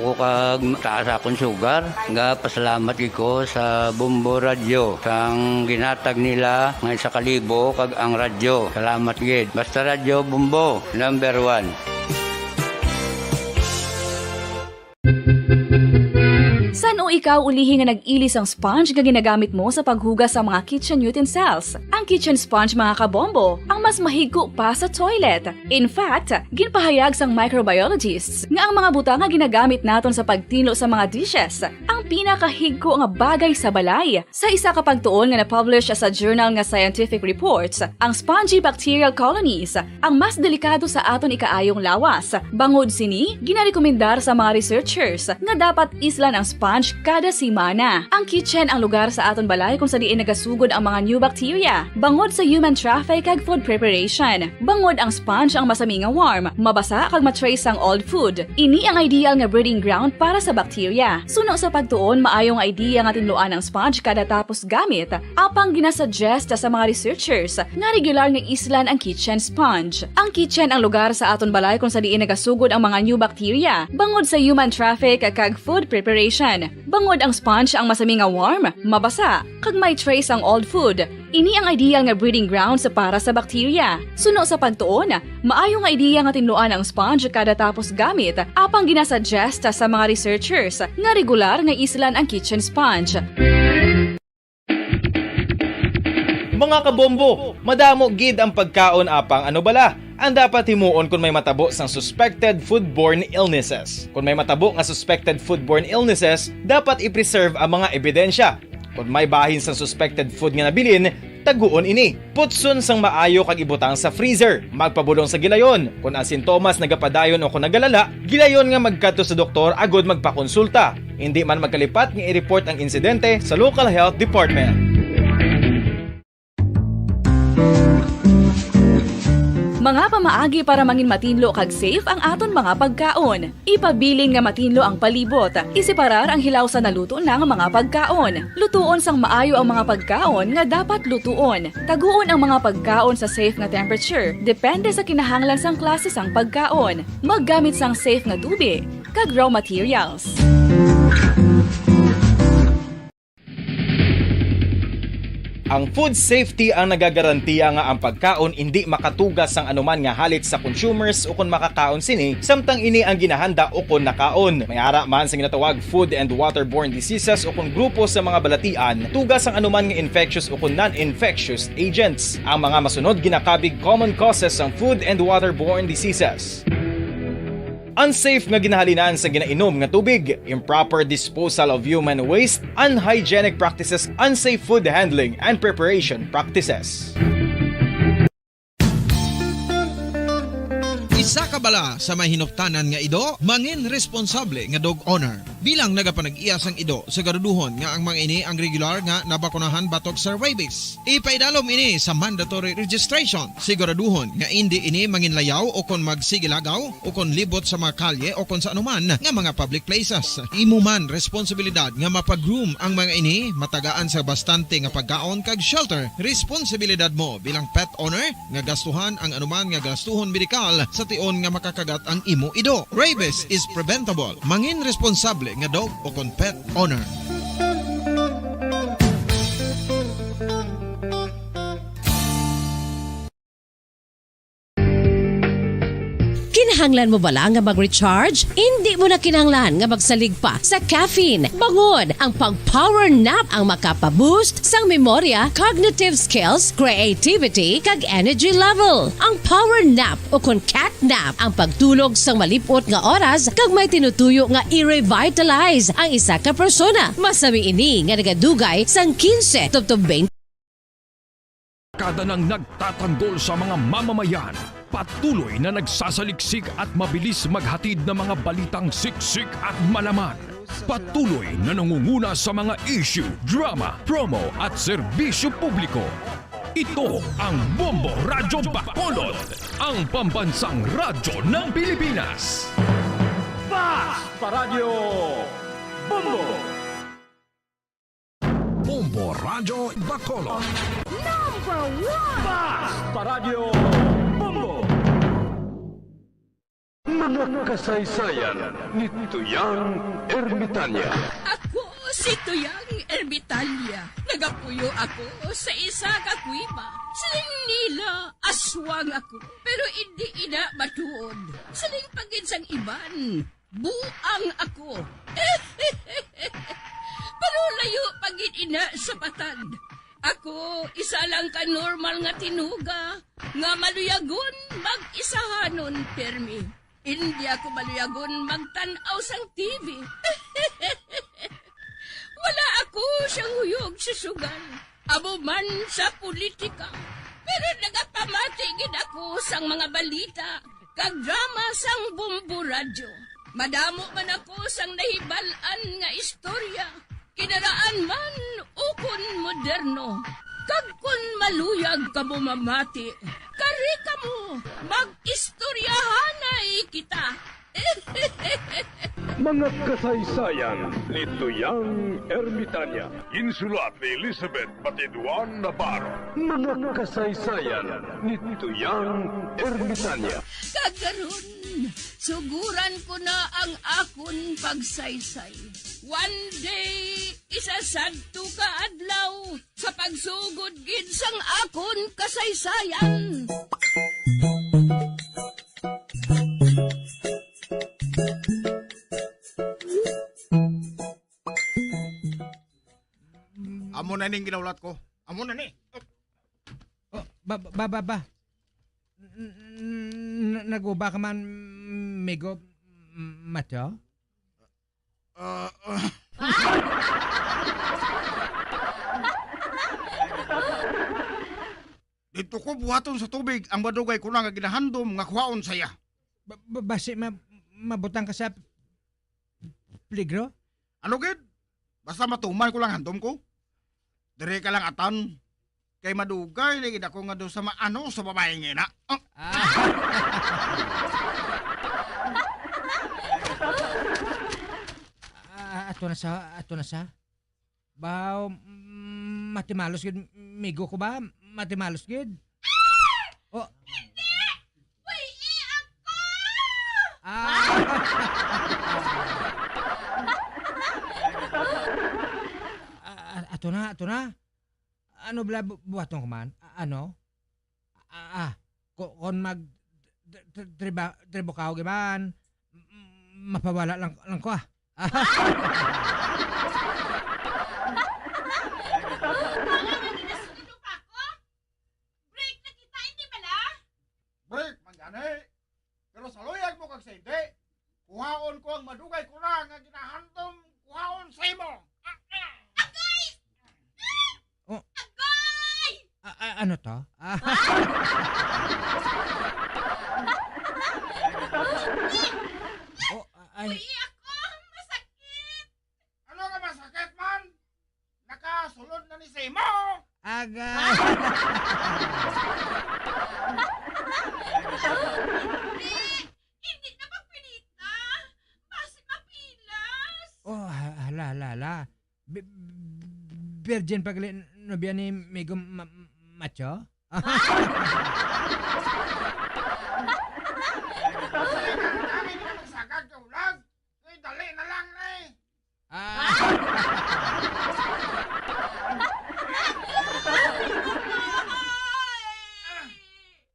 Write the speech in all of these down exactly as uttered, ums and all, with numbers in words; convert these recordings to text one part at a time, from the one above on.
Ako kag taas akong sugar, nga pasalamat gid ko sa Bombo Radyo, sang ginatag nila nga isa ka libo kag ang radyo. Salamat gid. Basta Radyo Bombo, number one. San-o ikaw ulihi nga nag-ili sang sponge nga ginagamit mo sa paghugas sa mga kitchen utensils? Ang kitchen sponge, mga kabombo, ang mas mahigko pa sa toilet. In fact, ginpahayag sang microbiologists nga ang mga butang nga ginagamit naton sa pagtinlo sa mga dishes ang pinakahigko nga bagay sa balay. Sa isa ka pagtuon nga na-publish sa journal nga Scientific Reports, ang spongy bacterial colonies ang mas delikado sa aton ikaayong lawas. Bangod sini, ginarekomendar sa mga researchers nga dapat islan ang sponge kada semana. Ang kitchen ang lugar sa aton balay kung sa diin nagasugod ang mga new bacteria, bangod sa human traffic kag food preparation. Bangod ang sponge ang masami nga warm, mabasa kag ma-trace sang old food. Ini ang ideal nga breeding ground para sa bacteria. Suno sa pagtuon, maayo nga idea nga tinluan ang sponge kada tapos gamit, apang ginasuggest sa mga researchers nga regular nga islan ang kitchen sponge. Ang kitchen ang lugar sa aton balay kung sa diin nagasugod ang mga new bacteria, bangod sa human traffic kag food preparation. Bangod ang sponge ang masami nga warm, mabasa, kag may trace ang old food. Ini ang ideal nga breeding grounds para sa bacteria. Suno sa pagtuon, maayo nga ideya nga tinluan ang sponge kada tapos gamit, apang ginasuggest sa mga researchers nga regular nga islan ang kitchen sponge. Mga kabombo, madamo gid ang pagkaon, apang ano bala ang dapat himuon kon may matabo sang suspected foodborne illnesses? Kon may matabo nga suspected foodborne illnesses, dapat i-preserve ang mga ebidensya. Kon may bahin sang suspected food nga nabilin, taguon ini. Putson sang maayo kag ibutang sa freezer. Magpabulong sa gilayon. Kon ang sintomas nagapadayon o kon nagalala, gilayon nga magkadto sa doktor agud magpakonsulta. Indi man magkalipat nga i-report ang insidente sa local health department. Mga pamaagi para mangin matinlo kag safe ang aton mga pagkaon. Ipabilin nga matinlo ang palibot. Iseparar ang hilaw sa naluto na nga mga pagkaon. Lutuon sang maayo ang mga pagkaon nga dapat lutuon. Taguon ang mga pagkaon sa safe nga temperature, depende sa kinahanglan sang klase sang pagkaon. Maggamit sang safe nga tubig kag raw materials. Ang food safety ang nagagarantiya nga ang pagkaon indi makatuga sang anuman nga halit sa consumers ukon makakaon sini, samtang ini ang ginahanda ukon nakaon. May ara man sa ginatawag food and waterborne diseases ukon grupo sa mga balatian, tuga sang anuman nga infectious ukon non-infectious agents. Ang mga masunod ginakabig common causes sang food and waterborne diseases. Unsafe nga ginahalinan sa ginainom nga tubig, improper disposal of human waste, unhygienic practices, unsafe food handling and preparation practices. Isa ka bala sa may hinuptanan nga ido, mangin responsable nga dog owner. Bilang nagapanag-iya sang ido, siguraduhon nga ang mga ini ang regular nga nabakunahan batok sa rabies. Ipaidalom ini sa mandatory registration. Siguraduhon nga indi ini manginlayaw o kon magsigilagaw o kon libot sa mga kalye o kon sa anuman nga mga public places. Imo man responsibilidad nga mapag-groom ang mga ini, matagaan sa bastante nga pagkaon kag shelter. Responsibilidad mo bilang pet owner nga gastuhan ang anuman nga gastuhon medikal sa tion nga makakagat ang imo ido. Rabies is preventable. Mangin responsable nga dog o kon pet owner. Kinahanglan mo bala nga mag-recharge? Indi mo na kinahanglan nga magsalig pa sa caffeine. Bangod ang pag-power nap ang makapa-boost sang memorya, cognitive skills, creativity, kag energy level. Ang power nap o kon cat nap ang pagtulog sang malip-ot nga oras kag may tinutuyo nga i-revitalize ang isa ka persona. Masami ini nga nagadugay sang quince tubtob twenty. Kada nang nagtatanggol sa mga mamamayan, patuloy na nagsasaliksik at mabilis maghatid ng mga balitang siksik at malaman. Patuloy na nangunguna sa mga issue, drama, promo at serbisyo publiko. Ito ang Bombo Radyo Bacolod, ang pambansang radyo ng Pilipinas. Fast Paradyo Bombo! Bombo Radyo Bacolod. Number one! Fast Paradyo Bombo! Mga kasaysayan ni Tuyang Ermitanya. Ako si Tuyang Ermitanya. Nagapuyo ako sa isa ka kuweba. Siling nila, aswang ako. Pero indi ina matuod. Siling pa gid sang iban, buang ako. Pero layo pa gid ina sa patad. Ako, isa lang ka normal nga tinuga nga maluyagon mag-isahanon pirmi. Indi ako maluyagon magtan-aw sang T V. Wala ako siyang huyog sa sugal, amo man sa politika. Pero nagapamati gid ako sang mga balita kag drama sang Bombo Radyo. Madamo man ako sang nahibal-an nga istorya, kinaraan man ukon moderno. Kag kon maluyag kamo mamati, kari kamo, mag-istoryahanay kita. Mga kasaysayan ni Tuyang Ermitanya. Ginsulat ni Elizabeth Batiduan Navarro. Mga kasaysayan ni Tuyang Ermitanya. Kag karon, suguran ko na ang akon pagsaysay. One day, isa sadto ka adlaw, sa pagsugod gid sang akon kasaysayan. Amo na ning ginaulat ko. Amo na ni. Oh, ba, ba, ba, ba. N-, n-, n-, naguba ka man, Migo M-, Matyo? Ah, ah. Didto ko buhaton sa tubig ang madugay ko na nga ginahandom nga kuhaon sa iya. Ba-, ba-, basi ma-, mabutang ka sa peligro? Ano gid? Basta matuman ko lang handom ko. Diri ka lang atan. Kay madugay na gid ako nga daw sa maano sa babae nga ina. Ah. Ah, ato na sa, ato na sa. Ba, mm, matimalos gid, migo ko ba? Matimalos gid. Oh. Hindi! Uy, eh, ako! Ah. Ah, ah, ato na, ato na. Ano bala bu-, buhaton ko man? A-, ano? Ah, ah, ku-, kon mag tr-, tr-, triba-, tribo ka, okay man, m-, mapawala lang, lang ko, ah. Mga nga ginasundo pa ko? Break na kita, hindi bala? Break man gani. Pero sa luyag mo kag sa hindi, kuhaon ko ang madugay ko na nga ginahandom kuhaon sa imo. Agay! Oh. Agay! A-, a-, ano to? Ah. Oh, a-, ay. Uy, ako! Masakit! Ano nga masakit man? Nakasulod na ni sa imo! Aga! Hindi! Hindi na magpinita! Basi mapilas! Oh, ha-, hala, hala, hala. Bi-, bi-, virgin pa gali nobya ni Migo Ma-, Macho? Sige, kami na magsagad ka ulag. Kay dali na lang na eh. Ah. Ah,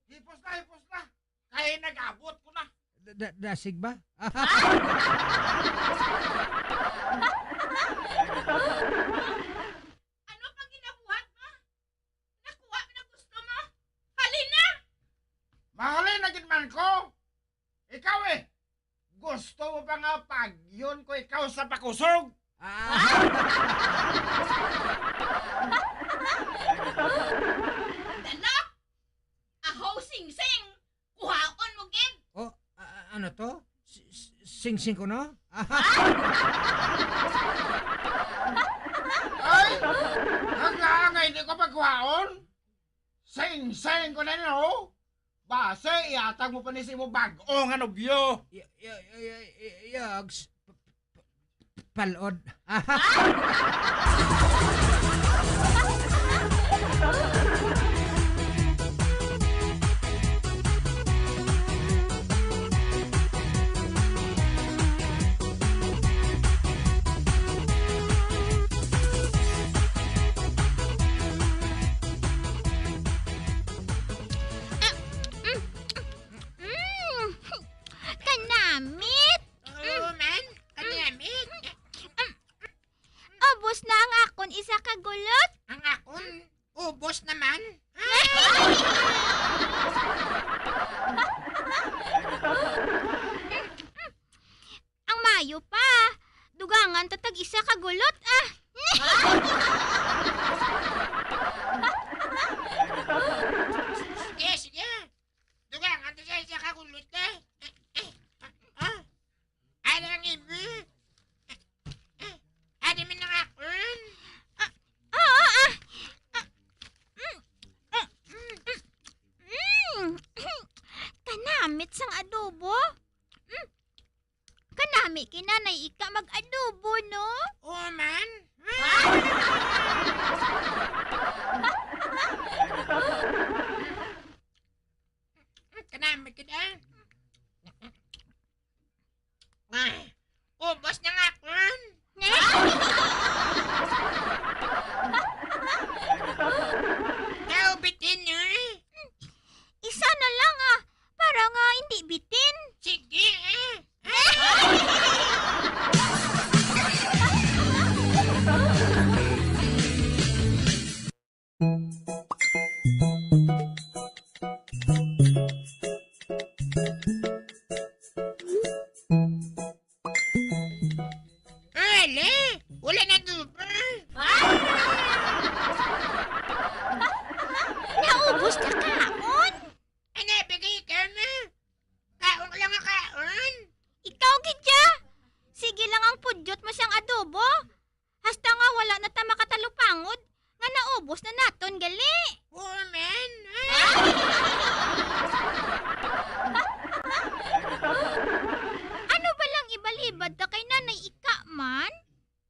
hipos na, hipos na. Kay nag-abot ko na. Da-, da-, dasig ba? Ano pang ginabuhat mo? Nakuha mo na gusto mo? Halin na! Mahalin na gid man ko! Ikaw eh! Gusto mo pa nga pagyon ko ikaw sa pakusog? Ah. Dalak! Ahaw, singsing! Kuhaon mo gid! Oh, a-, a-, ano to? S-, s-, singsing ko, no? Ay! Ang nga, nga hindi ko pagkuhaon? Singsing ko na, no? Base, ihatag mo pa ni sa imo bag-o nga nobyo. Y-, y-, y-, y-, y-, Yogs, p-, p-, p-, palod. Gulot? Ang akon, ubos naman. Ang mayo pa. Dugangan ta tag isa ka gulot, ah. Sige, sige. Dugangan ta sa isa ka gulot, eh. Eh, eh, ah, ah. Ano ang imo? Eh, eh, ano man ang akon? Ah, oo, ah. Ah, mm, mm, mm, mm. Kanamit sang adobo. Mm. Kanami kay Nanay Ika mag-adobo, no? Oo man. Kanami kay da. Ah, ubos na nga akon. Daw bitin, eh. Isa na lang, ah, para nga hindi bitin. Sige, eh. Ala, wala na dupa. Naubos na kaon? Ano, bigay ka na? Kaon ka lang nga kaon? Ikaw, gid ya. Sige lang ang pudyot mo sang adobo. Hasta nga wala na ta makatalupangod, nga naubos na naton gali. Oo, man. Ano ba lang ibalibad ta kay Nanay Ika man?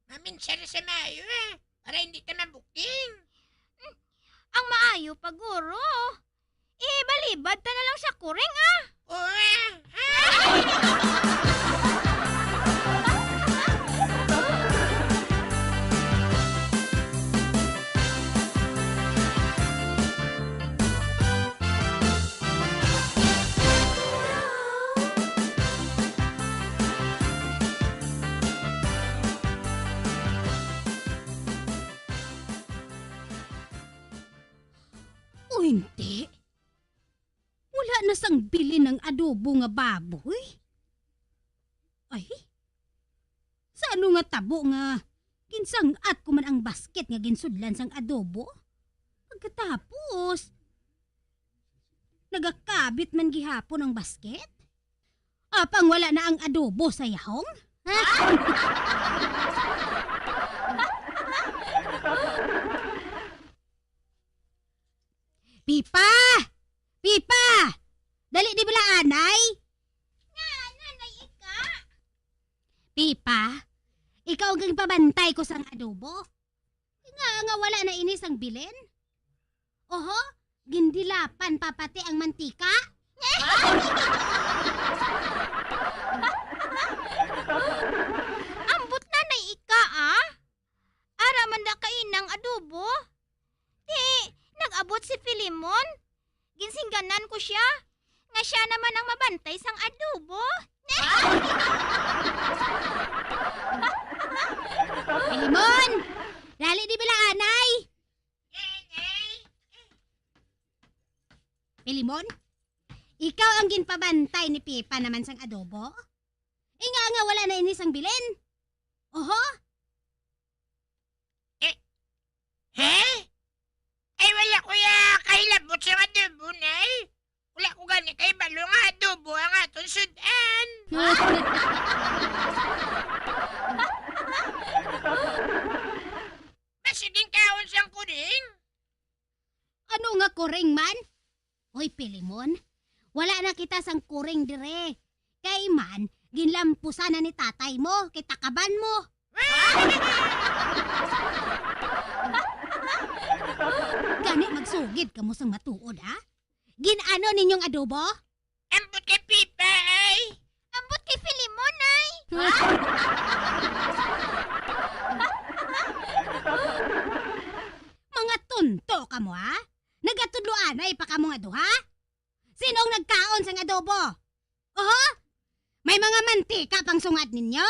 Maminsara sa maayo, ah, para hindi ta mabuking. Hmm, ang maayo pa, guro. Ibalibad ta na lang sa kuring, ah. Oo, ah. O hindi? Wala na sang bilin ang adobo nga baboy? Ay, sa ano nga tabo nga ginsang-at ko man ang basket nga ginsudlan sang adobo? Pagkatapos, nagakabit man gihapon ang basket? Apang wala na ang adobo sa yahong? Pipa! Pipa! Dali di bala, anay? Nga, Nanay Ika? Pipa, ikaw ang ginpabantay ko sang adobo. Nga, nga wala na ini sang bilin? Oho, gindilapan pa pati ang mantika? Ambot, Nanay Ika, ah. Ara man da kainang adobo. Ti, nag-abot si Filemon. Ginsingganan ko sia nga sia naman ang mabantay sang adobo. Filemon! Dali di bala, anay! Filemon, ikaw ang ginpabantay ni Pipa naman sang adobo? Inga nga wala na ini sang bilin? Oho? Eh, he? Ay, wala ko ya kahilabot sa adobo, Nay. Wala ko gani kahibalo nga adobo ang aton sud-an. Masiging kaon sang kuring. Ano nga kuring man? Hoy, Pilimon, wala na kita sang kuring dire. Kay man, ginlampusan na ni tatay mo, kay takaban mo. Gani magsugid kamo sang matuod, ha? Gin-ano ninyong adobo? Ambot kay Pipa, ay. Ambot kay Filemon, ay. Mga tonto kamo, ha? Nagatudloanay pa kamo nga duha? Sino ang nagkaon sang adobo? Oho? May mga mantika pang sungad ninyo?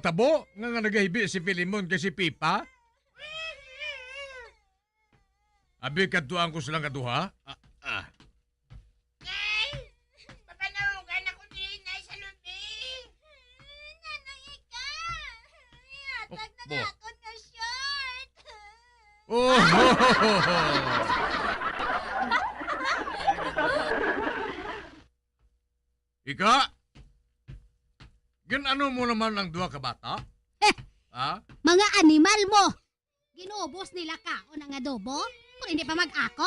Tabo nga, nga nagahibi si Filemon kay si Pipa? Abi, kadtuan ko sila nga duha. Ah, ah. Nay! Papanawgan ako diri, Nay, sa lubi. Nanay, ika! Ihatag na nga akon nga short. Oh! Ika? Gin-ano mo naman ang duha ka bata? Heh! Ha? Mga animal mo! Ginubos nila kaon ang adobo, pero hindi pa mag-ako.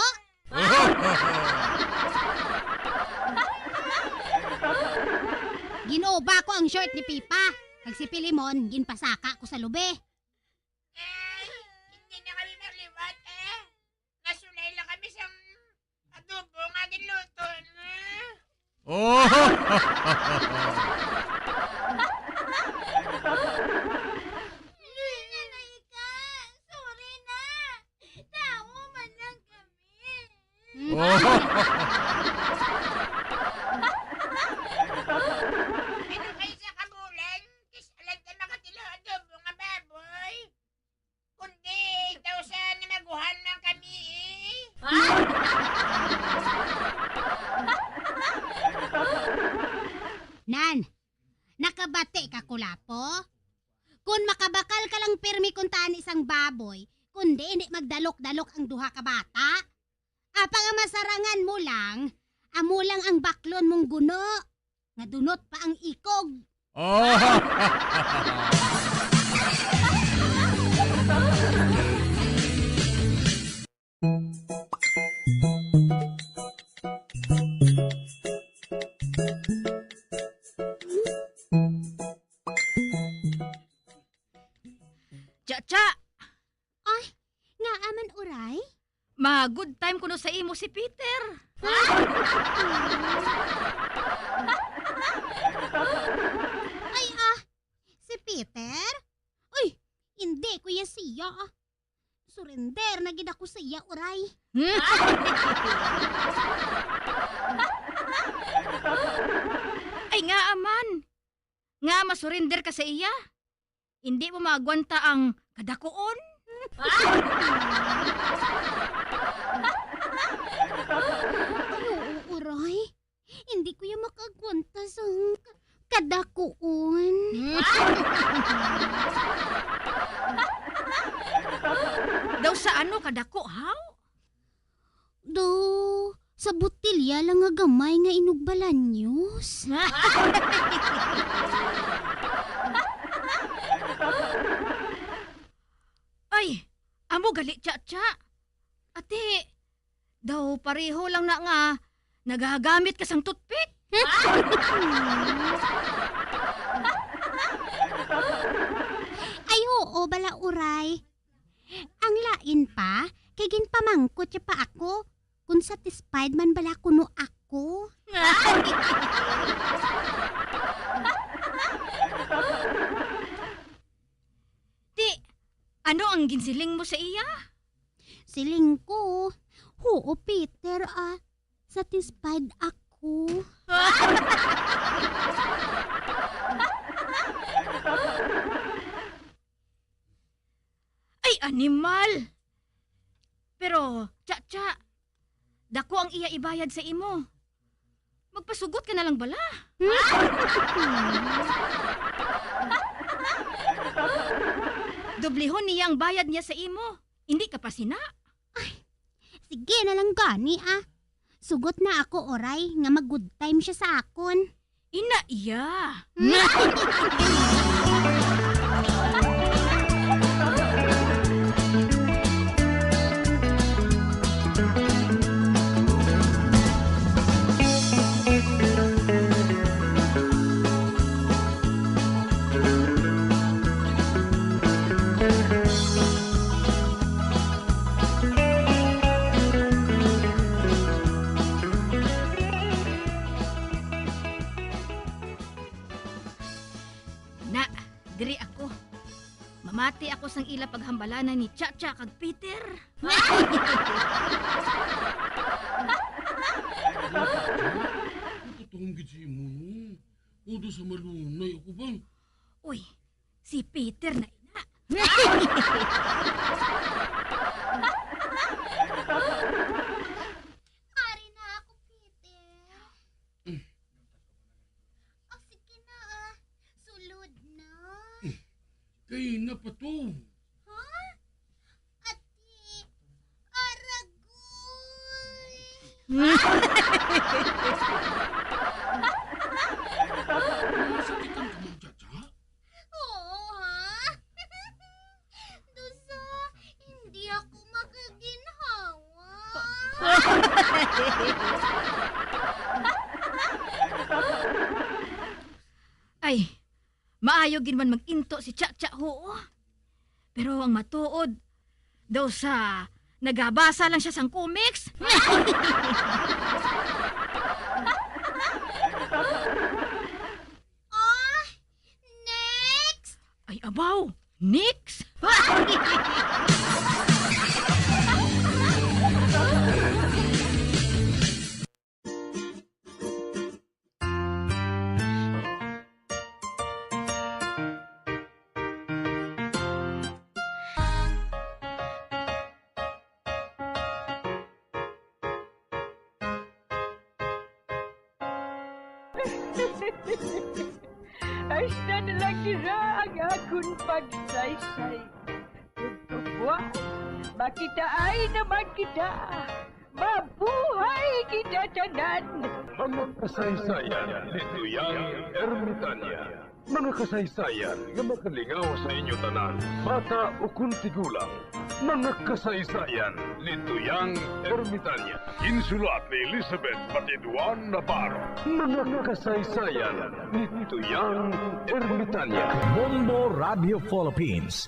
Ginuba ko ang short ni Pipa, kag si Pilimon ginpasaka ko sa lubi. Ay, hindi na kami magliwat, eh. Nasulay lang kami sang adobo nga ginluto na. Oh! Sorry na, Nay, ika. Sorry na. Tawo man lang kami. Oh! Pero kay sa kabulan, kis-, alam ka makatilo adobo nga baboy. Kundi daw sa namaguhan man kami, eh. Nan, nakabati ka, Kulapo? Kun makabakal ka lang pirmi kuntani sang baboy, kundi hindi magdalok-dalok ang duha ka bata. Apang ang masarangan mo lang, amo lang ang baklon mong guno, nga dunot pa ang ikog. Oh! Cha-cha! Ay, ngaa man, Uray? Ma-good time kuno sa imo si Peter. Ay, ah, si Peter? Uy, hindi ko ya siya, ah. Surrender na gid ako sa iya, Uray. Ay, ngaa man. Nga masurrender ka sa iya? Hindi mo maagwanta ang kadakuon? Ay, oo, Uray. Hindi ko ya makaagwanta sa ka-, kadakuon. Daw sa ano kadako, haw? Do, sa botilya lang nga gamay nga inugbalanyos. Ay, amo gali, Cha-cha. Ate, daw pareho lang na nga nagagamit ka sang toothpick. Ay, oo, bala, Uray. Ang lain pa, kay ginpamangkot siya pa ako kung satisfied man bala kuno ako. Ti, ano ang ginsiling mo sa iya? Siling ko, "Huo, Peter, ah, satisfied ako." Ay, animal! Pero, Cha-cha, dako ang iya ibayad sa imo. Magpasugot ka na lang bala. Dublihon niya ang bayad niya sa imo. Hindi ka pa sina. Ay, sige na lang gani, ah. Sugot na ako, Uray, nga mag-good time siya sa akon. Ina iya. Na, diri ako. Mamati ako sang ila paghambalanan ni Cha-cha kag Peter. Ang katong gid si imo, no? Udo sa malunay ako ba? Uy, Peter na ina. Ari na ako, Peter. O, sige na, ah. Sulod na. Kay na pa to. Ha? Ati, aragoy. Sakit ang kamang tsatsa? Oo, ha? Dusa, hindi ako makaginhawa. Ay, maayo gid man mag-into si Cha-Cha, ho. Pero ang matuod, daw sa nagabasa lang siya sang comics. Oh, next! Ay, abaw! Next! Hasta na lang dira ang akon pagsaysay. Tugtubuan, makitaay naman kita. Mabuhay kita tanan! Mga kasaysayan ni Tuyang Ermitania. Mga kasaysayan nga makalingaw sa inyo tanan, bata ukon tigulang. Mga kasaysayan ni Tuyang Ermitania. Ginsulat ni Elizabeth Patiduan Navarro. Mga kasaysayan ni Tuyang Ermitania. Bombo Radio Philippines.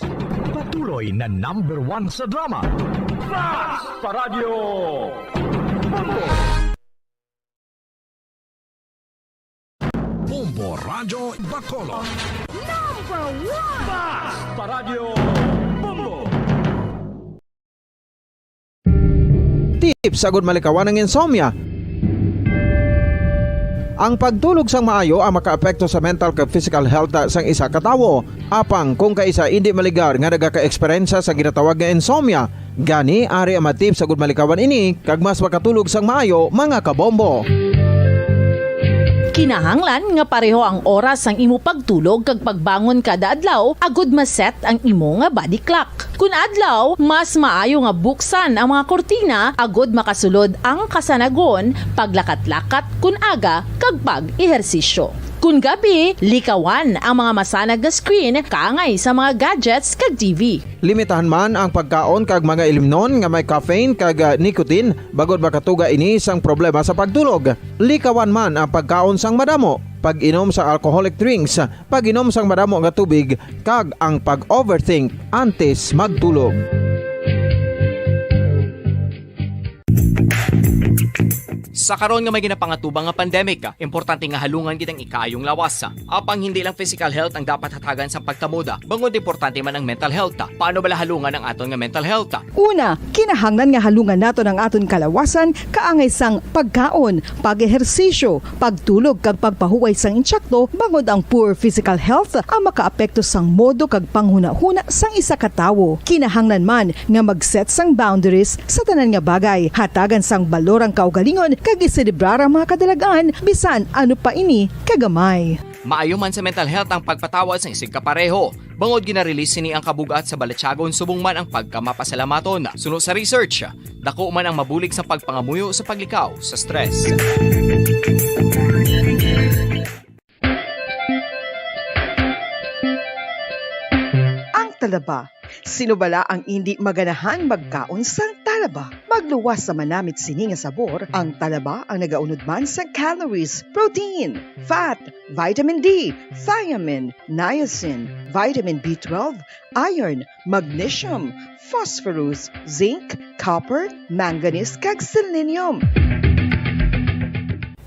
Patuloy na number one sa drama. Fast Paradyo! Bombo! Bombo Radyo Bacolod. Number one! Fast Paradyo! Bombo! Tips agud malikawan ang insomnia. Ang pagtulog sang maayo ang makaapekto sa mental kag physical health sang isa ka tawo. Apang kung kaisa indi maligar nga nagaka-eksperyensya sa ginatawag nga insomnia, gani ari ang mga tips agud malikawan ini kag mas makatulog sang maayo, mga kabombo. Kinahanglan nga pareho ang oras sang imo pagtulog kag pagbangon kada adlaw agud ma-set ang imo nga body clock. Kun adlaw, mas maayo nga buksan ang mga kurtina agud makasulod ang kasanagon, paglakat-lakat kun aga, kag pag-ehersisyo. Kun gabi, likawan ang mga masanag nga screen kaangay sa mga gadgets kag T V. Limitahan man ang pagkaon kag mga ilimnon nga may caffeine kag, ah, nicotine, bangod makatuga ini sang problema sa pagtulog. Likawan man ang pagkaon sang madamo, pag-inom sa alcoholic drinks, pag-inom sang madamo nga tubig, kag ang pag-overthink antes magtulog. Sa karon nga may ginapangatubang nga pandemic, importante nga halungan gid ang ikaayong lawas. Apang hindi lang physical health ang dapat hatagan sang pagkamoda, bangod importante man ang mental health. Paano bala halungan ang aton nga mental health? Una, kinahanglan nga halungan naton ang aton kalawasan kaangay sang pagkaon, pag-ehersisyo, pagtulog kag pagpahuway sang insakto, bangod ang poor physical health ang makaapekto sang modo kag panghunahuna sang isa ka tawo. Kinahanglan man nga mag-set sang boundaries sa tanan nga bagay, hatagan sang balor ang kaugalingon kag iselebrar ang mga kadalag-an bisan ano pa ini kagamay. Maayo man sa mental health ang pagpatawad sang isigkapareho. Bangod gina-release sini ang kabug-at sa balatyagon subong man ang pagkamapasalamaton. Suno sa research, dako man ang mabulig sa pagpangamuyo sa paglikaw sa stress. Ang talaba. Sino bala ang indi maganahan magkaon sang talaba? Magluwas sa manamit sini nga sabor, ang talaba ang nagaunod man sa calories, protein, fat, vitamin D, thiamine, niacin, vitamin B twelve, iron, magnesium, phosphorus, zinc, copper, manganese, kag selenium.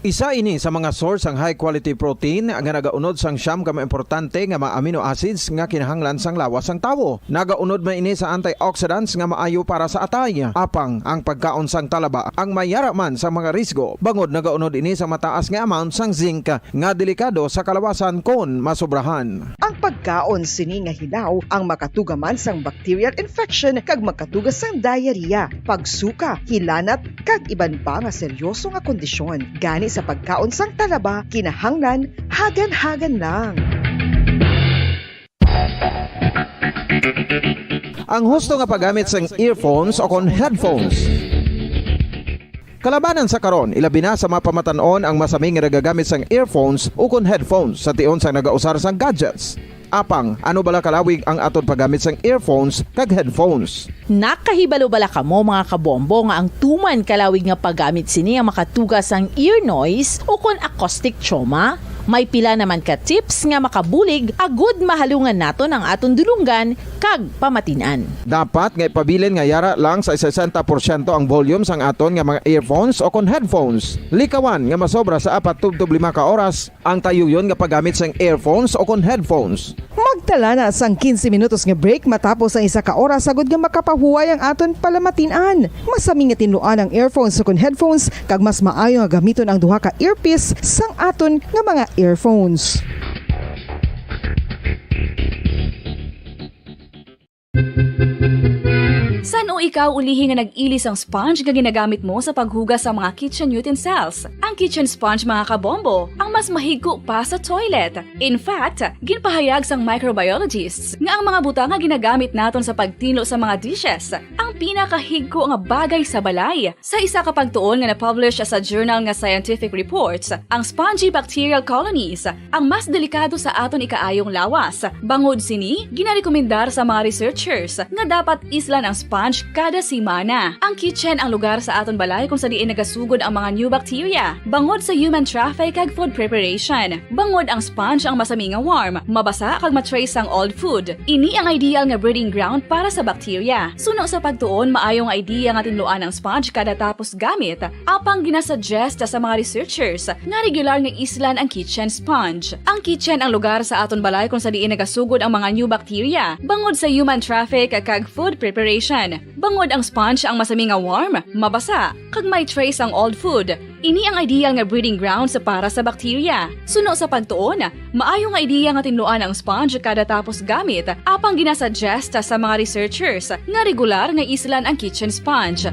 Isa ini sa mga source sang high-quality protein nga nagaunod sang siyam ka mga importante nga mga amino acids nga kinahanglan sang lawas sang tawo. Nagaunod man ini sa antioxidants nga maayo para sa atay. Apang ang pagkaon sang talaba ang may yara man sang mga risgo, bangod nagaunod ini sa mataas nga amount sang zinc nga delikado sa kalawasan kon masobrahan. Ang pagkaon sini nga hilaw ang makatuga man sang bacterial infection kag makatuga sang diarrhea, pagsuka, hilanat, kag iban pa nga seryoso nga kondisyon. Gani sa pagkaon sang talaba, kinahanglan hagan-hagan lang. Ang husto nga paggamit sang earphones o kon headphones. Kalabanan sa karon, ilabi na sa mga pamatan-on ang masami nga nagagamit sang earphones o kon headphones sa tion sang nagausar sang gadgets. Apang, ano bala kalawig ang aton paggamit sang earphones kag headphones? Nakahibalo bala kamo, mga kabombo, nga ang tuman kalawig nga paggamit sini ang makatuga sang ear noise o kon acoustic trauma? May pila naman ka tips nga makabulig agud mahalungan naton ang aton dulonggan kag pamatin-an. Dapat nga ipabilin nga yara lang sa sesenta porsyento ang volume sang aton nga mga earphones o kon headphones. Likawan nga masobra sa apat tubtob lima ka oras ang tayuyon nga paggamit sang earphones o kon headphones. Magtala na sang quince minutos nga break matapos ang isa ka oras, agud nga makapahuway ang aton palamatin-an. Masami nga tinluan ang earphones o kon headphones, kag mas maayo nga gamiton ang duha ka earpiece sang aton nga mga earphones. San-o ikaw ulihi nga nag-ili sang sponge nga ginagamit mo sa paghugas sa mga kitchen utensils? Ang kitchen sponge, mga kabombo, ang mas mahigko pa sa toilet. In fact, ginpahayag sang microbiologists nga ang mga butang nga ginagamit naton sa pagtinlo sa mga dishes ang pinakahigko nga bagay sa balay. Sa isa ka pagtuon nga na-publish sa journal nga Scientific Reports, ang spongy bacterial colonies ang mas delikado sa aton ikaayong lawas. Bangod sini, ginarekomendar sa mga researchers nga dapat islan ang sponge kada semana. Ang kitchen ang lugar sa aton balay kung sa diin nagasugod ang mga new bacteria, bangod sa human traffic kag food preparation. Bangod ang sponge ang masami nga warm, mabasa kag ma-trace ang old food. Ini ang ideal nga breeding ground para sa bacteria. Suno sa pagtuon, maayo nga idea nga tinluan ang sponge kada tapos gamit, apang ginasuggest sa mga researchers nga regular nga islan ang kitchen sponge. Ang kitchen ang lugar sa aton balay kung sa diin nagasugod ang mga new bacteria, bangod sa human traffic kag food preparation. Bangod ang sponge ang masami nga warm, mabasa, kag may trace ang old food. Ini ang ideal nga breeding grounds para sa bacteria. Suno sa pagtuon, maayo nga idea nga tinluan ang sponge kada tapos gamit, apang ginasuggest sa mga researchers nga regular nga islan ang kitchen sponge.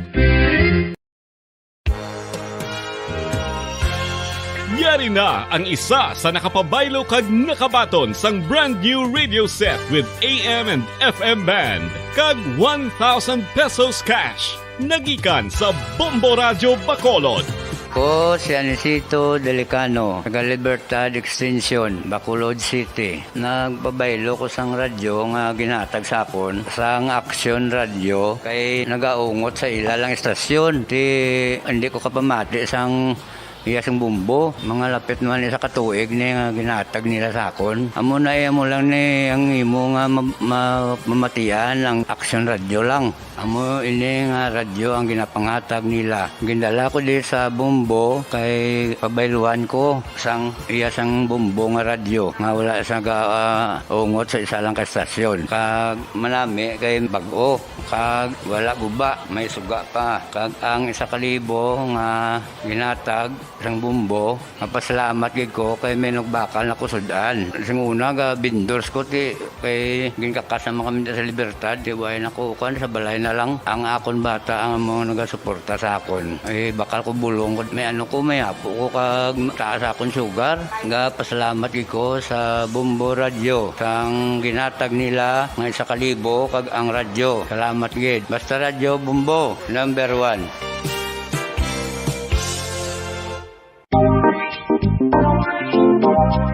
Yari na ang isa sa nakapabaylo kag nakabaton sang brand new radio set with A M and F M band kag one thousand pesos cash. Nagikan sa Bombo Radyo Bacolod. Ko si Anisito Delicano, taga Libertad Extension, Bacolod City. Nagpabaylo ko sang radyo nga ginhatag sa akon sang Action Radio kay nagaungot sa ila lang istasyon. Ti, hindi ko kapamati sang iya sang Bombo. Mga lapit naman isa ka tuig ni nga ginhatag nila sa akon. Amo na, eh, amo lang ni ang imo nga ma-, ma-, mamatian ang Action Radio lang. Amo ini nga radyo ang ginapanghatag nila. Gindala ko di sa Bombo kay pabayluan ko sang iya sang Bombo nga radyo nga wala sa ga-, ah, ungot sa isa lang ka estasyon. Kag manami kay bag-o, kag wala guba, may suga pa. Kag ang isa ka libo nga ginhatag sang Bombo, mapasalamat gid ko kay may nagbakal na ko sud-an. Sing una, ga-vendors ko, ti, kay ginkakas naman kami sa Libertad, ti, way na ko, kuwan, sa balay na lang. Ang akon bata ang mga nagasuporta sa akon. Eh, bakal ko bulong ko, may ano ko, may apo ko, kag taas akon sugar. Ga-pasalamat gid ko sa Bombo Radyo, sang ginhatag nila nga isa ka libo, kag ang radyo. Salamat gid. Basta Radyo Bombo, number one.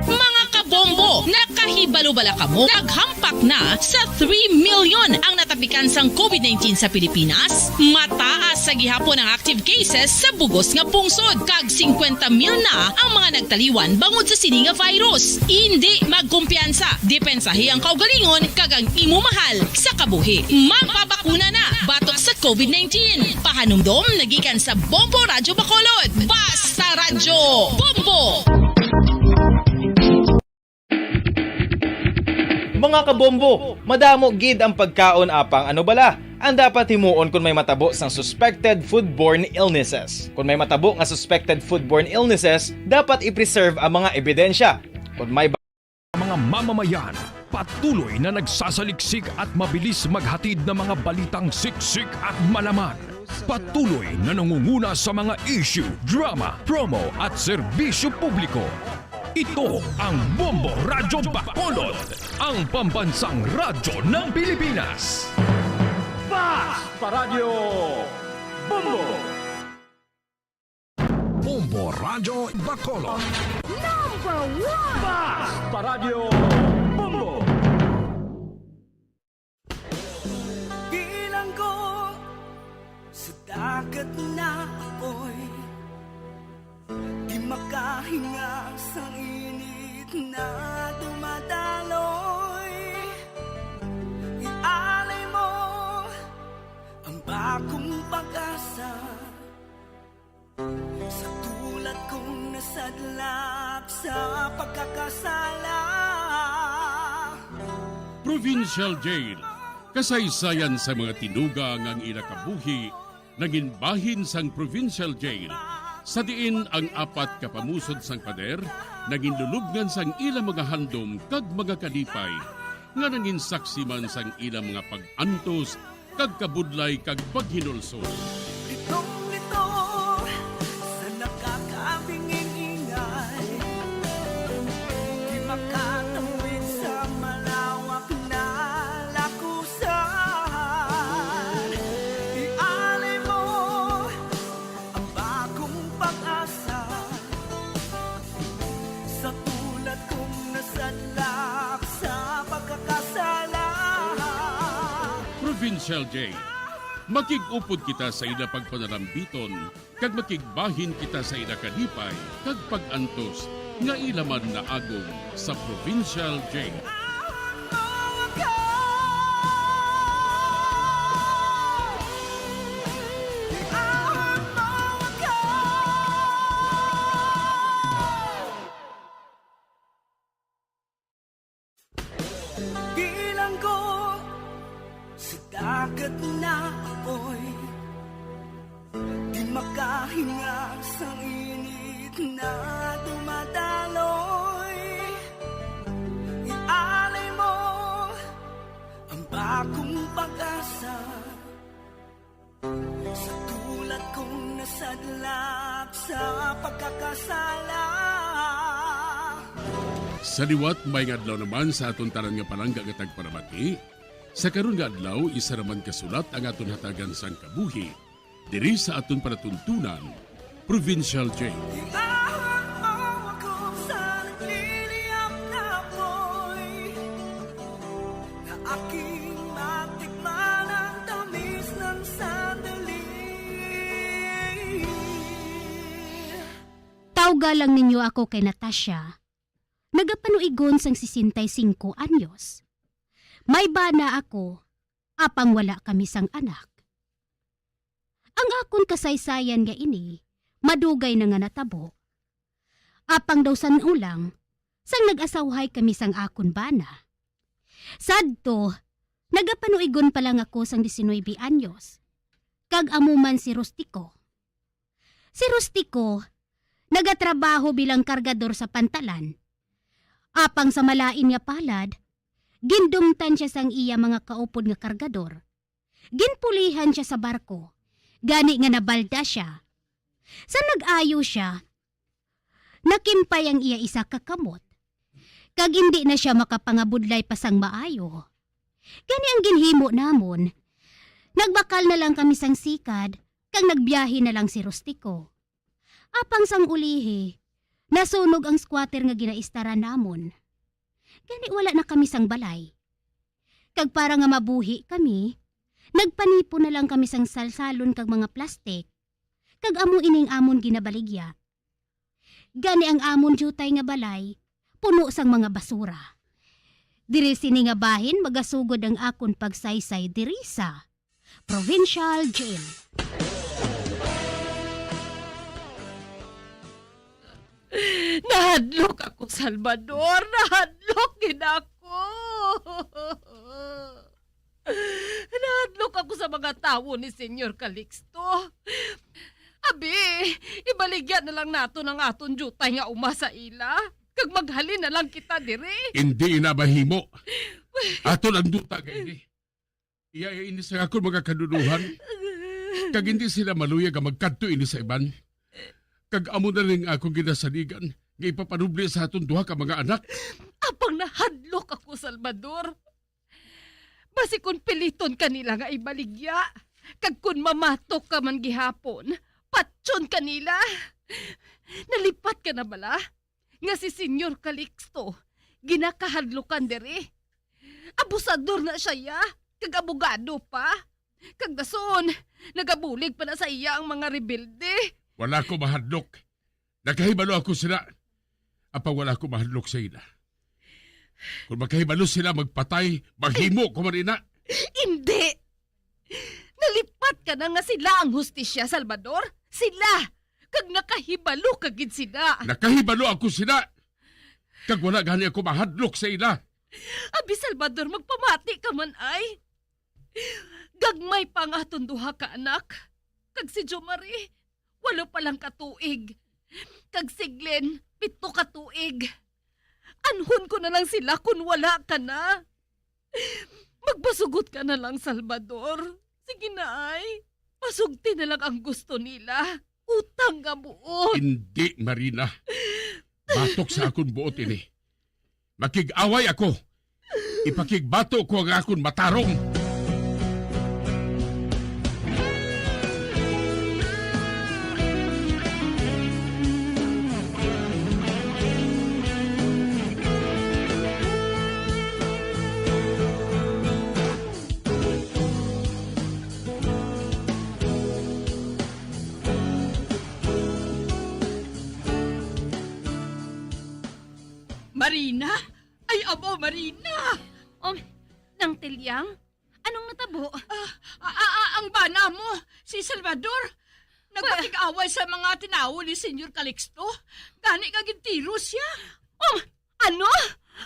Mga kabombo, nakahibalo Bala kamo, naghampak na sa three million ang natapikan sang covid nineteen sa Pilipinas. Mataas sa gihapon ang active cases sa bugos nga pungsod, kag singkwenta mil na ang mga nagtaliwan bangod sa sini nga virus. Indi magkumpiyansa, depensahi ang kaugalingon kag ang imo mahal sa kabuhi. Magpabakuna na batok sa covid nineteen. Pahanumdom nagikan sa Bombo Radyo Bacolod. Basta Radyo Bombo! Mga kabombo, madamo gid ang pagkaon, apang ano bala ang dapat himuon kon may matabo sang suspected foodborne illnesses? Kon may matabo nga suspected foodborne illnesses, dapat i-preserve ang mga ebidensya. Kon may ba- Mga mamamayan, patuloy na nagsasaliksik at mabilis maghatid ng mga balitang siksik at malaman. Patuloy na nangunguna sa mga issue, drama, promo at serbisyo publiko. Ito ang Bombo Radyo Bacolod, ang pambansang radyo ng Pilipinas. Basta Radyo Bombo! Bombo Radyo Bacolod. Number one! Basta Radyo Bombo! Bilanggo sa dagat na apoy, di makahinga sa init na dumadaloy. Ialay mo ang bagong pag-asa. Sa tulad kong nasadlak sa pagkakasala. Provincial Jail, kasaysayan sa mga tinuga nga ang ila kabuhi nangin bahin sang Provincial Jail, sa diin ang apat ka pamusod sang pader nangin lulubngan sang ila mga handom kag mga kalipay, nga nangin saksi man sang ila mga pag-antos kag kabudlay kag paghinulsol. Litong-lito sa nakakabinging ingay, di makatawid sa malawak na lakusan. Ialay mo ang bagong pag-asa. Sa tulad kong nasadlak sa pagkakasala. Provincial Jail. Makig-upod kita sa ila pagpanalambiton, kag makigbahin kita sa ila kalipay kag pag-antos nga ila man naagom sa Provincial Jail. Bilanggo sa dagat na apoy, di makahinga sa init na dumadaloy. Ialay mo ang bagong pag-asa. Sa tulad kong nasadlak sa pagkakasala. Sa liwat, maayong adlaw naman sa aton tanan nga palangga nga tagpalamati. Sa karon nga adlaw, isa naman ka sulat ang aton hatagan sang kabuhi diri sa aton palatuntunan, Provincial Jail. Iahon mo ako sa nagliliyab na apoy, na aking matikman ang tamis ng sandali. Tawga lang ninyo ako kay Natasha, nagapanuigon sang sesenta y singko anyos. May bana ako, apang wala kami sang anak. Ang akon kasaysayan nga ini madugay na nga natabo. Apang daw san-o lang sang nag-asawhay kami sang akon bana. Sadto, nagapanuigon pa lang ako sang diecinuebe anyos, kag amo man si Rustico. Si Rustico nagatrabaho bilang kargador sa pantalan. Apang sa malain nga palad, gindumtan sia sang iya mga kaupod nga kargador. Ginpulihan sia sa barko, gani nga nabalda sia. Sa nag-ayo sia, nakimpay ang iya isa ka kamot, kag indi na sia makapangabudlay pa sang maayo. Gani ang ginhimo namon, nagbakal na lang kami sang sikad, kag nagbiyahe na lang si Rustico. Apang sang ulihi, nasunog ang squatter nga ginaistaran namon. Gani wala na kami sang balay. Kag para nga mabuhi kami, nagpanipon na lang kami sang salsalon kag mga plastik, kag amo ining amon ginabaligya. Gani ang amon diutay nga balay puno sang mga basura. Diri sini nga bahin magasugod ang akon pagsaysay diri sa Provincial Jail. Nahadlok ako, Salvador. Nahadlok gid ako. Nahadlok ako sa mga tawo ni Señor Calixto. Abi, ibaligya na lang naton ang aton diutay nga uma sa ila, kag maghalin na lang kita diri. Indi ina mahimo. Aton ang duta kay ini. Iya ini sa akon mga kanunuhan, kag indi sila maluyag nga magkadto ini sa iban. Kag amo na ning akong ginasaligan nga ipapanubli sa aton duha ka mga anak. Apang nahadlok ako, Salvador. Basi kon piliton ka nila nga ibaligya, kag kon mamatok ka man gihapon, patyon ka nila. Nalipat ka na bala nga si Señor Calixto ginakahadlukan diri? Abusador na sia, ya, kag abogado pa. Kag dason, nagabulig pa na sa iya ang mga rebelde. Wala ko mahadlok. Nakahibalo ako sila. Apang wala ko mahadlok sa ila. Kung makahibalo sila magpatay, mahimo ko man ina. Indi! Nalipat ka na nga sila ang hustisya, Salvador. Sila! Kag nakahibalo ka gid sila. Nakahibalo ako sila. Kag wala gani ako mahadlok sa ila. Abi, Salvador, magpamati ka man ay. Gagmay pa nga aton duha ka anak. Kag si Jomari, walo pa lang ka tuig. Kag si Glenn, pito ka tuig. Anhon ko na lang sila kon wala ka na. Magpasugot ka na lang, Salvador. Sige na ay. Pasugti na lang ang gusto nila. Utang nga buot. Hindi, Marina. Batok sa akon buot ini. Makig-away ako. Ipakigbato ko ang akon matarong. Marina? Ay, amo, Marina! Um, Nang Tilyang, anong natabo? Ah, ah, ah, ah, ang bana mo, si Salvador, nagpakig-away sa mga tinawo ni Senyor Calixto. Gani nga gintiro siya. Um, ano?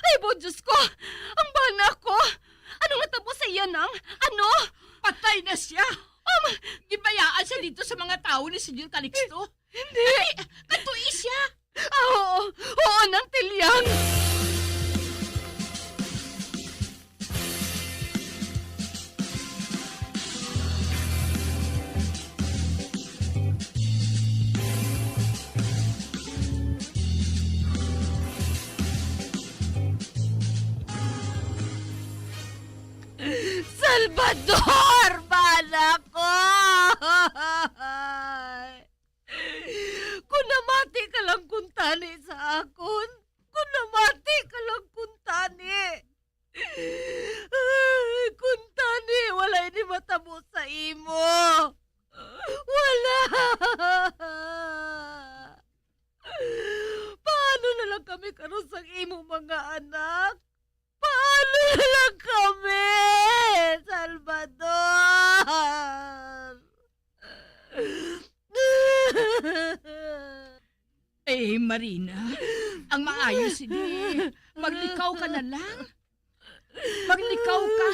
Ay, bo, Diyos ko! Ang bana ko! Anong natabo sa iya, Nang? Ano? Patay na siya. Um, Gibayaan siya dito sa mga tawo ni Senyor Calixto. Hindi! Dali, kadtoi siya! Ah, oo! Oo, Nang Tilyang! Salvador! Bana ko! Kung namati ka lang kuntani sa akon, kung namati ka lang kuntani. Ay, kuntani, wala ini matabo sa imo. Wala. Paano na lang kami karon sang imo mga anak? Paano na lang kami, Salvador? Eh, Marina, ang maayo sini, maglikaw ka na lang. Maglikaw ka,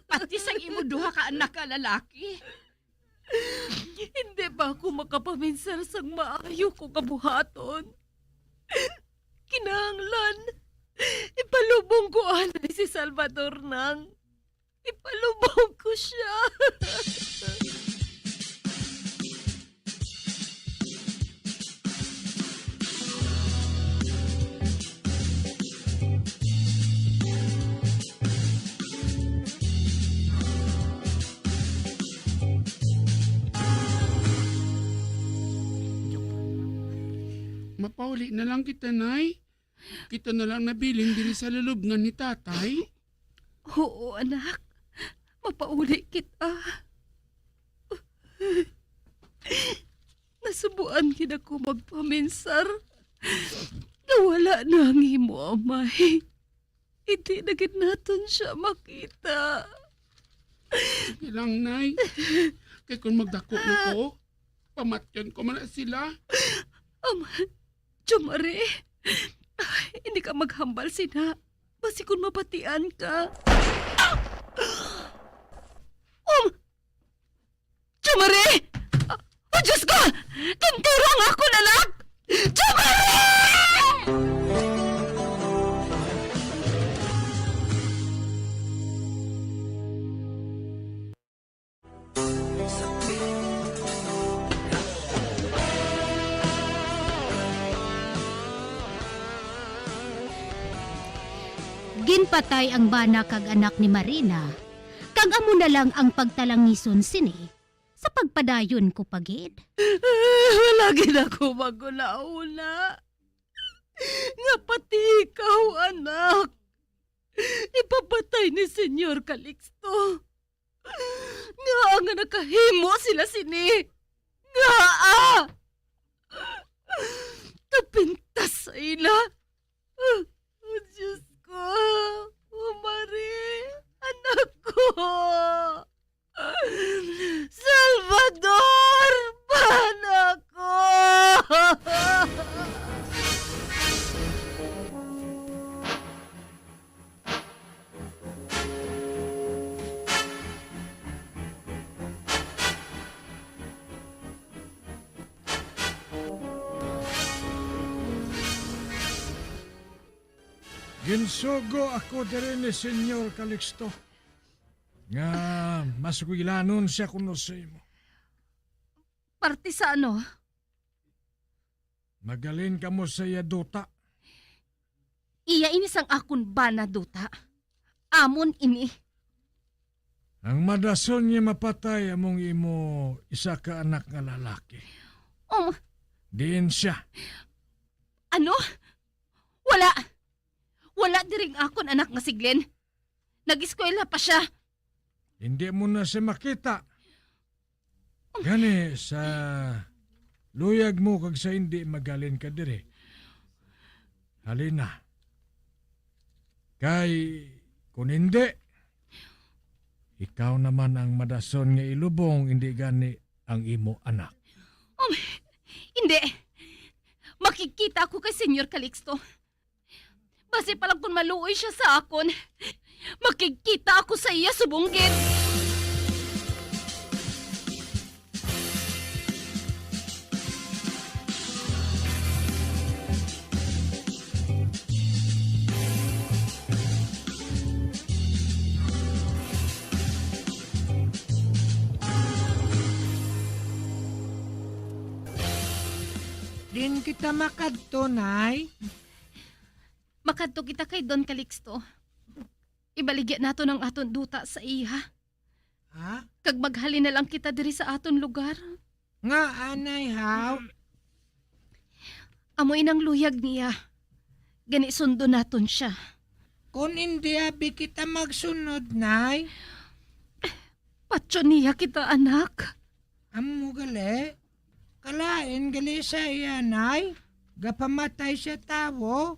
pati sang imo duha ka anak nga lalaki. Hindi ba ako makapaminsar sang maayo ko kabuhaton? Kinahanglan, ipalubong ko anay si Salvador, Nang. Ipalubong ko siya. Mapauli na lang kita, Nay. Kita na lang nabilin diri sa lulubngan ni tatay. Oo, anak. Mapauli kita. Nasubuan gid ako magpaminsar nga wala na ang imo amay. Hindi na gid naton siya makita. Sige lang, Nay. Kay kung magdako na ko, pamatyon ko man na sila. Um, Jomari, hindi ka maghambal sina. Basi kung mabatian ka. Ah! Um, Jomari! Ah, oh, Diyos ko! Tintiro ang akon anak! Jomari! Ginpatay ang bana kag anak ni Marina, kag amo na lang ang pagtalangison sini sa pagpadayon ko pa gid. Wala gid ako maghunahuna nga pati ikaw, anak, ipapatay ni Señor Calixto. Ngaa nga nakahimo sila sini? Ngaa? Kapintas sa ila. Oh, Diyos ko. Oh, Mari, anak ko. Salvador, bana ko. Ginsugo ako diri ni Señor Calixto nga masukgilanon siya kuno sa imo. Parte sa ano? Maghalin kamo sa iya duta. Iya ini sang akon bana duta. Amon ini. Ang madason nga mapatay among imo isa ka anak nga lalaki. Um. Diin siya? Ano? Wala. Wala diri ang akon anak nga si Glenn. Nag-eskwela pa siya. Hindi mo na siya makita. Gani, sa luyag mo kag sa hindi, maghalin ka diri. Halina. Kay, kung hindi, ikaw naman ang madason nga ilubong, hindi gani ang imo anak. Um, hindi. Makigkita ako kay Señor Calixto. Basi pa lang kun maluoy siya sa akon, makigkita ako sa iya subong gid. Diin kita makadto, Nay? Makadto kita kay Don Calixto. Ibaligya naton ang aton duta sa iya. Ha? Kag maghalin na lang kita diri sa aton lugar. Ngaa, Nay, haw? Amo inang luyag niya. Gani, sundon naton sia. Kon indi, abi kita magsunod, Nay. Patyon niya kita, anak. Amo gali. Kalain gali sa iya, Nay. Gapamatay sia tawo.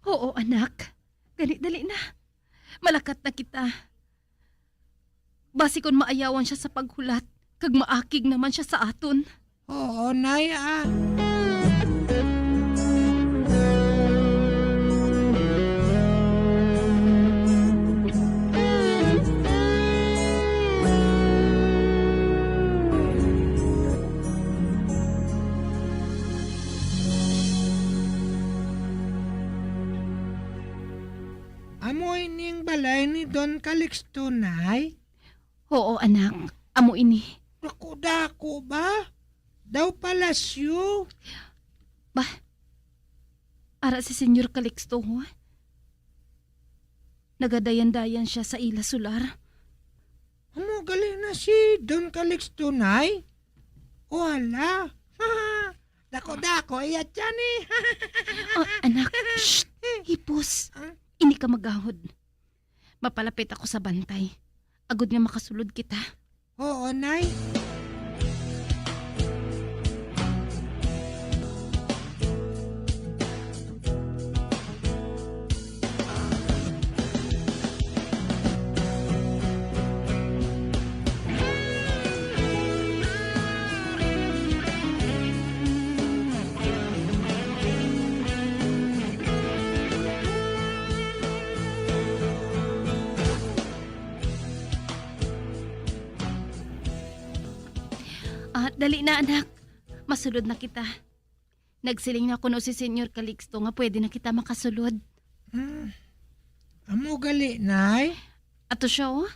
Oo, anak. Gani, dali na. Malakat na kita. Basi kon maayawan sia sa paghulat, kag maakig naman sia sa aton. Oo, Nay, ah. Amo ining balay ni Don Calixto, Nay? Oo, anak. Amo ini. Dako-dako ba? Daw palasyo. Bah, ara si Señor Calixto, ho? Nagadayan-dayan sia sa ila sular. Amo gali na si Don Calixto, Nay? O hala. Dako-dako. Kuya Johnny. Ah, anak, shh, hipos. Ah? Hindi ka maghahod. Mapalapit ako sa bantay. Agod nga makasulod kita. Oo, Nay. Ah, dali na, anak. Masulod na kita. Nagsiling na kuno si Senyor Calixto nga pwede na kita makasulod. Hmm. Amo gali, Nay? Ato siya, oh.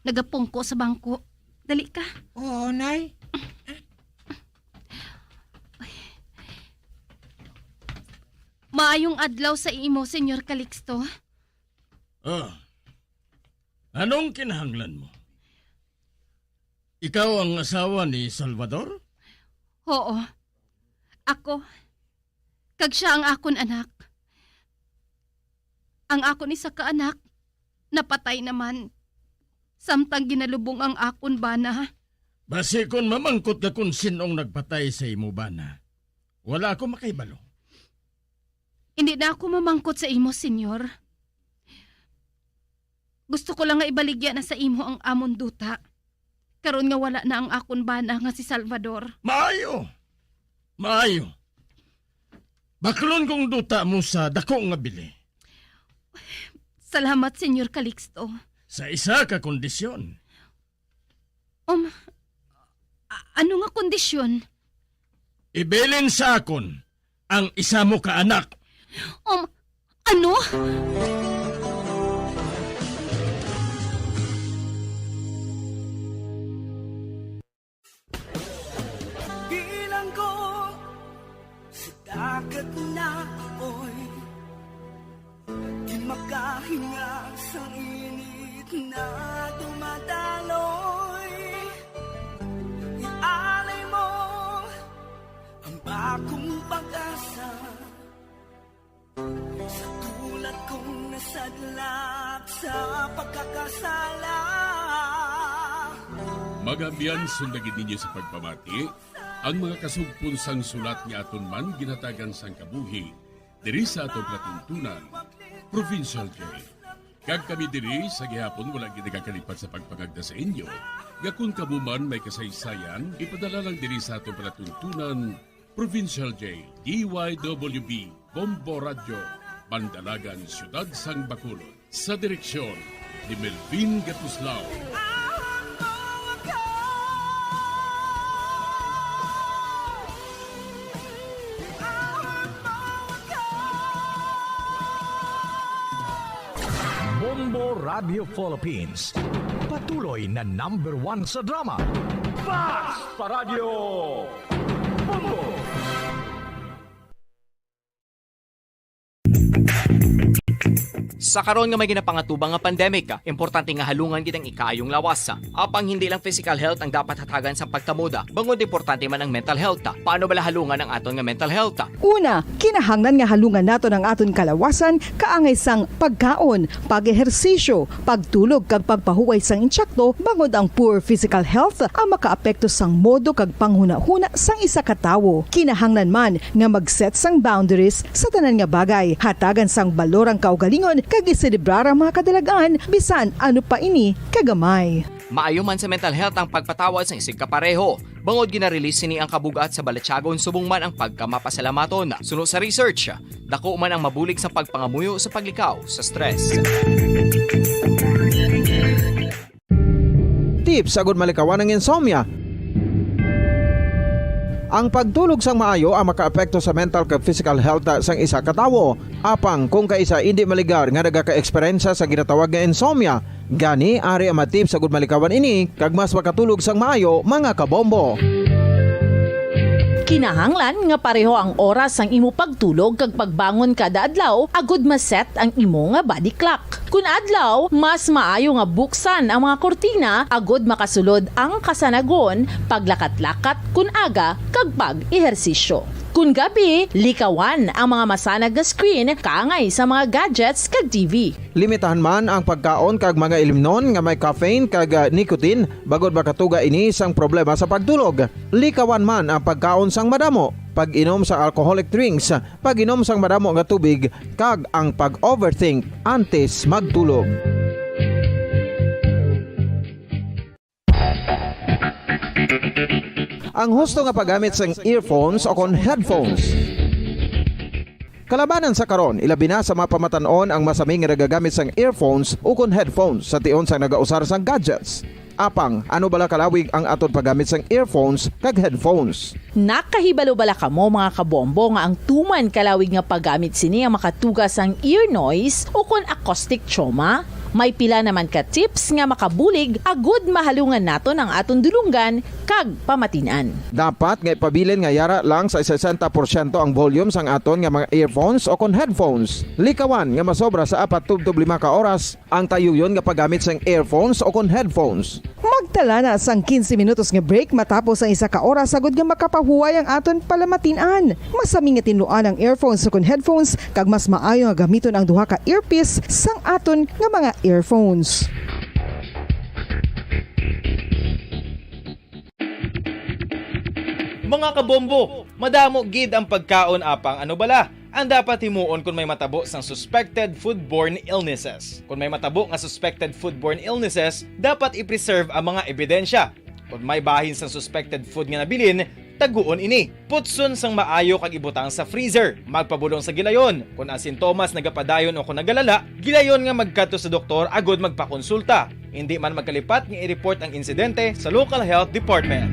Nagapungko sa bangko. Dali ka. Oo, Nay. Maayong adlaw sa imo, Senyor Calixto. Ah, anong kinahanglan mo? Ikaw ang asawa ni Salvador? Oo. Ako. Kag siya ang akon anak. Ang akon isa ka anak, napatay naman. Samtang ginalubong ang akon bana. Basi kon mamangkot ka kon sin-ong nagpatay sa imo bana, wala ako makahibalo. Hindi na ako mamangkot sa imo, Senyor. Gusto ko lang nga ibaligya na sa imo ang amon duta, karon nga wala na ang akon bana nga si Salvador. Maayo! Maayo! Baklon kong duta mo sa dako nga bili. Salamat, Senyor Calixto. Sa isa ka kondisyon. Um, a-, ano nga kondisyon? Ibilin sa akon ang isa mo ka anak. Um, ano? Bilanggo sa dagat na apoy, di makahinga sa init na dumadaloy. Ialay mo ang bagong pag-asa sa tulad kong nasadlak sa pagkakasala. Mga abyan, sundagin ninyo sa pagpamati ang mga kasugpon sang sulat nga aton man ginhatagan sang kabuhi diri sa aton palatuntunan, Provincial Jail. Kag kami diri sa gihapon wala gid nagakalipat sa pagpangagda sa inyo nga kon kamo man may kasaysayan, ipadala lang diri sa aton palatuntunan, Provincial Jail, D Y W B, Bombo Radio, Bandalagan, Siyudad sang Bacolod. Sa direksyon ni Melvin Gatuslao. Bombo Radio Philippines. Patuloy na number one sa drama. Basta Radio Bombo! Sa karon nga may ginapangatubang nga pandemic, importante nga halungan gid ang ikaayong lawas. Apang hindi lang physical health ang dapat hatagan sa pagkamoda, bangod importante man ang mental health. Paano bala halungan ang aton nga mental health? Una, kinahanglan nga halungan naton ang aton kalawasan kaangay sang pagkaon, pag-ehersisyo, pagtulog kag pagpahuway sang insakto, bangod ang poor physical health ang makaapekto sang modo kag panghunahuna sang isa ka tawo. Kinahanglan man nga mag-set sang boundaries sa tanan nga bagay, hatagan sang balor ang kaugalingon kag iselebrar ang mga kadalag-an bisan ano pa ini kagamay. Maayo man sa mental health ang pagpatawad sang isigkapareho. Bangod gina-release sini ang kabug-at sa balatyagon subong man ang pagkamapasalamaton. Suno sa research, dako man ang mabulig sa pagpangamuyo sa paglikaw sa stress. Tips agud malikawan ang insomnia. Ang pagtulog sang maayo ang makaapekto sa mental kag physical health sang isa ka tawo. Apang kung kaisa indi maligar nga nagaka-eksperyensya sa ginatawag nga insomnia, gani ari ang mga tips agud malikawan ini kag mas makatulog sang maayo, mga kabombo. Kinahanglan nga pareho ang oras sang imo pagtulog kag pagbangon kada adlaw agud ma-set ang imo nga body clock. Kun adlaw, mas maayo nga buksan ang mga kurtina agud makasulod ang kasanagon, paglakat-lakat kun aga, kag pag-ehersisyo. Kon gabi, likawan ang mga masanag nga screen kaangay sa mga gadgets kag T V. Limitahan man ang pagkaon kag mga ilimnon nga may caffeine kag, ah, nicotine, bangod makatuga ini sang problema sa pagtulog. Likawan man ang pagkaon sang madamo, pag-inom sang alcoholic drinks, pag-inom sang madamo nga tubig, kag ang pag-overthink antes magtulog. Ang husto nga paggamit sang earphones o kon headphones. Kalabanan sa karon, ilabi na sa mga pamatan-on ang masami nga nagagamit sang earphones o kon headphones sa tion sang nagausar sang gadgets. Apang, ano bala kalawig ang aton paggamit sang earphones kag headphones? Nakahibalo bala kamo, mga kabombo, nga ang tuman kalawig nga paggamit sini ang makatuga sang ear noise o kon acoustic trauma? May pila naman ka tips nga makabulig agud mahalungan naton ang aton dulonggan kag pamatin-an. Dapat nga ipabilin nga yara lang sa sesenta porsyento ang volume sang aton nga mga earphones o kon headphones. Likawan nga masobra sa apat tubtob lima ka oras ang tayuyon nga paggamit sang earphones o kon headphones. Magtala na sang quince minutos nga break matapos ang isa ka oras, agud nga makapahuway ang aton palamatin-an. Masami nga tinluan ang earphones o kon headphones, kag mas maayo nga gamiton ang duha ka earpiece sang aton nga mga earphones. Mga kabombo, madamo gid ang pagkaon, apang ano bala ang dapat himuon kon may matabo sang suspected foodborne illnesses? Kon may matabo nga suspected foodborne illnesses, dapat i-preserve ang mga ebidensya. Kon may bahin sang suspected food nga nabilin, taguon ini. Putson sang maayo kag ibutang sa freezer. Magpabulong sa gilayon. Kon ang sintomas nagapadayon o kon nagalala, gilayon nga magkadto sa doktor agud magpakonsulta. Indi man magkalipat nga i-report ang insidente sa local health department.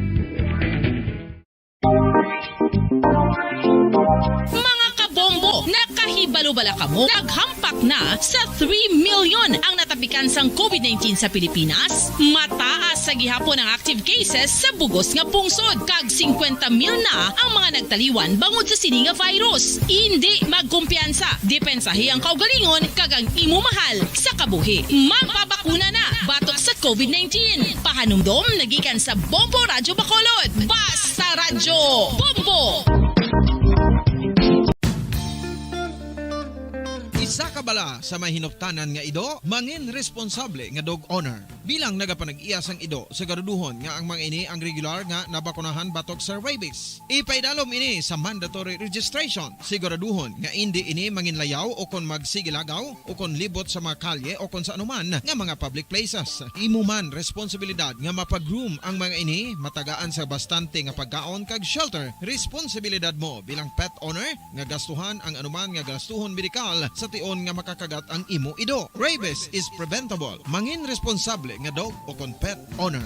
Mga kabombo, nakahibalo bala kamo? Naghampak na sa three million ang natapikan sang covid nineteen sa Pilipinas. Mataas sa gihapon ang active cases sa bug-os nga pungsod, kag singkwenta mil na ang mga nagtaliwan bangod sa sini nga virus. Indi magkumpiyansa, depensahi ang kaugalingon kag ang imo mahal sa kabuhi. Magpabakuna na batok sa covid nineteen. Pahanumdom na gikan sa Bombo Radyo Bacolod. Basta Radyo Bombo! Isa ka bala sa may hinuptanan nga ido, mangin responsable nga dog owner. Bilang nagapanag-iya sang ido, siguraduhon nga ang mga ini ang regular nga nabakunahan batok sa rabies. Ipaidalom ini sa mandatory registration. Siguraduhon nga indi ini manginlayaw o kon magsigilagaw o kon libot sa mga kalye o kon sa anuman nga mga public places. Imo man responsibilidad nga mapa-groom ang mga ini, matagaan sa bastante nga pagkaon kag shelter. Responsibilidad mo bilang pet owner nga gastuhan ang anuman nga gastuhon medikal sa tion nga makakagat ang imo ido. Rabies is preventable. Mangin responsable nga dog o kon pet owner.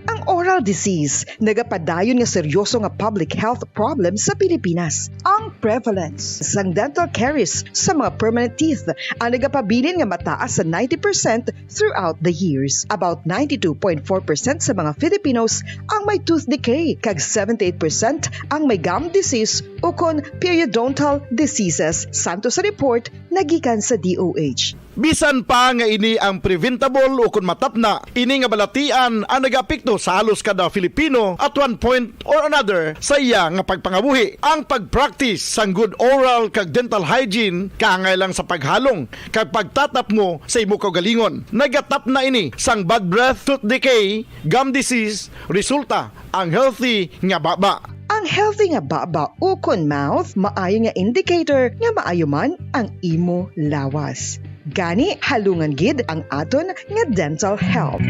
Ang oral disease nagapadayon nga seryoso nga public health problem sa Pilipinas. Ang prevalence sang dental caries sa mga permanent teeth ang nagapabilin nga mataas sa ninety percent throughout the years. About ninety-two point four percent sa mga Filipinos ang may tooth decay, kag seventy-eight percent ang may gum disease ukon periodontal diseases, santo sa report nga gikan sa D O H. Bisan pa nga ini ang preventable ukon matapna, ini nga balatian ang nagaapekto sa halos kada Filipino at one point or another sa iya nga pagpangabuhi. Ang pag-practice sang good oral kag dental hygiene kaangay lang sa paghalong kag pagtatapmo sa imo kaugalingon. Nagatapna ini sang bad breath, tooth decay, gum disease, resulta ang healthy nga baba. Ang healthy nga baba ukon mouth maayo nga indicator nga maayo man ang imo lawas. Gani, halungan gid ang aton nga dental health.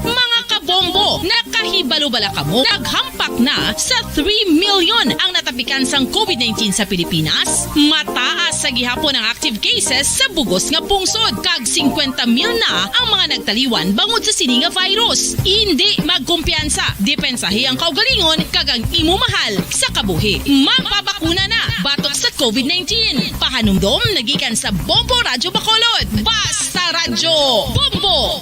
Mga kabombo, nakahibalo bala kamo? Naghampak na sa three million ang natapikan sang covid nineteen sa Pilipinas. Mataas sa gihapon ang active cases sa bugos nga pungsod, kag singkwenta mil na ang mga nagtaliwan bangod sa sini nga virus. Indi magkumpiyansa, depensahi ang kaugalingon kag ang imo mahal sa kabuhi. Magpabakuna na batok sa covid nineteen. Pahanumdom na gikan sa Bombo Radyo Bacolod. Basta Radyo Bombo!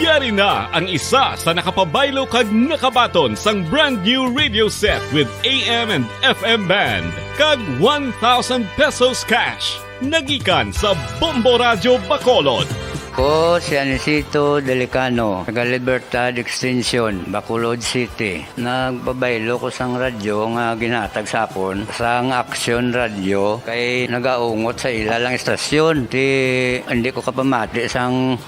Ari na ang isa sa nakapabaylo kag nakabaton sang brand new radio set with A M and F M band kag one thousand pesos cash. Nagikan sa Bombo Radyo Bacolod. Ko si Anisito Delicano, taga Libertad Extension, Bacolod City. Nagpabaylo ko sang radyo nga ginhatag sa akon sang Aksyon Radyo kay nagaungot sa ila lang istasyon. Ti, hindi ko kapamati sang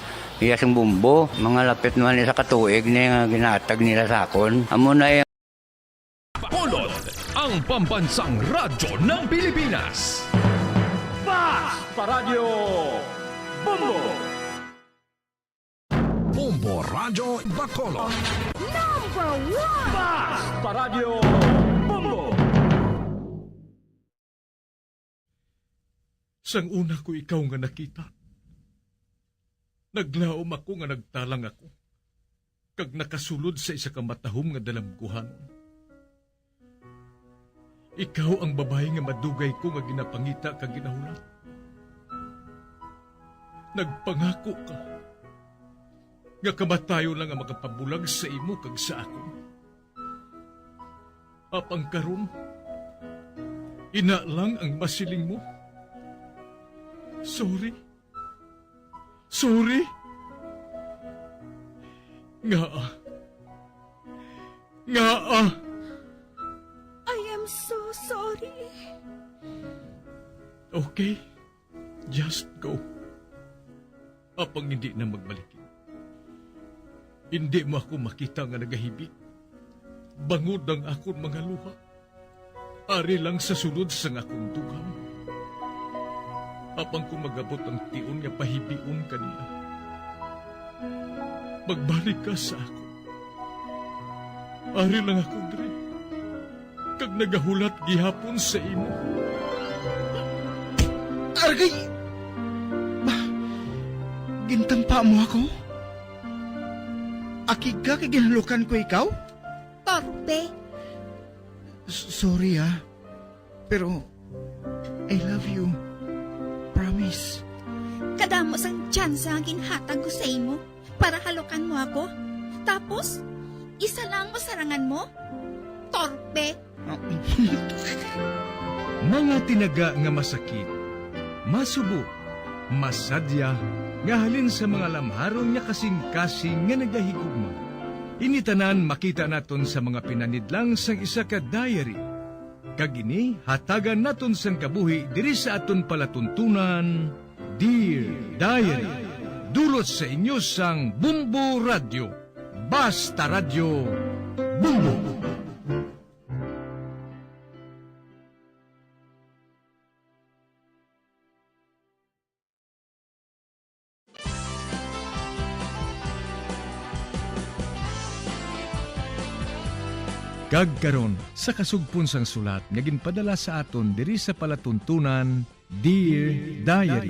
iya sing Bombo. Mga lapit naman isa ka tuig ni nga ginhatag nila sa akon. Amo na iya. Bacolod, ang pambansang radyo ng Pilipinas. Basta Radyo Bombo! Bombo Radyo Bacolod. Number one! Basta Radyo Bombo! Sang una ko ikaw nga nakita, naglaom ako nga nagtalang ako, kag nakasulod sa isa ka matahom nga dalamguhanon. Ikaw ang babayi nga madugay ko nga ginapangita kag ginahulat. Nagpangako ka nga kamatayon lang ang makapabulag sa imo kag sa akon. Apang karon, ina lang ang masiling mo. Sorry. Sorry. Ngaa? Ngaa? I am so sorry. Okay. Just go. Apang hindi na magbalik. Hindi mo ako makita nga nagahibik, bangod ang akon mga luha. Ari lang sa sulod sang akon dugang. Apang kung magabot ang tion nga pahibion ka niya, magbalik ka sa akon. Ari lang ako diri, kag nagahulat gihapon sa imo. Argay! Ba, gintampa mo ako? Akig ka kay ginhalukan ko ikaw? Torpe. S-, sorry, ah. Pero I love you. Promise. Kadamo sang tsansa nga ginhatag ko sa imo para halukan mo ako. Tapos, isa lang ang masarangan mo? Torpe. Mga tinaga nga masakit, masubo, masadya, nga halin sa mga lamharon nga kasing-kasing nga nagahigugma. Ini tanan makita naton sa mga pinanidlang sang isa ka diary. Kag ini hatagan naton sang kabuhi diri sa aton palatuntunan, Dear Diary. Dulot sa inyo sang Bombo Radyo. Basta Radyo, Bombo! Kag karon, sa kasugpon sang sulat nga ginpadala sa aton diri sa palatuntunan, Dear Diary.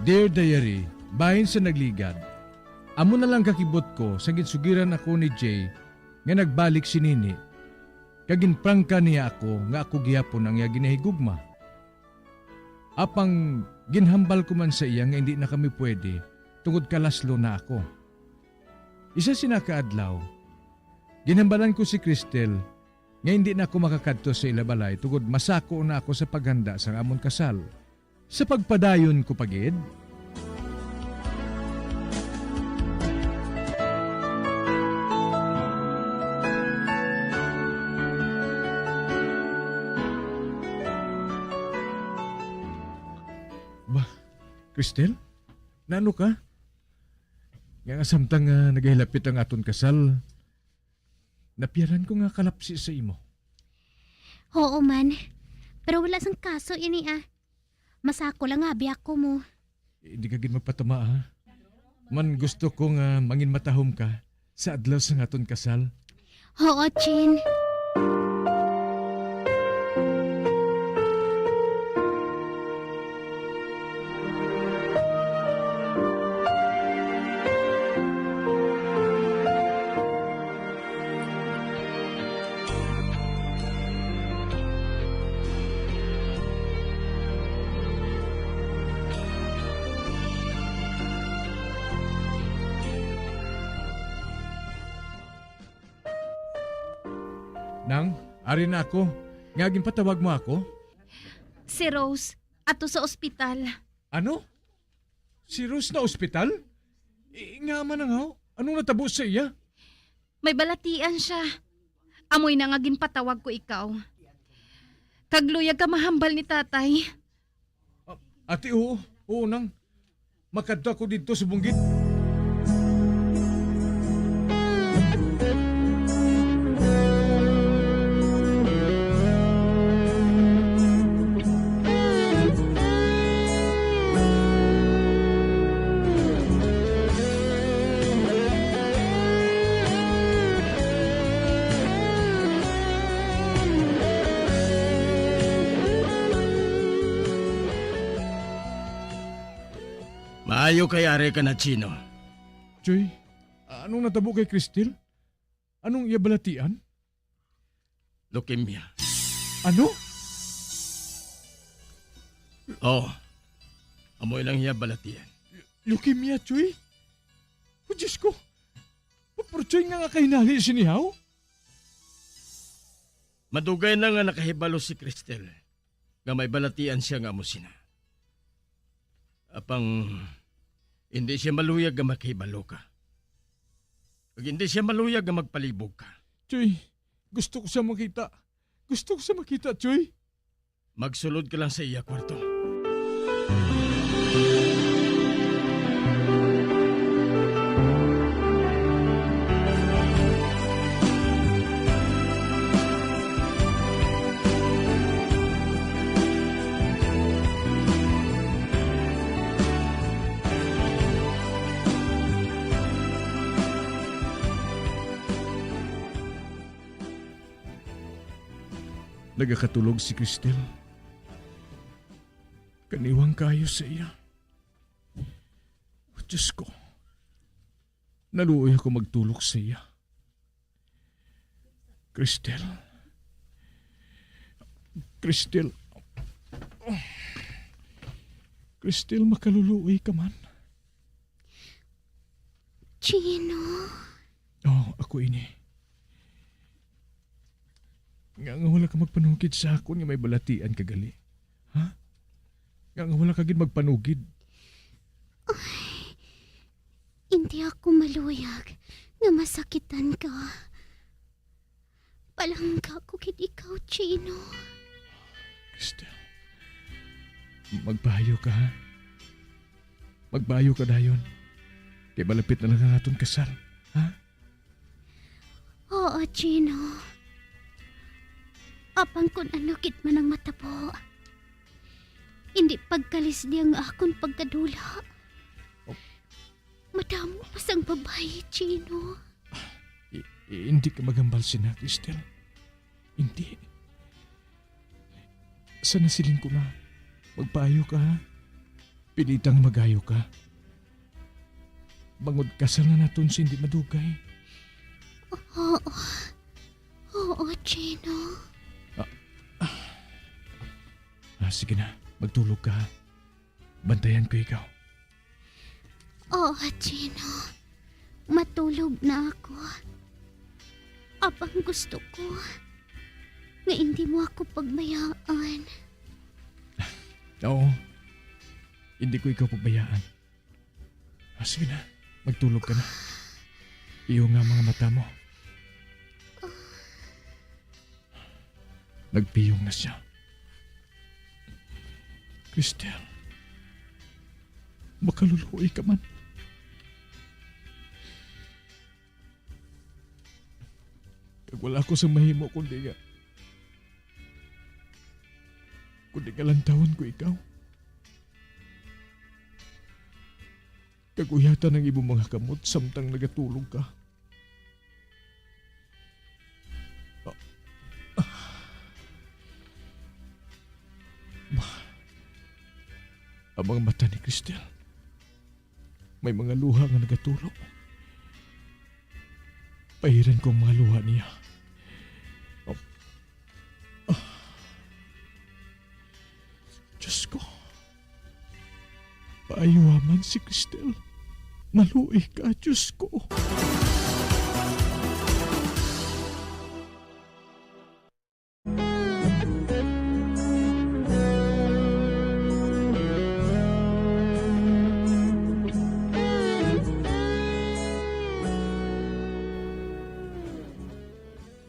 Dear Diary, bahin sa nagligad, amo na lang kakibot ko sa ginsugiran ako ni Jay nga nagbalik si Nini, kag ginprangka niya ako nga ako gihapon ang iya ginahigugma. Apang ginhambal ko man sa iya nga indi na kami pwede tungod kalaslo na ako. Isa sina ka adlaw, ginhambalan ko si Cristel nga indi na ako makakadto sa ila balay tungod masako na ako sa paghanda sang amon kasal. Sa pagpadayon ko pa gid. Ba, Cristel? Nano ka? Nga, nga samtang, ah, nagahilapit ang aton kasal, napiyaran ko nga kalapsi sa imo. Oo man. Pero wala sang kaso ini, ah. Masako lang nga abi ako mo. Hindi ka gid magpatama, ha? Man gusto ko nga manginmatahom ka sa adlaw sang aton kasal. Oo, Chin. Nang, ari na ako. Nga ginpatawag mo ako? Si Rose, ato sa ospital. Ano? Si Rose na ospital? I, nga man ang haw? Anong natabo sa iya? May balatian siya. Amoy na nga ginpatawag ko ikaw. Kag luyag ka mahambal ni tatay. Ah, ate, oo. Oo, nang. Makadto ako didto sa bungkit. Maayo kay ari ka na, Chino. Choy, anong natabo kay Cristel? Anong iya balatian? Leukemia. Ano? Oh, amoy lang iya balatian. Leukemia, Choy? Oh, Diyos ko. Pero, Choy, nga nga kahinali sini, haw? Madugay na nga nakahibalo si Cristel nga may balatian siya nga amo sina. Apang hindi siya maluyag nga makahibalo ka. Ug hindi siya maluyag nga magpalibog ka. Choy, gusto ko siya makita. Gusto ko siya makita, Choy. Magsulod ka lang sa iya kwarto. Nagakatulog si Cristel. Kaniwang kayo sa iya. Oh, Diyos ko. Naluoy ako magtulog sa iya. Cristel. Cristel. Cristel, makaluluoy ka man. Chino? Oh, ako ini. Nga, nga wala ka magpanugid sa akon nga may balatian ka gali? Ha? Nga, nga wala ka gid magpanugid? Ay, hindi ako maluyag nga masakitan ka. Palangga ko gid ikaw, Chino. Cristel, magpaayo ka, ha? Magpaayo ka dayon. Kay malapit na lang ang aton kasal, ha? Oo, Chino. Apang kun ano gid man ang matabo, hindi pagkalisdi ang akon pagkadula. Oh. Madamo pa sang babayi, Chino. I-, i-, hindi ka maghambal sina, Cristel. Hindi. Sa nasiling ko na, magpaayo ka, ha? Pilitang magayo ka. Bangod kasal na naton sa hindi madugay. Oo. Oo, Chino. Ah, ah. Ah, sige na, magtulog ka, ha? Bantayan ko ikaw. Oo, Chino. Matulog na ako. Apang gusto ko nga hindi mo ako pagbayaan. Oo. Hindi ko ikaw pagbayaan. Ah, sige na. Magtulog ka na. Iyo nga mga mata mo. Nagpiyong na siya. Cristel, makaluluoy ka man. Kag wala ko sa mahimo kundi nga, kundi nga lantawon ko ikaw. Kag uyatan ang imong mga kamot samtang nagatulog ka. Ang mga mata ni Cristel, may mga luha nga nagatulo. Pahiran ko ang mga luha niya. Diyos ko. Paayuha man si Cristel. Maluoy ka, Diyos ko.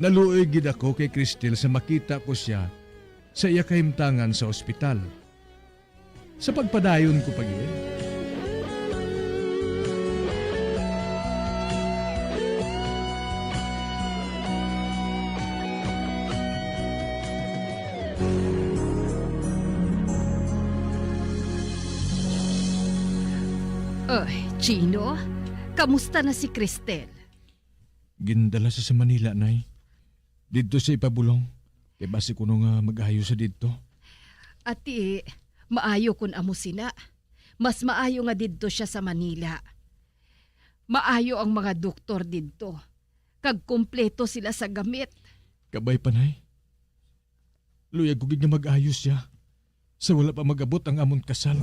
Naluoy gid ako kay Cristel sa makita ko sia sa iya kahimtangan sa ospital. Sa pagpadayon ko pa gid. Ay, Chino, kamusta na si Cristel? Gindala sa, sa Manila, Nay. Didto sa ipabulong. Kay basi kuno nga mag-ayo sa didto. Ati, maayo kun amo sina. Mas maayo nga didto siya sa Manila. Maayo ang mga doktor didto, kag kompleto sila sa gamit. Kabay pa, Nay. Luyag ko gid nga mag-ayo siya sa wala pa mag-abot ang amon kasal.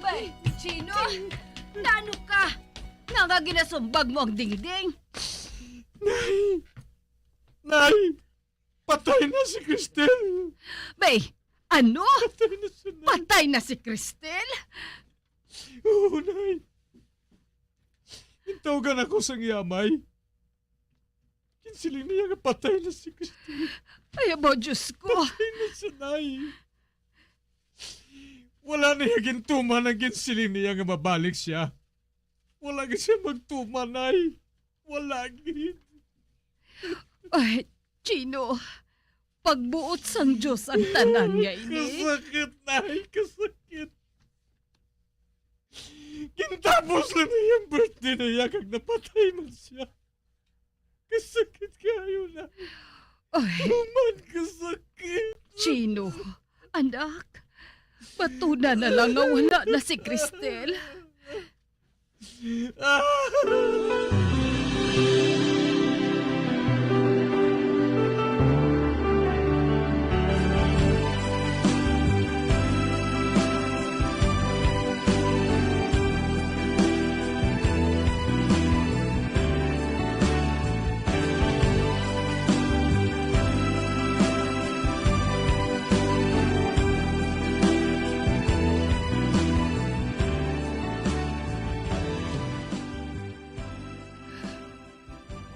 Bay, Chino, nano ka? Nga nga ginasumbag mo ang dingding? Nay! Nay! Patay na si Cristel! Bay, ano? Patay na siya, Nay. Patay na si Cristel? Oo, Nay. Gintawgan ako sang iya amay. Ginsiling niya nga patay na si Cristel. Ay, abo, Diyos ko. Patay na siya, Nay. Wala niya gintuman ang ginsiling niya nga mabalik siya. Wala gid siya magtuman, Nay. Wala gid. Ay, Chino, pagbuot sang Diyos ang tanan nga ini. Kasakit, Nay, kasakit. Gintapos lang niya ang birthday niya kag napatay man siya. Kasakit kaayo, Nay. Ay. Human kasakit. Chino, anak, batuna na lang nga wala na si Cristel.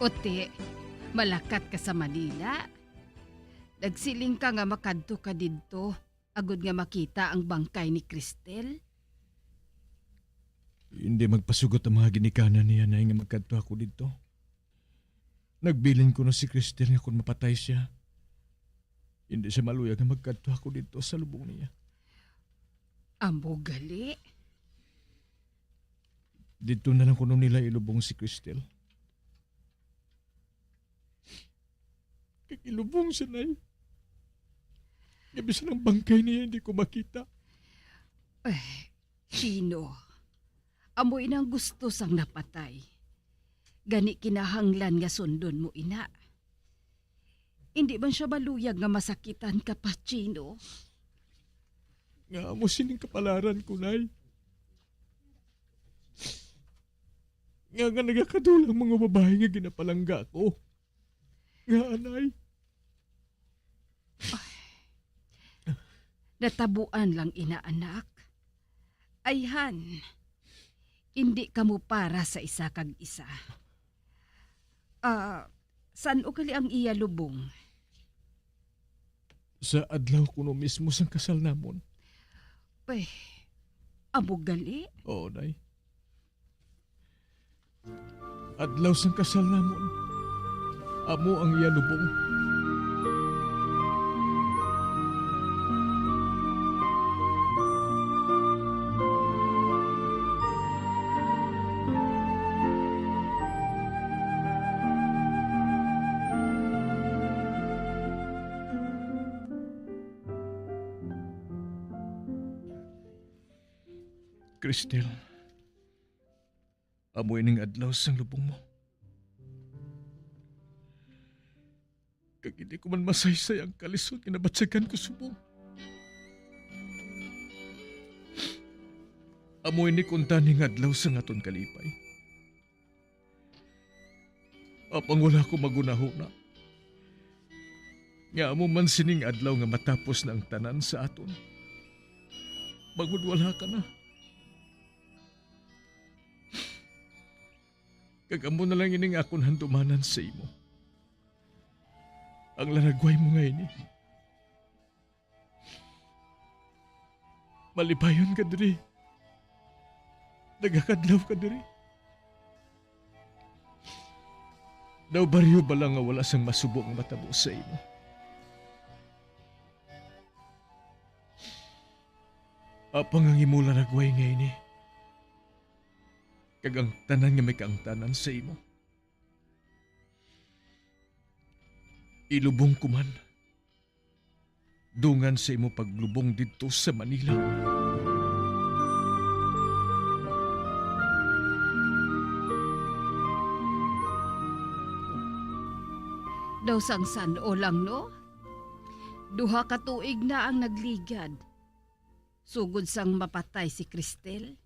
Uti, malakat ka sa Manila. Nagsiling ka nga makadto ka didto agod nga makita ang bangkay ni Cristel. Hindi magpasugot ang mga ginikanan niya, Nay, nga magkadto ako didto. Nagbilin ko na si Cristel nga kung mapatay siya, hindi siya maluyag nga magkadto ako didto sa lubong niya. Amo gali. Didto na lang kuno nila ilubong si Cristel. Kag ilubong siya, Nay. Nga bisan ang bangkay niya hindi ko makita. Eh, Chino, amo ina ang gusto sang napatay. Gani kinahanglan nga sundon mo ina. Hindi man siya maluyag nga masakitan ka pa, Chino. Nga amo sining kapalaran ko, Nay. Nga, nga nagakadulang mga babayi nga ginapalangga ko. Nga, anay. Natabuan lang ina, anak. Ayhan, indi kamo para sa isa kag isa. Ah, san-o gali ang iya lubong? Sa adlaw kuno mismo sang kasal namon. Peh, amo gali? Oo, Nay. Adlaw sang kasal namon, amo ang iya lubong. Cristel, amo ining adlaw sang lubong mo. kag hindi ko man masaysay ang kalisod nga nabatyagan ko subong. Amo ini kuntani nga adlaw sang aton kalipay. Apang wala ko magunahuna nga amo man sining adlaw nga matapos na ang tanan sa aton, bangod wala ka na. Kag amo na lang ining akon handumanan sa imo, ang laragway mo nga ini. Malipayon ka diri. Nagakadlaw ka diri. Daw baryo bala nga wala sang masubo nga matabo sa imo. Apang ang imo laragway nga ini, kag ang tanan nga may kaangtanan sa imo, ilubong ko man dungan sa imo paglubong didto sa Manila. Daw sang san-o lang, no? Duha ka tuig na ang nagligad sugod sang mapatay si Cristel.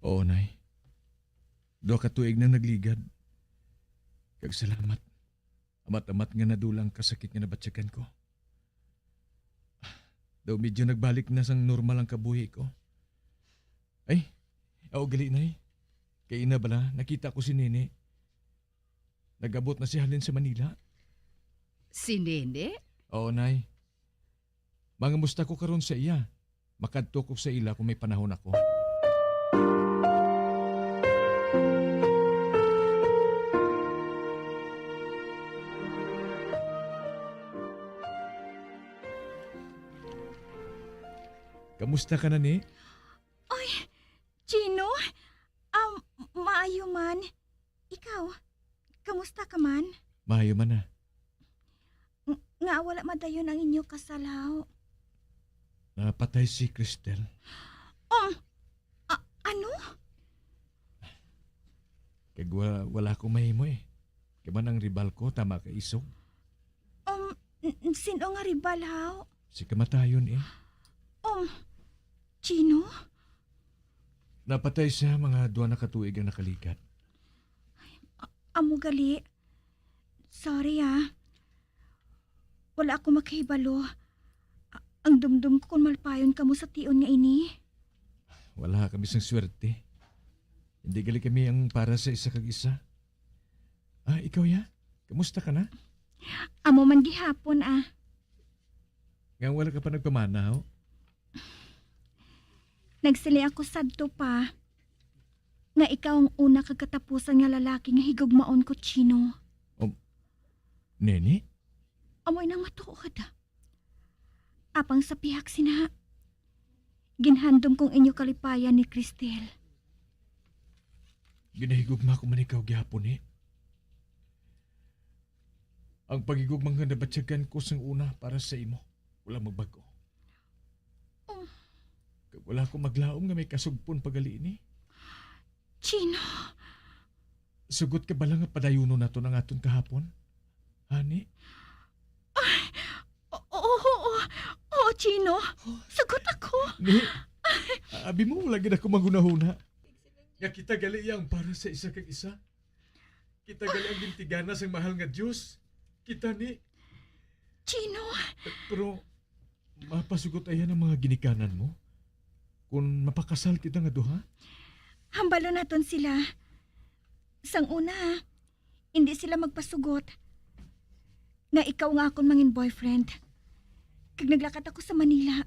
Oo, Nay. Duha ka tuig na nagligad. Kag salamat. Amat-amat nga nadulang kasakit nga nabatyagan ko. Daw medyo nagbalik na sang normal ang kabuhi ko. Ay, aw gali, Nay. Kay ina bala, nakita ko si Nene. Nag-abot na siya halin sa Manila. Si Nene? Oo, Nay. Mangamusta ko karon sa iya. Makadto ko sa ila kung may panahon ako. Kamusta ka na ni? Oy, Chino? Um, maayo man. Ikaw, kamusta ka man? Maayo man na. Ng-, nga wala madayon ang inyo kasal, haw? Napatay si Cristel. Um, a-, ano? Kag wa-, wala akong mahimo eh. Kay man ang rival ko, tama ka isog. Um, n-, n-, sino nga rival, haw? Si kamatayon eh. Um, Chino? Napatay siya mga duha na ka tuig ang nakaligat. A-, amo gali. Sorry, ah. Wala ako makahibalo. A-, ang dumdum ko kung malpayon kamo sa tion nga ini. Wala kami sang swerte. Hindi gali kami ang para sa isa kag isa. Ah, ikaw, ya? Kamusta ka na? Amo man gihapon, ah. Nga wala ka pa nagpamana, ho? Nagsili ako sadto pa nga ikaw ang una kag katapusan nga lalaki nga higugmaon ko, Chino. Um, Nene? Amoy nang matuod. Apang sa pihak sina, ginhandom kong inyo kalipayan ni Cristel. Ginahigugma ko man ikaw gihapon, eh. Ang paghigugma nga nabatyagan ko sang una para sa imo, wala magbag-o. Oh. Kag wala ko maglaom nga may kasugpon pa gali ini. Chino! Sugot ka bala nga padayunon naton ang aton kahapon? Honey? Ay, o-, oo, oo, oo, Chino. Sugot ako. Ni, abi mo, wala gid ako maghunahuna. Nga kita gali iya ang para sa isa kag isa. Kita gali ang gintigana sang mahal nga Dios. Kita ni Chino! Pero mapasugot ayan ang mga ginikanan mo? Kung mapakasal kita nga duha? Hambalon naton sila. Sang una, hindi sila magpasugot nga ikaw nga akon mangin boyfriend. Kag naglakat ako sa Manila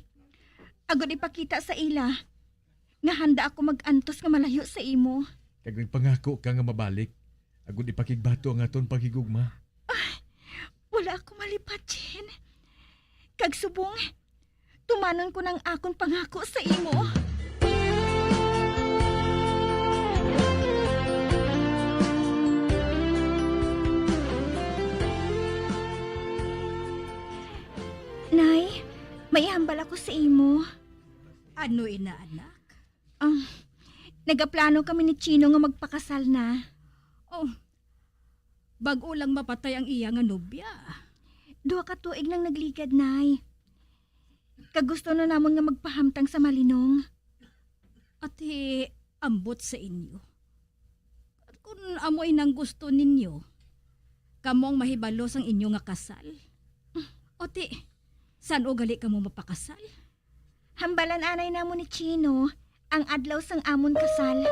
agud ipakita sa ila nga handa ako mag-antos nga malayo sa imo. Kag nagpangako ka nga mabalik agud ipakigbato ang aton paghigugma. Ay, wala ako malipat, Jen. Kag subong, tumanon ko nang akon pangako sa imo. Nay, may ihambal ako sa imo. Ano ina, anak? Ah, nagaplano kami ni Chino nga magpakasal na. Oh, bag-o lang mapatay ang iya nga nobya. Duha ka tuig nang nagligad, Nay. Kag gusto na namon nga magpahamtang sa malinong. Ati, ambot sa inyo. Kung amo inang gusto ninyo, kamo ang mahibalo sang inyo nga kasal. Ati, san-o gali kamo mapakasal? Hambalan anay namon ni Chino ang adlaw sang amon kasal.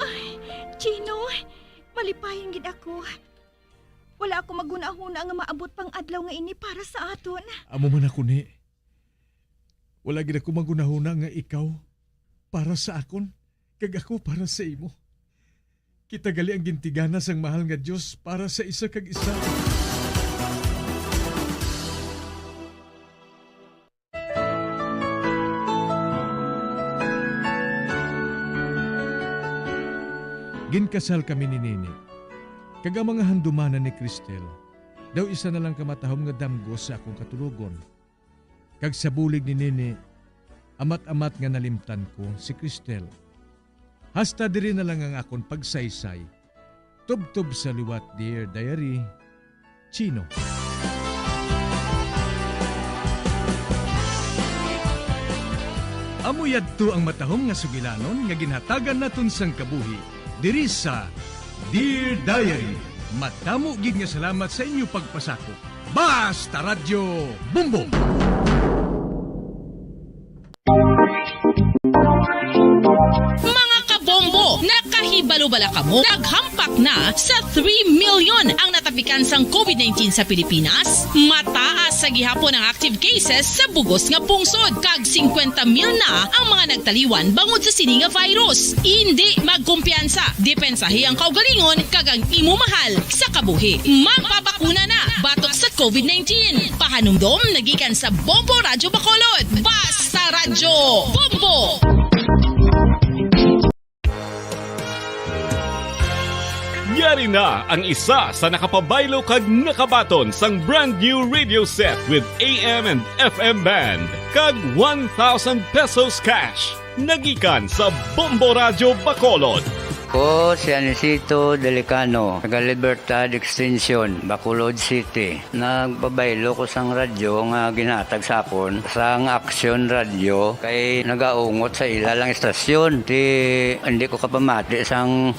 Ay, Chino, malipayon gid ako. Wala ako maghunahuna nga maabot pang adlaw nga ini para sa aton. Amo man ako ni. Wala gid ako maghunahuna nga ikaw para sa akon, kag ako para sa imo. Kita gali ang gintigana sang mahal nga Dios para sa isa kag isa. Ginkasal kami ni Nini, kag ang mga handumanan ni Cristel daw isa na lang ka matahom nga damgo sa akong katulogon. Kag sa bulig ni Nini, amat-amat nga nalimtan ko si Cristel. Hasta diri na lang ang akon pagsaysay. Tubtob sa liwat, Dear Diary, Chino. Amo yadto ang matahom nga sugilanon nga ginhatagan naton sang kabuhi diri sa Dear Diary. Madamo gid nga salamat sa inyo pagpasakop. Basta Radyo Bombo! Mga kabombo, nakahibalo bala kamo? Naghampak na sa three million ang natapikan sang covid nineteen sa Pilipinas. Mataas sa gihapon ang active cases sa bugos nga pungsod, kag singkwenta mil na ang mga nagtaliwan bangod sa sini nga virus. Indi magkumpiyansa, depensahi ang kaugalingon kag ang imo mahal sa kabuhi. Magpabakuna na batok sa covid nineteen. Pahanumdom na gikan sa Bombo Radyo Bacolod. Basta Radyo Bombo! Yari na ang isa sa nakapabaylo kag nakabaton sang brand new radio set with A M and F M band kag one thousand pesos cash. Nagikan sa Bombo Radyo Bacolod. Ko si Anisito Delicano, taga Libertad Extension, Bacolod City. Nagpabaylo ko sang radyo nga ginhatag sa akon sang Action Radio kay nagaungot sa ila lang istasyon. Ti, hindi ko kapamati sang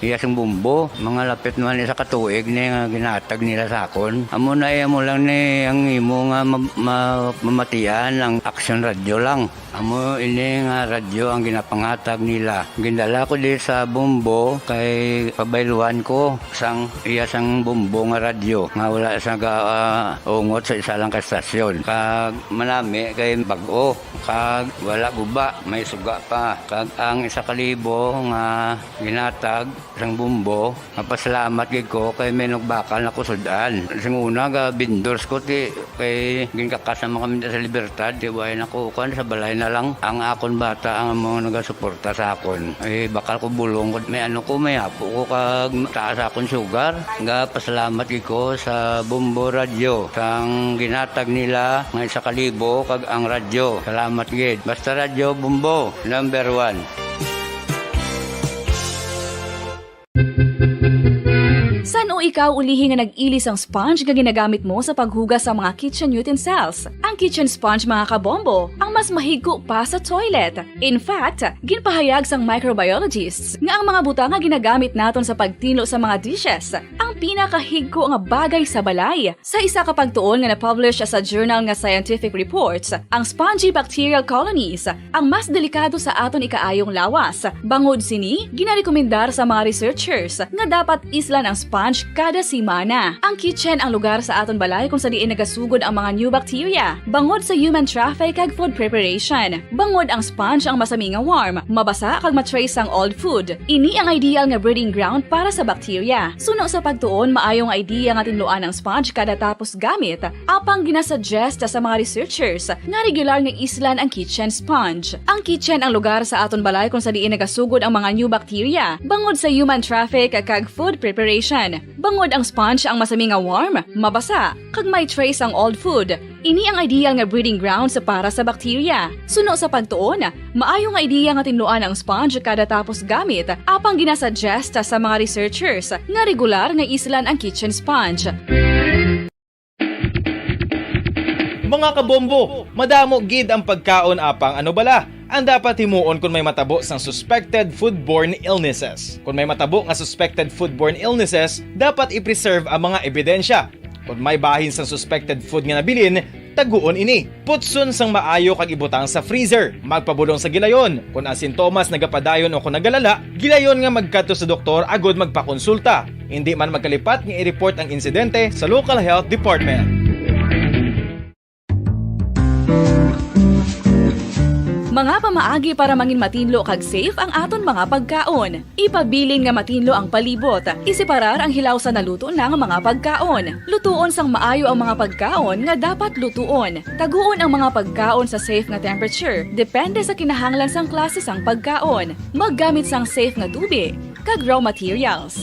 iya sing Bombo. Mga lapit man isa ka tuig ni nga ginhatag nila sa akon. Amo na, eh, amo lang ni ang imo nga ma-, ma-, mamatian ang Action Radio lang. Amo ini nga radyo ang ginapanghatag nila. Gindala ko di sa Bombo kay pabayluan ko sang iya sang Bombo nga radyo nga wala sa ga-, ah, ungot sa isa lang ka stasyon. Kag manami kay bag-o, kag wala guba, may suga pa. Kag ang isa ka libo nga ginhatag sang Bombo, mapasalamat gid ko kay may nagbakal na ko sud-an. Sing una, ga-vendors ko, ti, kay ginkakas naman kami sa Libertad, ti, way na ko, kuwan, sa balay na lang. Ang akon bata ang mga nagasuporta sa akon. Eh, bakal ko bulong ko, may ano ko, may apo ko, kag taas akon sugar. Ga-pasalamat gid ko sa Bombo Radyo, sang ginhatag nila nga isa ka libo, kag ang radyo. Salamat gid. Basta Radyo Bombo, number one. San-o ikaw ulihi nga nag-ili sang sponge nga ginagamit mo sa paghugas sa mga kitchen utensils? Ang kitchen sponge, mga kabombo, ang mas mahigko pa sa toilet. In fact, ginpahayag sang microbiologists nga ang mga butang nga ginagamit naton sa pagtinlo sa mga dishes ang pinakahigko nga bagay sa balay. Sa isa ka pagtuon nga na-publish sa journal nga Scientific Reports, ang spongy bacterial colonies ang mas delikado sa aton ikaayong lawas. Bangod sini, ginarekomendar sa mga researchers nga dapat islan ang sponge kada semana. Ang kitchen ang lugar sa aton balay kung sa diin nagasugod ang mga new bacteria bangod sa human traffic kag food preparation. Bangod ang sponge ang masami nga warm, mabasa kag ma-trace sang old food. Ini ang ideal nga breeding ground para sa bacteria. Suno sa pagtuon, maayo nga idea nga tinluan ang sponge kada tapos gamit. Apang ginasuggest sa mga researchers nga regular nga islan ang kitchen sponge. Ang kitchen ang lugar sa aton balay kung sa diin nagasugod ang mga new bacteria bangod sa human traffic kag food preparation. Bangod ang sponge ang masami nga warm, mabasa, kag may trace ang old food, ini ang ideal nga breeding grounds para sa bakterya. Suno sa pagtuon, maayo nga ideya nga tinluan ang sponge kada tapos gamit, apang ginasuggest sa mga researchers nga regular nga islan ang kitchen sponge. Mga kabombo, madamo gid ang pagkaon, apang ano bala ang dapat himuon kon may matabo sang suspected foodborne illnesses? Kon may matabo nga suspected foodborne illnesses, dapat i-preserve ang mga ebidensya. Kon may bahin sang suspected food nga nabilin, taguon ini. Putson sang maayo kag ibutang sa freezer. Magpabulong sa gilayon. Kon ang sintomas nagapadayon o kon nagalala, gilayon nga magkadto sa doktor agod magpakonsulta. Indi man magkalipat nga i-report ang insidente sa local health department. Mga pamaagi para mangin matinlo kag safe ang aton mga pagkaon. Ipabilin nga matinlo ang palibot. Iseparar ang hilaw sa naluto na nga mga pagkaon. Lutuon sang maayo ang mga pagkaon nga dapat lutuon. Taguon ang mga pagkaon sa safe nga temperature, depende sa kinahanglan sang klase sang pagkaon. Maggamit sang safe nga tubig kag raw materials.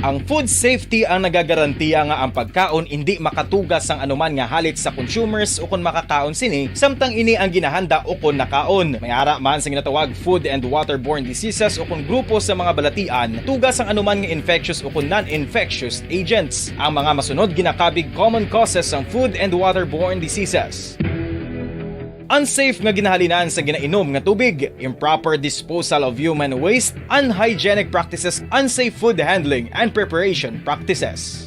Ang food safety ang nagagarantiya nga ang pagkaon indi makatuga sang anuman nga halit sa consumers ukon makakaon sini, samtang ini ang ginahanda ukon nakaon. May ara man sa ginatawag food and waterborne diseases ukon grupo sa mga balatian, tuga sang anuman nga infectious ukon non-infectious agents. Ang mga masunod ginakabig common causes sang food and waterborne diseases. Unsafe nga ginahalinan sa ginainom nga tubig, improper disposal of human waste, unhygienic practices, unsafe food handling and preparation practices.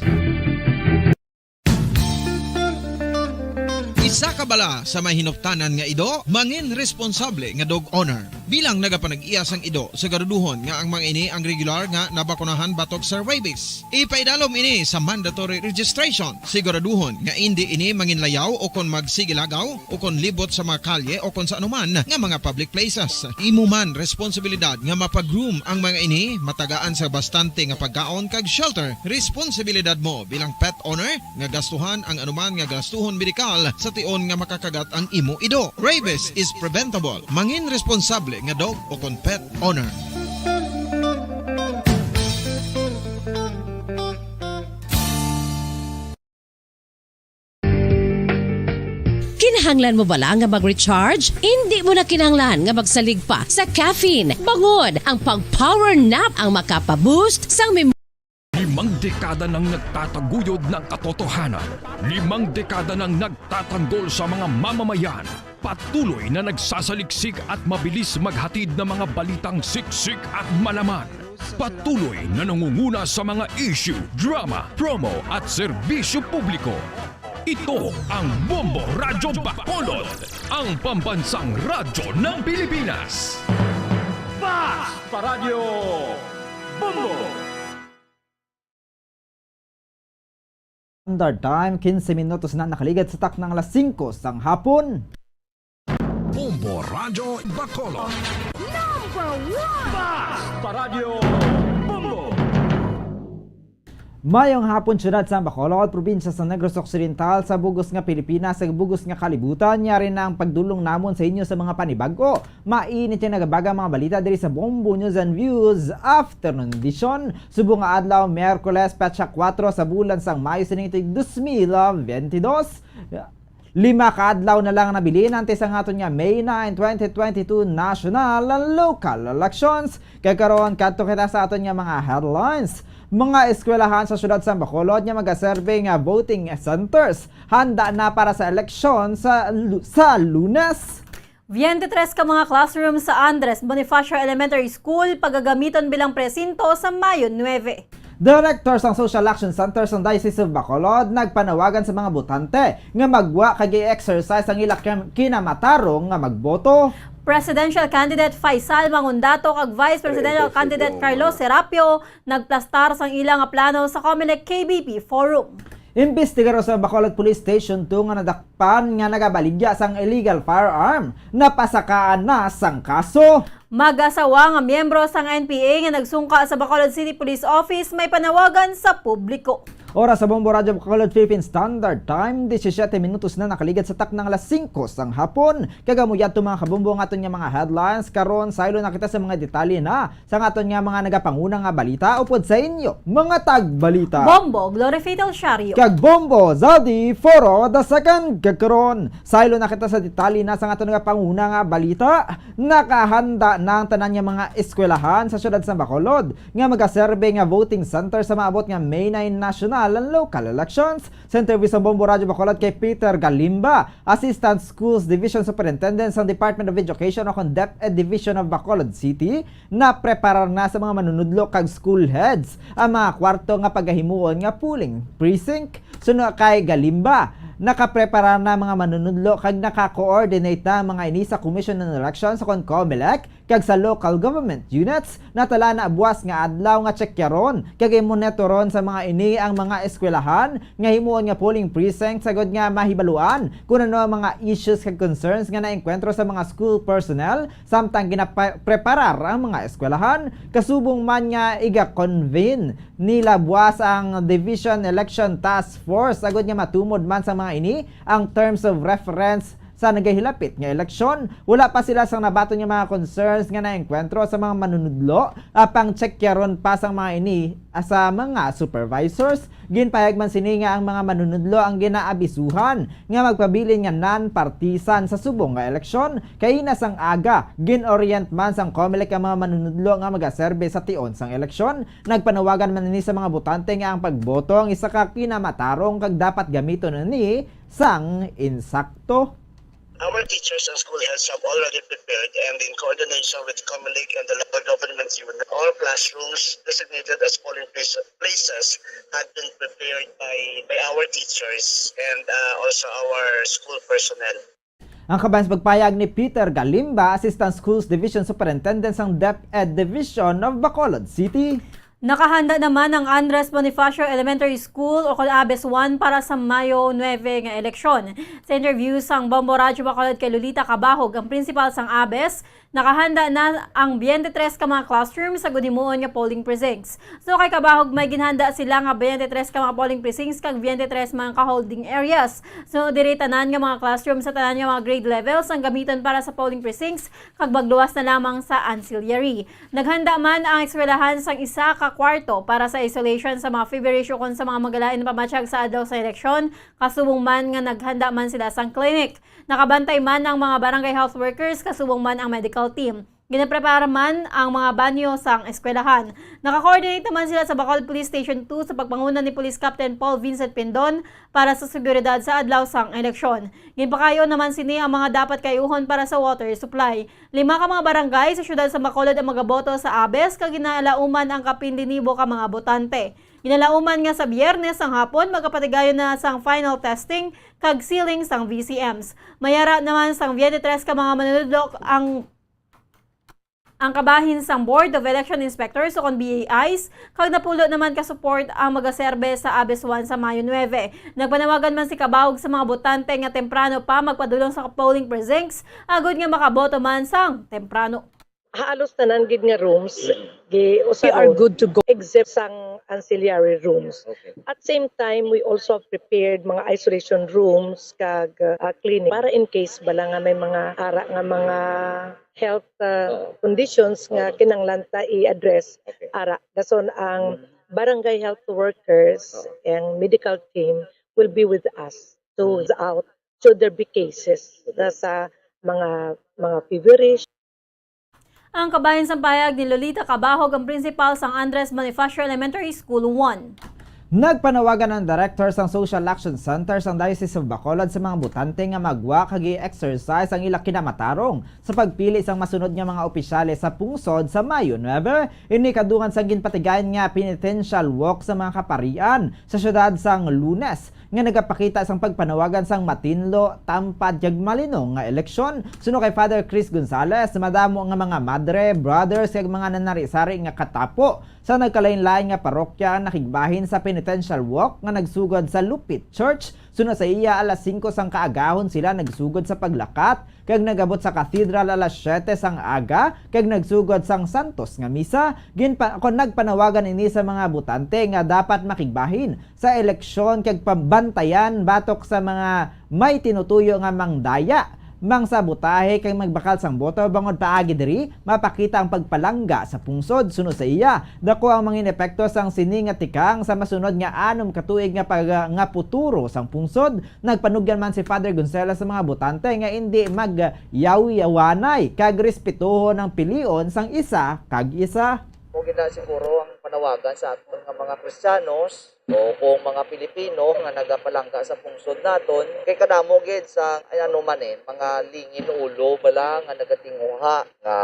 Isa ka bala sa may hinuptanan nga ido, mangin responsable nga dog owner. Bilang nagapanag-iya sang ido, siguraduhon nga ang mga ini ang regular nga nabakunahan batok sa rabies. Ipaidalom ini sa mandatory registration. Siguraduhon nga indi ini manginlayaw o kon magsigilagaw o kon libot sa mga kalye o kon sa anuman nga mga public places. Imo man responsibilidad nga mapa-groom ang mga ini, matagaan sa bastante nga pagkaon kag shelter. Responsibilidad mo bilang pet owner nga gastuhan ang anuman nga gastuhon medikal sa tion nga makakagat ang imo ido. Rabies is preventable. Mangin responsable nga dog o kon pet owner. Kinahanglan mo bala nga mag-recharge? Indi mo na kinahanglan nga magsalig pa sa caffeine. Bangod ang pag-power nap ang makapa-boost sang mem- Limang dekada nang nagtataguyod ng katotohanan. Limang dekada nang nagtatanggol sa mga mamamayan. Patuloy na nagsasaliksik at mabilis maghatid ng mga balitang siksik at malaman. Patuloy na nangunguna sa mga issue, drama, promo at serbisyo publiko. Ito ang Bombo Radyo Bacolod, ang pambansang radyo ng Pilipinas. Fast Radyo Bombo! Standard Time, quince minutos na nakaligad sa taknang alas singko sang hapon. Bombo Radyo Bacolod. Number one! Fast Radyo Bombo! Mayong hapon, siyudad sa Bacolod, probinsya sa Negros Occidental, sa bugos nga Pilipinas, sa bugos nga kalibutan. Yari na ang pagdulong namon sa inyo sa mga panibag-o. Mainit nga nagabaga mga balita diri sa Bombo News and Views Afternoon Edition. Subong nga adlaw, Miyerkules, petsa kuwatro sa bulan sang Mayo sining tuig dos mil bentidós. Lima ka adlaw na lang nabilin antes ang aton nga May nine, twenty twenty-two national and local elections. Kay karon, kadto kita sa aton nga mga headlines. Mga eskwelahan sa siyudad sa Bacolod nga magaserbe nga voting centers handa na para sa eleksyon sa, lu- sa Lunes. Twenty-three ka mga classroom sa Andres Bonifacio Elementary School pagagamiton bilang presinto sa Mayo nuebe. Director sang Social Action Center sang Diocese of Bacolod nagpanawagan sa mga botante nga magwa kag i-exercise ang ila kim- kinamatarong nga magboto. Presidential candidate Faisal Mangundato kag Vice Presidential candidate Carlos Serapio nagplastar sang ila nga plano sa Comelec K B P Forum. Imbestigador sa Bacolod Police Station two nga nadakpan nga nagabaligya sang illegal firearm, napasakaan na sang kaso. Mag-asawa nga miyembro sang N P A nga nagsungka sa Bacolod City Police Office may panawagan sa publiko. Oras sa Bombo Radyo Bacolod, Philippine Standard Time, disisiete minutos na nakaligad sa taknang alas singko sang hapon. Kag amo yadto, mga kabombo, ang aton nga mga headlines. Karon, saylo na kita sa mga detalye na sa aton nga mga nagapanguna nga balita upod sa inyo, mga tagbalita. Bombo Glory Fidel Shario. Kag Bombo Zaldi Foro the second. Kag karon, saylo na kita sa detalye na sa aton nga panguna nga balita. Nakahanda na ang tanan nga mga eskwelahan sa siyudad sa Bacolod nga magaserbe nga voting center sa maabot nga May nine national and local elections. Sa interview sa Bombo Radyo Bacolod kay Peter Galimba, Assistant Schools Division Superintendent sang Department of Education o kon DepEd Division of Bacolod City, napreparar na sa mga manunudlo kag school heads ang mga kwarto nga pagahimuon nga polling precinct. Suno kay Galimba, nakapreparar na ang mga manunudlo kag naka-coordinate na ang mga ini sa Commission on Elections o kon COMELEC kag sa local government units. Natala na buwas nga adlaw nga tsekyaron kag imonitoron sa mga ini ang mga eskwelahan nga himuon nga polling precinct, sagod nga mahibaluan kung ano ang mga issues kag concerns nga naengkwentro sa mga school personnel samtang ginapreparar ang mga eskwelahan. Kasubong man nga iga-convene nila buwas ang Division Election Task Force, sagod nga matumod man sa mga ini ang terms of reference sa nagahilapit nga eleksyon. Wala pa sila sang nabaton nga mga concerns nga naengkwentro sa mga manunudlo, apang tsekyaron pa sang mga ini, ah, sa mga supervisors. Ginpahayag man sini nga ang mga manunudlo ang ginaabisuhan nga magpabilin nga non-partisan sa subong nga eleksyon. Kaina sang aga, gin-orient man sang COMELEC ang mga manunudlo nga magaserbe sa tion sang eleksyon. Nagpanawagan man ini sa mga botante nga ang pagboto ang isa ka kinamatarong kag dapat gamiton ini sang insakto. Our teachers and school heads have already prepared, and in coordination with COMELEC and the local government unit, all classrooms designated as polling place-, places had been prepared by, by our teachers and, uh, also our school personnel. Ang kabahin sa pagpayag ni Peter Galimba, Assistant Schools Division Superintendent sang DepEd Division of Bacolod City. Nakahanda naman ang Andres Bonifacio Elementary School o kon ABES one para sa Mayo nuebe nga eleksyon. Sa interview sang Bombo Radyo Bacolod kay Lolita Cabahog, ang principal sang ABES, nakahanda na ang twenty-three ka mga classrooms sa gunimuon nga polling precincts. So kay Cabahog, may ginhanda sila nga twenty-three ka mga polling precincts kag twenty-three mga ka-holding areas. So diri tanan nga mga classroom sa tanan nga mga grade levels ang gamiton para sa polling precincts kag magluwas na lamang sa ancillary. Naghanda man ang eskwelahan sang isa ka kwarto para sa isolation sa mga feverish ukon sa mga magalain nga pamatyag sa adlaw sa eleksyon, kasubong man nga naghanda man sila sang clinic. Nakabantay man ang mga barangay health workers kasubong man ang medical team. Ginaprepara man ang mga banyo sang eskwelahan. Naka-coordinate naman sila sa Bacolod Police Station two sa pagpanguna ni Police Captain Paul Vincent Pindon para sa seguridad sa adlaw sang eleksyon. Ginpakayo naman sini ang mga dapat kayuhon para sa water supply. Lima ka mga barangay sa siyudad sa Bacolod ang magaboto sa ABES kag ginalauman ang kapin de nibo ka mga botante. Ginalauman nga sa Biyernes sang hapon magapatigayon na sang final testing kag sealing sang V C Ms. May ara naman sang twenty-three ka mga manunudlo ang ang kabahin sang Board of Election Inspectors o kon B A Is, kag napulo naman ka support ang magaserbe sa ABES one sa Mayo nuebe. Nagpanawagan man si Cabahog sa mga botante nga temprano pa magpadulong sa polling precincts agod nga makaboto man sang temprano. Halos tanan gid nga rooms gi-, we are good to go, except sang ancillary rooms. Okay. At same time, we also have prepared mga isolation rooms kag, uh, clinic para in case bala nga may mga ara nga mga health, uh, conditions nga kinahanglan ta i-address. Okay. Ara, dason ang barangay health workers and medical team will be with us to the out should there be cases na sa mga, mga feverish. Ang kabahin sang pahayag ni Lolita Cabahog, ang principal sang Andres Bonifacio Elementary School one. Nagpanawagan ang director sang Social Action Center sang Diocese of Bacolod sa mga botante nga magwa kag i-exercise ang ila kinamatarong sa pagpili sang masunod nga mga opisyales sa pungsod sa Mayo nuebe. Ini kadungan sang ginpatigayon nga penitential walk sa mga kaparian sa siyudad sang Lunes, nga nagapakita sang pagpanawagan sang matinlo, tampad, kag malinong nga eleksyon. Suno kay Father Chris Gonzalez, madamo nga mga madre, brothers, kag mga nanari-sari nga katapo sa nagkalain-lain nga parokya ang nakigbahin sa Penitential Walk nga nagsugod sa Lupit Church. Suno sa iya, alas singko sang kaagahon sila nagsugod sa paglakat, kag nagabot sa Cathedral alas siyete sang aga, kag nagsugod sang santos nga misa. Ginpa-, kon nagpanawagan ini sa mga botante nga dapat makigbahin sa eleksyon kag pabantayan batok sa mga may tinutuyo nga mangdaya, mangsabotahe kag magbakal sang boto bangod paagi diri mapakita ang pagpalangga sa pungsod. Suno sa iya, dako ang mangin epekto sang sini nga tikang sa masunod nga anom ka tuig nga pag-, nga puturo sang pungsod. Nagpanugyan man si Father Gonzales sa mga botante nga indi magyaw-yawanay kag respetuhon ang pilion sang isa kag isa. Mao gid na siguro ang panawagan sa aton nga mga Kristiyanos o kung mga Pilipino nga nagapalangga sa pungsod naton, kay kadamo gid sa, ay, ano man, eh, mga lingin ulo bala nga nagatinguha nga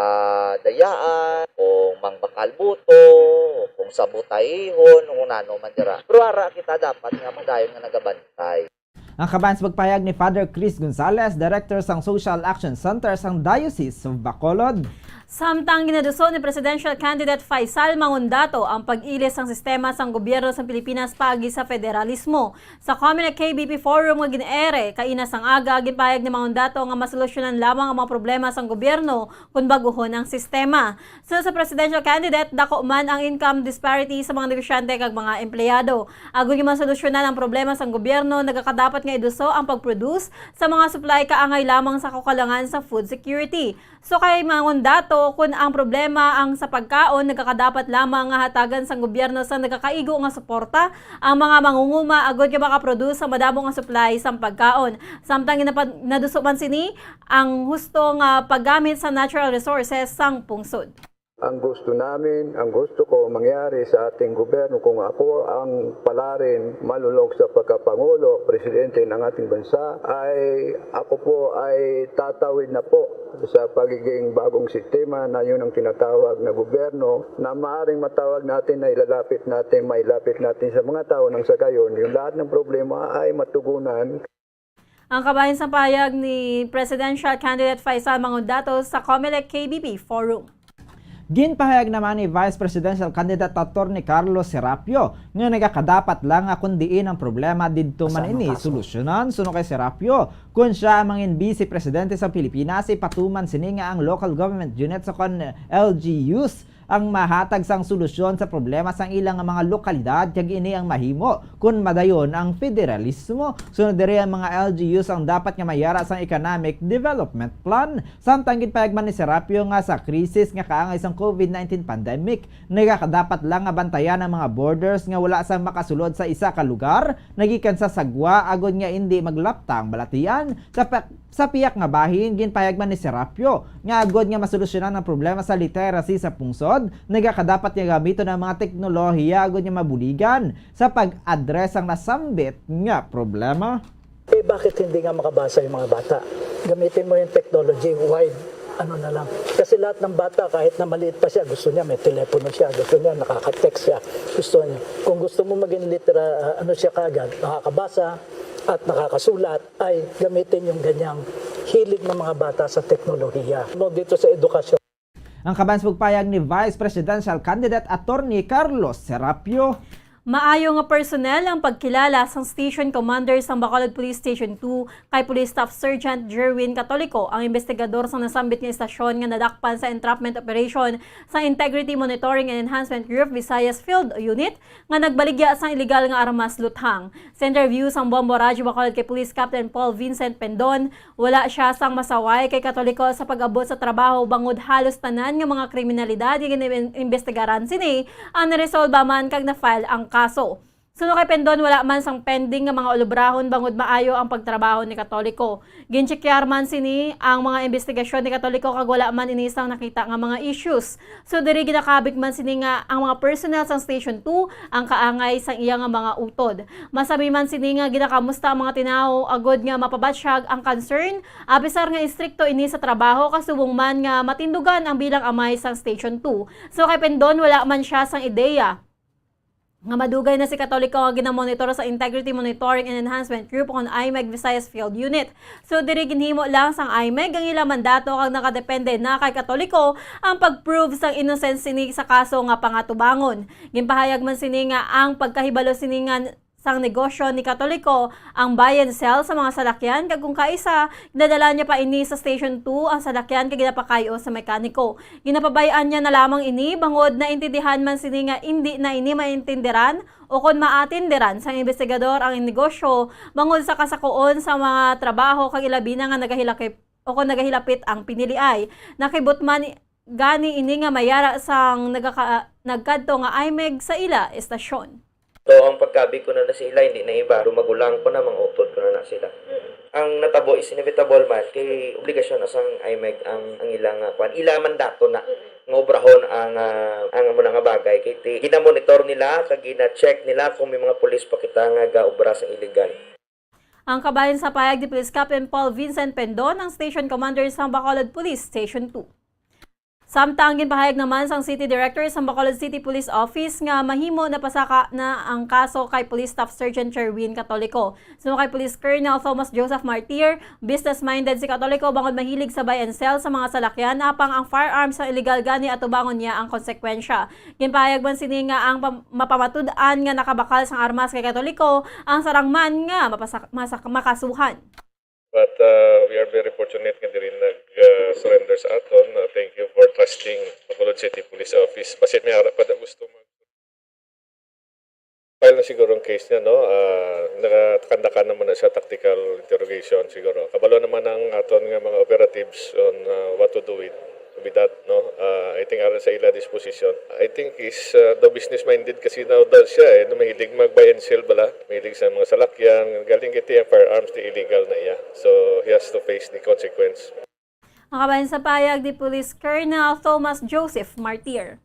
dayaan, kung mangbakal buto, o kung sabotahihon, o kung nano man dira. Pero ara kita dapat nga padayon nga nagabantay. Ang kabahin sa pagpahayag ni Father Chris Gonzales, Director sang Social Action Center sang Diocese of Bacolod. Samtang ginaduso ni Presidential Candidate Faisal Mangundato ang pag-ilis sang sistema sang gobyerno sang Pilipinas paagi sa federalismo. Sa Comelec K B P Forum nga gin-ere kaina sang aga, ginpahayag ni Mangundato nga masolusyonan lamang ang mga problema sang gobyerno kon bag-uhon ang sistema. Suno sa presidential candidate, dako man ang income disparity sa mga negosyante kag mga empleyado. Agod nga masolusyonan ang problema sang gobyerno, nagakadapat nga iduso ang pag-produce sa mga supply kaangay lamang sa kaugalingon sa food security. So kay Mangundato, kun ang problema ang sa pagkaon, nagakadapat lamang nga hatagan sang gobyerno sa nagakaigo nga suporta ang mga mangunguma agod nga makaproduce sa madamo nga supply sang pagkaon. Samtang ginapa-, naduso man sini ang husto nga paggamit sa natural resources sang pungsod. Ang gusto namin, ang gusto ko mangyari sa ating gobyerno, kung ako ang palarin malunok sa pagkapangulo, presidente ng ating bansa, ay ako po ay tatawid na po sa pagiging bagong sistema na yun ang tinatawag na gobyerno na maaring matawag natin na ilalapit natin, mailapit natin sa mga tao nang sa gayon, yung lahat ng problema ay matugunan. Ang kabahin sa pahayag ni Presidential Candidate Faisal Mangundato sa Comelec K B P Forum. Ginpahayag naman ni Vice Presidential Candidate Attorney Carlos Serapio nga nagakadapat lang nga kun diin ang problema didto man ini solusyonan. Suno kay Serapio, kun siya ang mangin Vice Presidente sa Pilipinas, ipatuman sini nga ang local government unit sa kon L G Us ang mahatag sang solusyon sa problema sang ila nga mga lokalidad, kag ini ang mahimo kun madayon ang federalismo. Sunod diri, ang mga L G Us ang dapat nga mayara sang economic development plan. Samtang ginpahayag man ni Serapio nga sa krisis nga kaangay sang COVID nineteen pandemic, nagakadapat lang nga bantayan ang mga borders nga wala sang makasulod sa isa ka lugar nagikan sa sagwa, agod nga indi maglapta ang balatian. Sa pa-, sa pihak nga bahin, ginpahayag man ni Serapio nga agod nga masolusyonan ang problema sa literacy sa pungsod, nagakadapat nga gamiton ang mga teknolohiya agod nga mabuligan sa pag-address ang nasambit nga problema. Eh, bakit hindi nga makabasa yung mga bata? Gamitin mo yung technology, wide, ano na lang. Kasi lahat ng bata, kahit na maliit pa siya, gusto niya may telepono siya, gusto niya nakaka-text siya, gusto niya. Kung gusto mo maging litera-, ah, ano siya kaagad, nakakabasa at nakakasulat, ay gamitin yung ganyang hilig ng mga bata sa teknolohiya. No, dito sa edukasyon. Ang kabahin sa pagpahayag ni Vice Presidential Candidate Attorney Carlos Serapio. Maayo nga personal ang pagkilala sang Station Commander sang Bacolod Police Station two kay Police Staff Sergeant Jerwin Catolico, ang investigador sang nasambit nga istasyon nga nadakpan sa entrapment operation sang Integrity Monitoring and Enhancement Group Visayas Field Unit nga nagbaligya sang iligal nga armas luthang. Sa interview sang Bombo Radyo Bacolod kay Police Captain Paul Vincent Pendon, wala sia sang masaway kay Catolico sa pag-abot sa trabaho bangod halos tanan nga mga kriminalidad nga gin-imbestigaran sini ang naresolba man kag na-file ang kaso. Suno kay Pendon, wala man sang pending nga mga ulubrahon bangod maayo ang pagtrabaho ni Catolico. Gin-checkar man sini ang mga imbestigasyon ni Catolico kag wala man ini sang nakita nga mga issues. So, diri ginakabig man sini nga ang mga personnel sang Station two ang kaangay sang iya nga mga utod. Masabi man sini nga ginakamusta ang mga tinawo agod nga mapabatsyag ang concern, apisar nga istrikto ini sa trabaho kag subong man nga matindugan ang bilang amay sang Station two. So, kay Pendon, wala man sia sang ideya nga madugay na si Katoliko nga ginamonitor sa Integrity Monitoring and Enhancement Group kon IMEG Visayas Field Unit. So, diri ginhimo lang sang IMEG ang ila mandato kag nakadepende na kay Katoliko ang pag-prove sang innocence sini sa kaso nga pangatubangon. Ginpahayag man sini nga ang pagkahibalo sini nga sang negosyo ni Katoliko ang buy and sell sa mga salakyan, kag kung kaisa, ginadala niya pa ini sa Station two ang salakyan kag ginapakay-o sa mekaniko. Ginapabay-an niya na lamang ini bangod naintindihan man sini nga indi na ini maintindiran o kon maatindiran sang imbestigador ang negosyo bangod sa kasakuon sa mga trabaho kag ilabi na nga nagahilakip o kon nagahilapit ang piniliay. Nakibot man gani ini nga may ara sang nagaka-, nagkadto nga IMEG sa ila estasyon. So, ang pagkabi ko na na sa ila, hindi na iba. Dumagulang ko na, mga utod ko na na sila. Ang natabo is inevitable man, kay obligasyon na sang IMEG ang, ang ila nga kwan. Ila mandato na nga obrahon ang, ah, ang amo na nga bagay. Kay ti-, ginamonitor nila, kag gina-check nila kung may mga pulis pa kita nga gaobra sang illegal. Ang kabahin sa payag ni Police Captain Paul Vincent Pendon, ang station commander sa Bacolod Police Station two. Samtang ginpahayag naman sang City Director sa Bacolod City Police Office nga mahimo na pasaka na ang kaso kay Police Staff Sergeant Sherwin Catolico. Suno kay Police Colonel Thomas Joseph Martir, business-minded si Catolico bangod mahilig sa buy and sell sa mga salakyan, apang ang firearms sa illegal gani atubangon niya ang konsekwensya. Ginpahayag man sini nga ang pam-, mapamatud-an nga nakabakal sang armas kay Catolico ang sarang man nga mapasak-, masak-, makasuhan. But, uh, we are very fortunate nga diri nag, uh, surrender sa aton. Uh, thank you for trusting Bacolod City Police Office. Basin may ara pa da gusto mag-, file na siguro ang case niya, no? Uh, nakakandakan naman na siya tactical interrogation siguro. Kabalo naman ang aton nga mga operatives on, uh, what to do with, with that, no? Uh, I think ara sa ila disposition. I think is, uh, daw business-minded kasi daw, daw siya, eh, no, mahilig mag-buy and sell bala. Mahilig sa mga salakyan. Galing kay ti ang firearms, ti illegal na iya. So, he has to face the consequence. Ang kabahin sa payag ni Police Colonel Thomas Joseph Martir.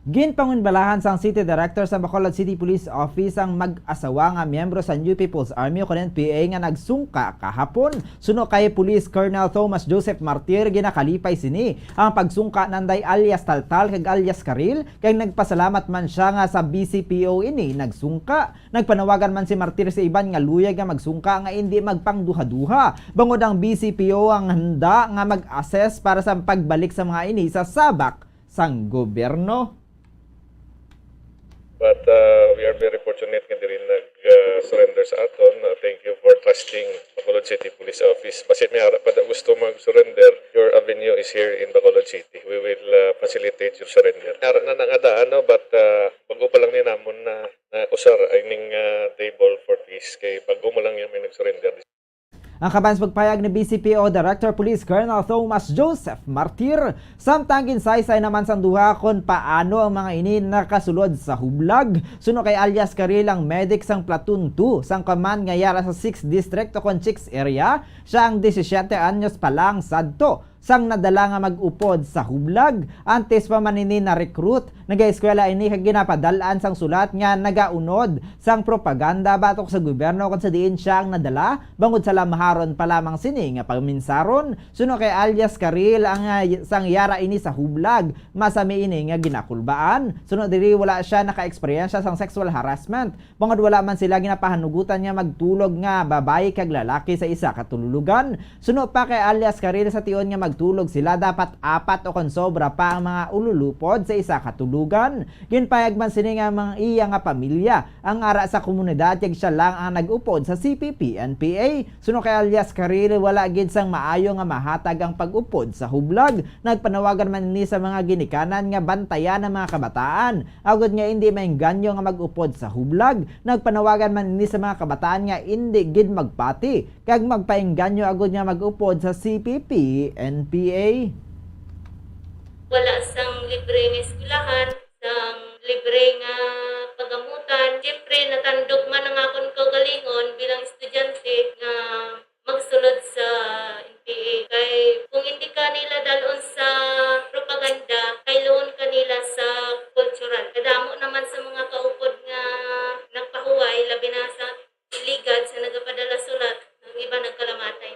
Ginpangunbalahan sang City Director sa Bacolod City Police Office ang mag-asawa nga miyembro sa New People's Army o kon N P A nga nagsungka kahapon. Suno kay Police Colonel Thomas Joseph Martir, ginakalipay sini ang pagsungka nanday alias Taltal kag alias Karil, kag nagpasalamat man siya nga sa B C P O ini nagsungka. Nagpanawagan man si Martir sa iban nga luyag nga magsungka nga indi magpangduha-duha, bangod ang B C P O ang handa nga mag-assess para sa pagbalik sa mga ini sa sabak sang gobyerno. But, uh, we are very fortunate nga diri nag, uh, surrender sa aton. Uh, thank you for trusting Bacolod City Police Office. Basin may ara pa da gusto mag-surrender, your avenue is here in Bacolod City. We will, uh, facilitate your surrender. Ara na na nga daan, no? But, uh, bago pa lang ni namon na, na usar ining, uh, table for peace kay bago mo lang yan may nag-surrender. Ang kabahin sa pagpahayag ni B C P O Director Police Colonel Thomas Joseph Martir, samtang ginsaysay naman sang duha kon paano ang mga ini nakasulod sa hublag. Suno kay alias Karil ang medic sang Platoon two sang command nga yara sa sixth District o kon six area, siya ang disisiete anyos pa lang sadto sang nadala nga mag-upod sa hublag. Antes pa man ini na-recruit, nagaeskwela ini kag ginapadal-an sang sulat nga nagaunod sang propaganda batok sa gobyerno kon sa diin siya ang nadala, bangod sa lamharon pa lamang sini nga pagminsaron. Suno kay alias Karil ang, ah, sang yara ini sa hublag, masami ini nga ginakulbaan. Suno diri, wala siya nakaeksperyensya sang sexual harassment. Bangod wala man sila ginapahanugutan nga magtulog nga babayi kag lalaki sa isa ka tululogan. Suno pa kay alias Karil, sa tion nga magtulog sila, dapat apat o kon sobra pa ang mga ululupod sa isa ka tulugan. Ginpayag man sini nga mga iya nga pamilya ang ara sa komunidad kag siya lang ang nag-upod sa C P P N P A. Suno kay alias Karil, wala gid sang maayo nga mahatag ang pag-upod sa hublag. Nagpanawagan man ini sa mga ginikanan nga bantayan ang mga kabataan agod nga indi maengganyo nga mag-upod sa hublag. Nagpanawagan man ini sa mga kabataan nga indi gid magpati kag magpaengganyo agod nga mag-upod sa C P P N P A. Wala sang libre nga eskwelahan, sang libre nga pagamutan. Siyempre, natandog man ang akon kaugalingon bilang estudyante nga magsulod sa N P A. Kay kung hindi ka nila dalon sa propaganda, kailuon ka nila sa kultural. Kadamo naman sa mga kaupod nga nagpahuway, labi na sa ligad sa nagapadala sulat, ang iba nagkalamatay.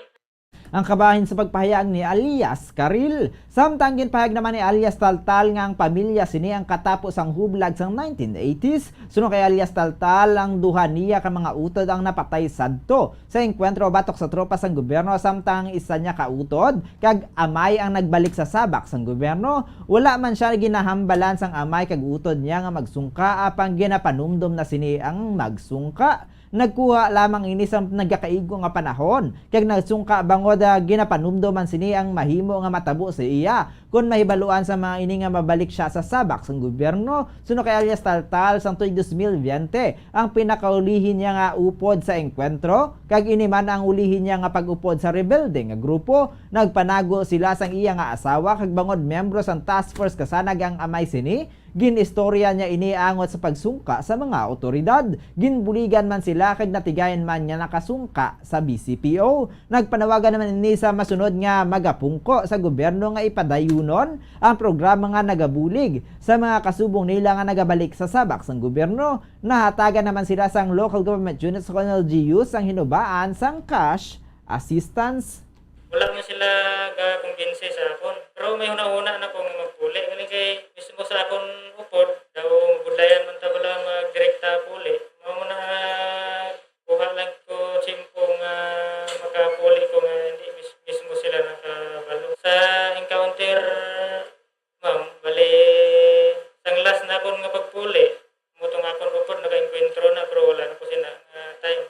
Ang kabahin sa pagpahayag ni alias Karil, Samtang ginpahayag naman ni alias Taltal nga ang pamilya sini ang katapo sang hublag sang nineteen eighties, suno kay alias Taltal, ang duha niya ka mga utod ang napatay sadto sa engkwentro batok sa tropa sang gobyerno, samtang ang isa niya ka utod kag amay ang nagbalik sa sabak sang gobyerno. Wala man siya ginahambalan sang amay kag utod niya nga magsungka, apang ginapanumdom na sini ang magsungka. Nagkuha lamang ini sa nagakaigo nga panahon, kag nagsungka bangod, ah, ginapanumdom man sini ang mahimo nga matabo sa iya kon mahibaluan sa mga ini nga mabalik siya sa sabak sang gobyerno. Suno kay alias Taltal, sang tuig dos mil biyente ang pinakaulihi niya nga upod sa engkwentro, kag ini man ang ulihi niya nga pag-upod sa rebelde nga grupo. Nagpanago sila sang iya nga asawa, kag bangod miyembro sang task force kasanag ang amay sini, gin-istorya niya ini angot sa pagsungka sa mga awtoridad. Ginbuligan man sila kag natigayan man nga nakasungka sa B C P O. Nagpanawagan naman ini sa masunod nga magapungko sa gobyerno nga ipadayunon ang programa nga nagabulig sa mga kasubong nila nga nagabalik sa sabak sang gobyerno. Nahatagan naman sila sang local government units o L G Us sang hinubaan sang cash assistance. Wala man sila gakumbinsi sa akon. Pero may hunahuna na ko nga magpuli. Galing kay mismo sa akon upod, daw mabudlayan man ta bala magdirekta puli. Mao na nga kuha lang ko tiyempo nga makapuli ko nga hindi mis-, mismo sila nakabalo. Sa encounter, ma'am, bali, sang last na akon nga pagpuli, mutong akon upod naka-encuentro na, pero wala na ko sina nga time.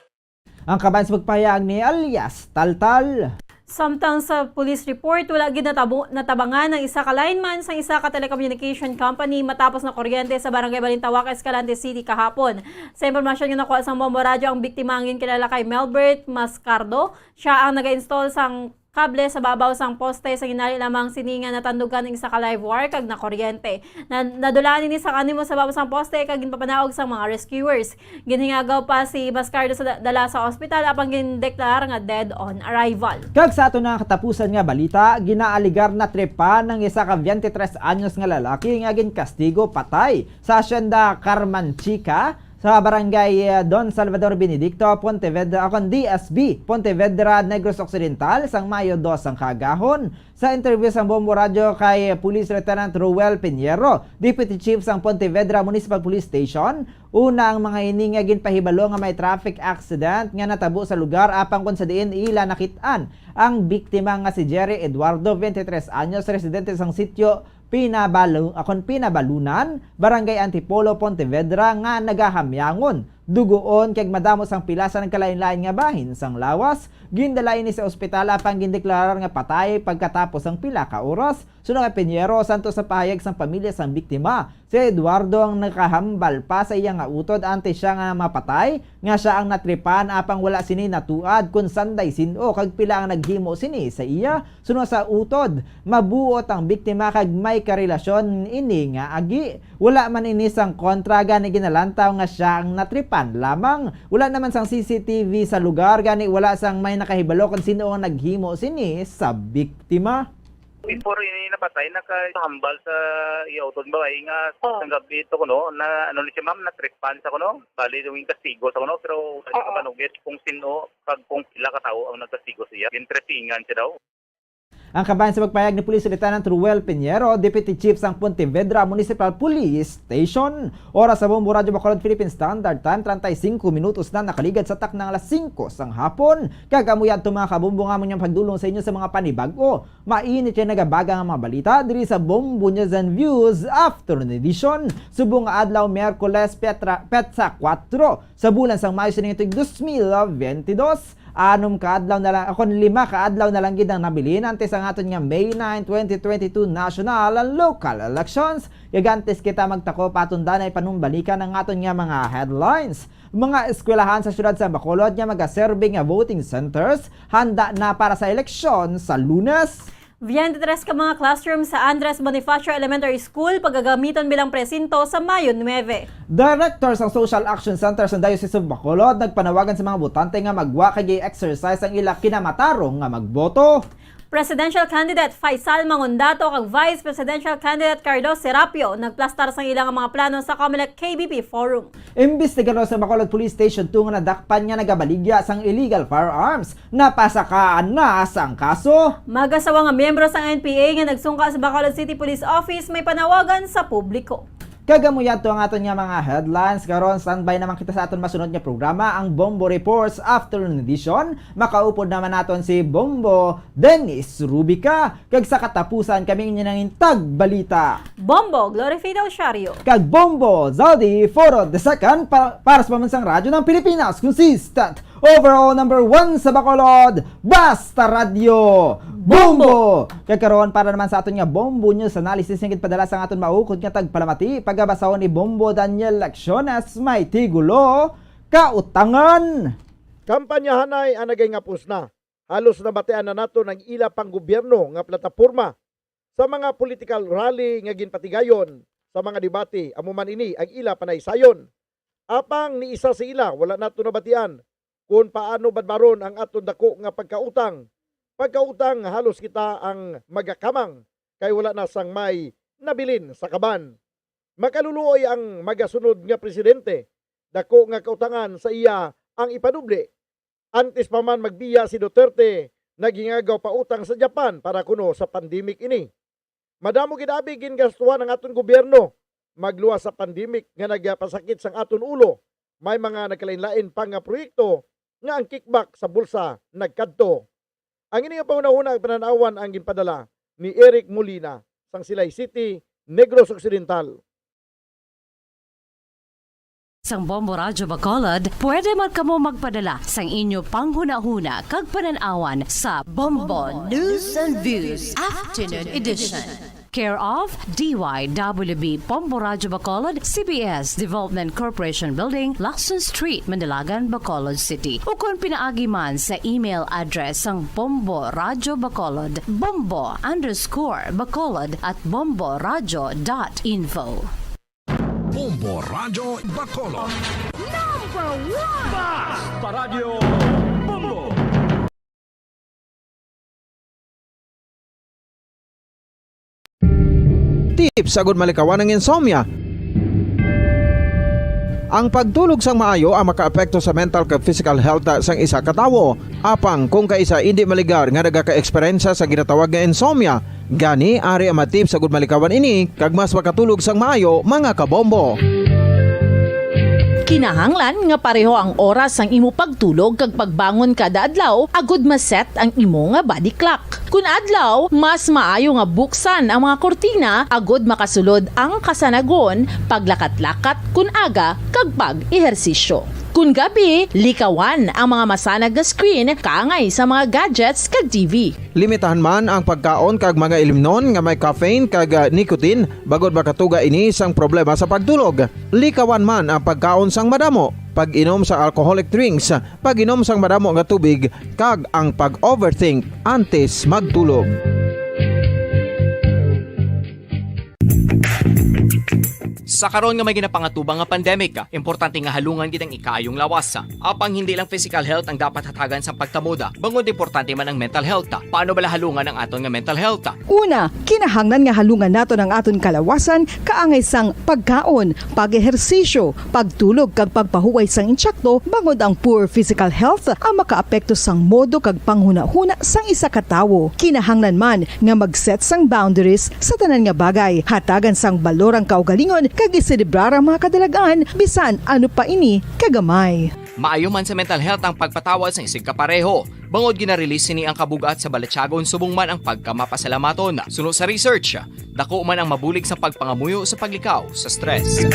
Ang kabahin sa pagpahayag ni alias Taltal. Samtang sa police report, wala gid natabo-, natabangan ang isa ka lineman sang isa ka telecommunication company matapos nakuryente sa Barangay Balintawak, Escalante City kahapon. Sa impormasyon nga nakuha sang Bombo Radyo, ang biktima ang ginkilala kay Melbert Mascardo. Siya ang naga-install sang kable sa babaw sang poste, sa ginali lamang sini nga natandugan ang isa ka live wire kag nakuryente. Na-, nadulaan ini sa kanimo sa babaw sang poste kag ginpapanaog sang mga rescuers. Ginhingagaw pa si Mascardo sa da-, dala sa ospital, apang gindeklara nga dead on arrival. Kag sa ato na katapusan nga balita, ginaaligar natripan ang isa ka twenty-tres anyos nga lalaki nga ginkastigo patay sa Hacienda Carmanchica sa Barangay, eh, Don Salvador Benedicto, Pontevedra, akon D S B, Pontevedra, Negros Occidental, sang Mayo dos sang kaagahon. Sa interview sang Bombo Radyo kay Police Lieutenant Roel Piñero, Deputy Chief sang Pontevedra Municipal Police Station, una ang mga ini nga ginpahibalo nga may traffic accident nga natabo sa lugar, apang kon sa diin ila nakit-an ang biktima nga si Jerry Eduardo, twenty-tres anyos, residente sang sitio Pinabalu-, akon Pinabalunan, Barangay Antipolo, Pontevedra, nga nagahamyangon, dugoon kag madamo sang pila sa nagkalain-lain nga bahin sang lawas. Gindala ini sa ospital apang gindeklarar nga patay pagkatapos sang pila ka oras. Suno kay Piñero, santo sa pahayag sang pamilya sang biktima, si Eduardo ang nakahambal pa sa iya nga utod antes siya nga mapatay, nga siya ang natripan, apang wala sini natuad kon sanday sin-o kag pila ang naghimo sini sa iya. Suno sa utod, mabuot ang biktima kag may karelasyon ini nga agi. Wala man ini sang kontra, gani ginalantaw nga siya ang natripan lamang. Wala naman sang C C T V sa lugar, gani wala sang may nakahibalo kon sin-o ang naghimo sini sa biktima. Before ini napatay, nakahambal sa iya utod babayi nga Oh. Sang gabi to kuno, na ano ni si ma'am, natripan sa kuno. Bali, yung kastigo sa kuno, pero wala Oo. Kapanugit kung sino, kag kung pila ka tawo ang nagkastigo siya. Gintrepingan siya daw. Ang kabahin sa pagpahayag ni Police Lieutenant Ruel Piñero, Deputy Chief sang Pontevedra Municipal Police Station. Oras sa Bombo Radyo Bacolod Philippine Standard Time, treinta y cinco minutos na nakaligad sa taknang alas singko sang hapon. Kag amo yadto, mga kabombo, nga amon nga pagdulong sa inyo sa mga panibag-o. Mainit kay nagabaga nga mga balita diri sa Bombo News and Views Afternoon Edition. Subong nga adlaw, Miyerkules, Petra-, petsa kuwatro sa bulan sang Mayo sining tuig dos mil bentidós. Anom ka adlaw na lang, akon lima ka adlaw na lang gid ang nabilin antes ang aton nga May nine, twenty twenty-two national and local elections. Kag antes kita magtakop, aton danay panumbalikan ang aton nga mga headlines. Mga eskwelahan sa siyudad sa Bacolod nga magaserbi nga voting centers handa na para sa eleksyon sa Lunes. Twenty-tres ka mga classroom sa Andres Bonifacio Elementary School pagagamiton bilang presinto sa Mayo nuebe. Director sang Social Action Center sa Diocese of Bacolod nagpanawagan sa mga botante nga magwa kag i-exercise ang ila kinamatarong nga magboto. Presidential candidate Faisal Mangundato kag Vice Presidential candidate Carlos Serapio nagplastar sang ila nga mga plano sa Comelec K B P Forum. Imbestigador sa Bacolod Police Station two nga nadakpan nga nagabaligya sang illegal firearms, napasakaan na sang kaso. Mag-asawa nga miyembro sang N P A nga nagsungka sa Bacolod City Police Office may panawagan sa publiko. Kag amo yadto ang aton nga mga headlines karon. Standby naman kita sa aton masunod nga programa, ang Bombo Reports Afternoon Edition. Makaupod naman naton si Bombo Dennis Rubica. Kag sa katapusan, kami ang inyong nangin tagbalita, Bombo Glorifida Osario. Kag Bombo Zaldi Foro the second pa-, para sa Pambansang Radyo ng Pilipinas, consistent overall number one sa Bacolod, Basta Radyo, Bombo! Kag karon, para naman sa aton nga Bombo News Analysis nga ginpadala sang aton maukod nga tagpalamati, pagabasahon ni Bombo Daniel Lecciones, may tigulo, Kautangan. Kampanyahanay ang nagahingapos na. Halos nabatian na naton ang ila panggobyerno nga plataporma sa mga political rally nga ginpatigayon, sa mga debate, amo man ini ang ila panaysayon. Apang ni isa sa ila, wala nato nabatian kon paano badbaron ang aton dako nga pagkautang. Pagkautang nga halos kita ang magakamang kay wala na sang may nabilin sa kaban. Makaluluoy ang magasunod nga presidente, dako nga kautangan sa iya ang ipanubli. Antes pa man magbiya si Duterte, naghingagaw pa utang sa Japan para kuno sa pandemic ini. Madamo gid abi gingastuhan ang aton gobyerno. Magluwas sa pandemic nga nagapasakit sang aton ulo, may mga nagkalain-lain pa nga proyekto nga ang kickback sa bulsa nagkadto. Ang ini nga panghunahuna ang panan-awan ang ginpadala ni Eric Molina sang Silay City, Negros Occidental. Sang Bombo Radyo Bacolod, pwede man kamo magpadala sang inyo panghunahuna kag panan-awan sa Bombo News and Views Afternoon Edition. Care of D Y W B Bombo Radyo Bacolod, C B S Development Corporation Building, Lacson Street, Mandilagan, Bacolod City. Ukon pinaagi man sa email address sang Bombo Radyo Bacolod, bombo underscore bacolod at bombo radyo dot info. Bombo Radyo Bacolod. Number one! Basta Radyo Bombo! Tips agud malikawan ang insomnia. Ang pagtulog sang maayo ang makaapekto sa mental kag physical health sang isa ka tawo. Apang kung kaisa indi maligar nga nagaka-eksperyensya sa ginatawag nga insomnia, gani ari ang mga tips agud malikawan ini kag mas makatulog sang maayo, mga kabombo. Kinahanglan nga pareho ang oras sang imo pagtulog kag pagbangon kada adlaw agud ma-set ang imo nga body clock. Kun adlaw, mas maayo nga buksan ang mga kurtina agud makasulod ang kasanagon, paglakat-lakat kun aga, kag pag-ehersisyo. Kun gabi, likawan ang mga masanag nga screen kaangay sa mga gadgets kag T V. Limitahan man ang pagkaon kag mga ilimnon nga may caffeine kag, ah, nicotine, bangod makatuga ini sang problema sa pagtulog. Likawan man ang pagkaon sang madamo, pag-inom sa alcoholic drinks, pag-inom sang madamo nga tubig, kag ang pag-overthink antes magtulog. Sa karon nga may ginapangatubang nga pandemic, importante nga halungan gid ang ikaayong lawas. Apang hindi lang physical health ang dapat hatagan sang pagtamod, bangod importante man ang mental health. Paano bala halungan ang aton nga mental health? Una, kinahanglan nga halungan naton ang aton kalawasan kaangay sang pagkaon, pag-ehersisyo, pagtulog kag pagpahuway sang insakto, bangod ang poor physical health ang makaapekto sang modo kag panghunahuna sang isa ka tawo. Kinahanglan man nga mag-set sang boundaries sa tanan nga bagay, hatagan sang balor ang kaugalingon kag iselebrar ang mga kadalag-an bisan ano pa ini kagamay. Maayo man sa mental health ang pagpatawad sang isigkapareho, bangod gina-release sini ang kabug-at sa balatyagon subong man ang pagkamapasalamaton. Suno sa research, dako man ang mabulig sa pagpangamuyo sa paglikaw sa stress.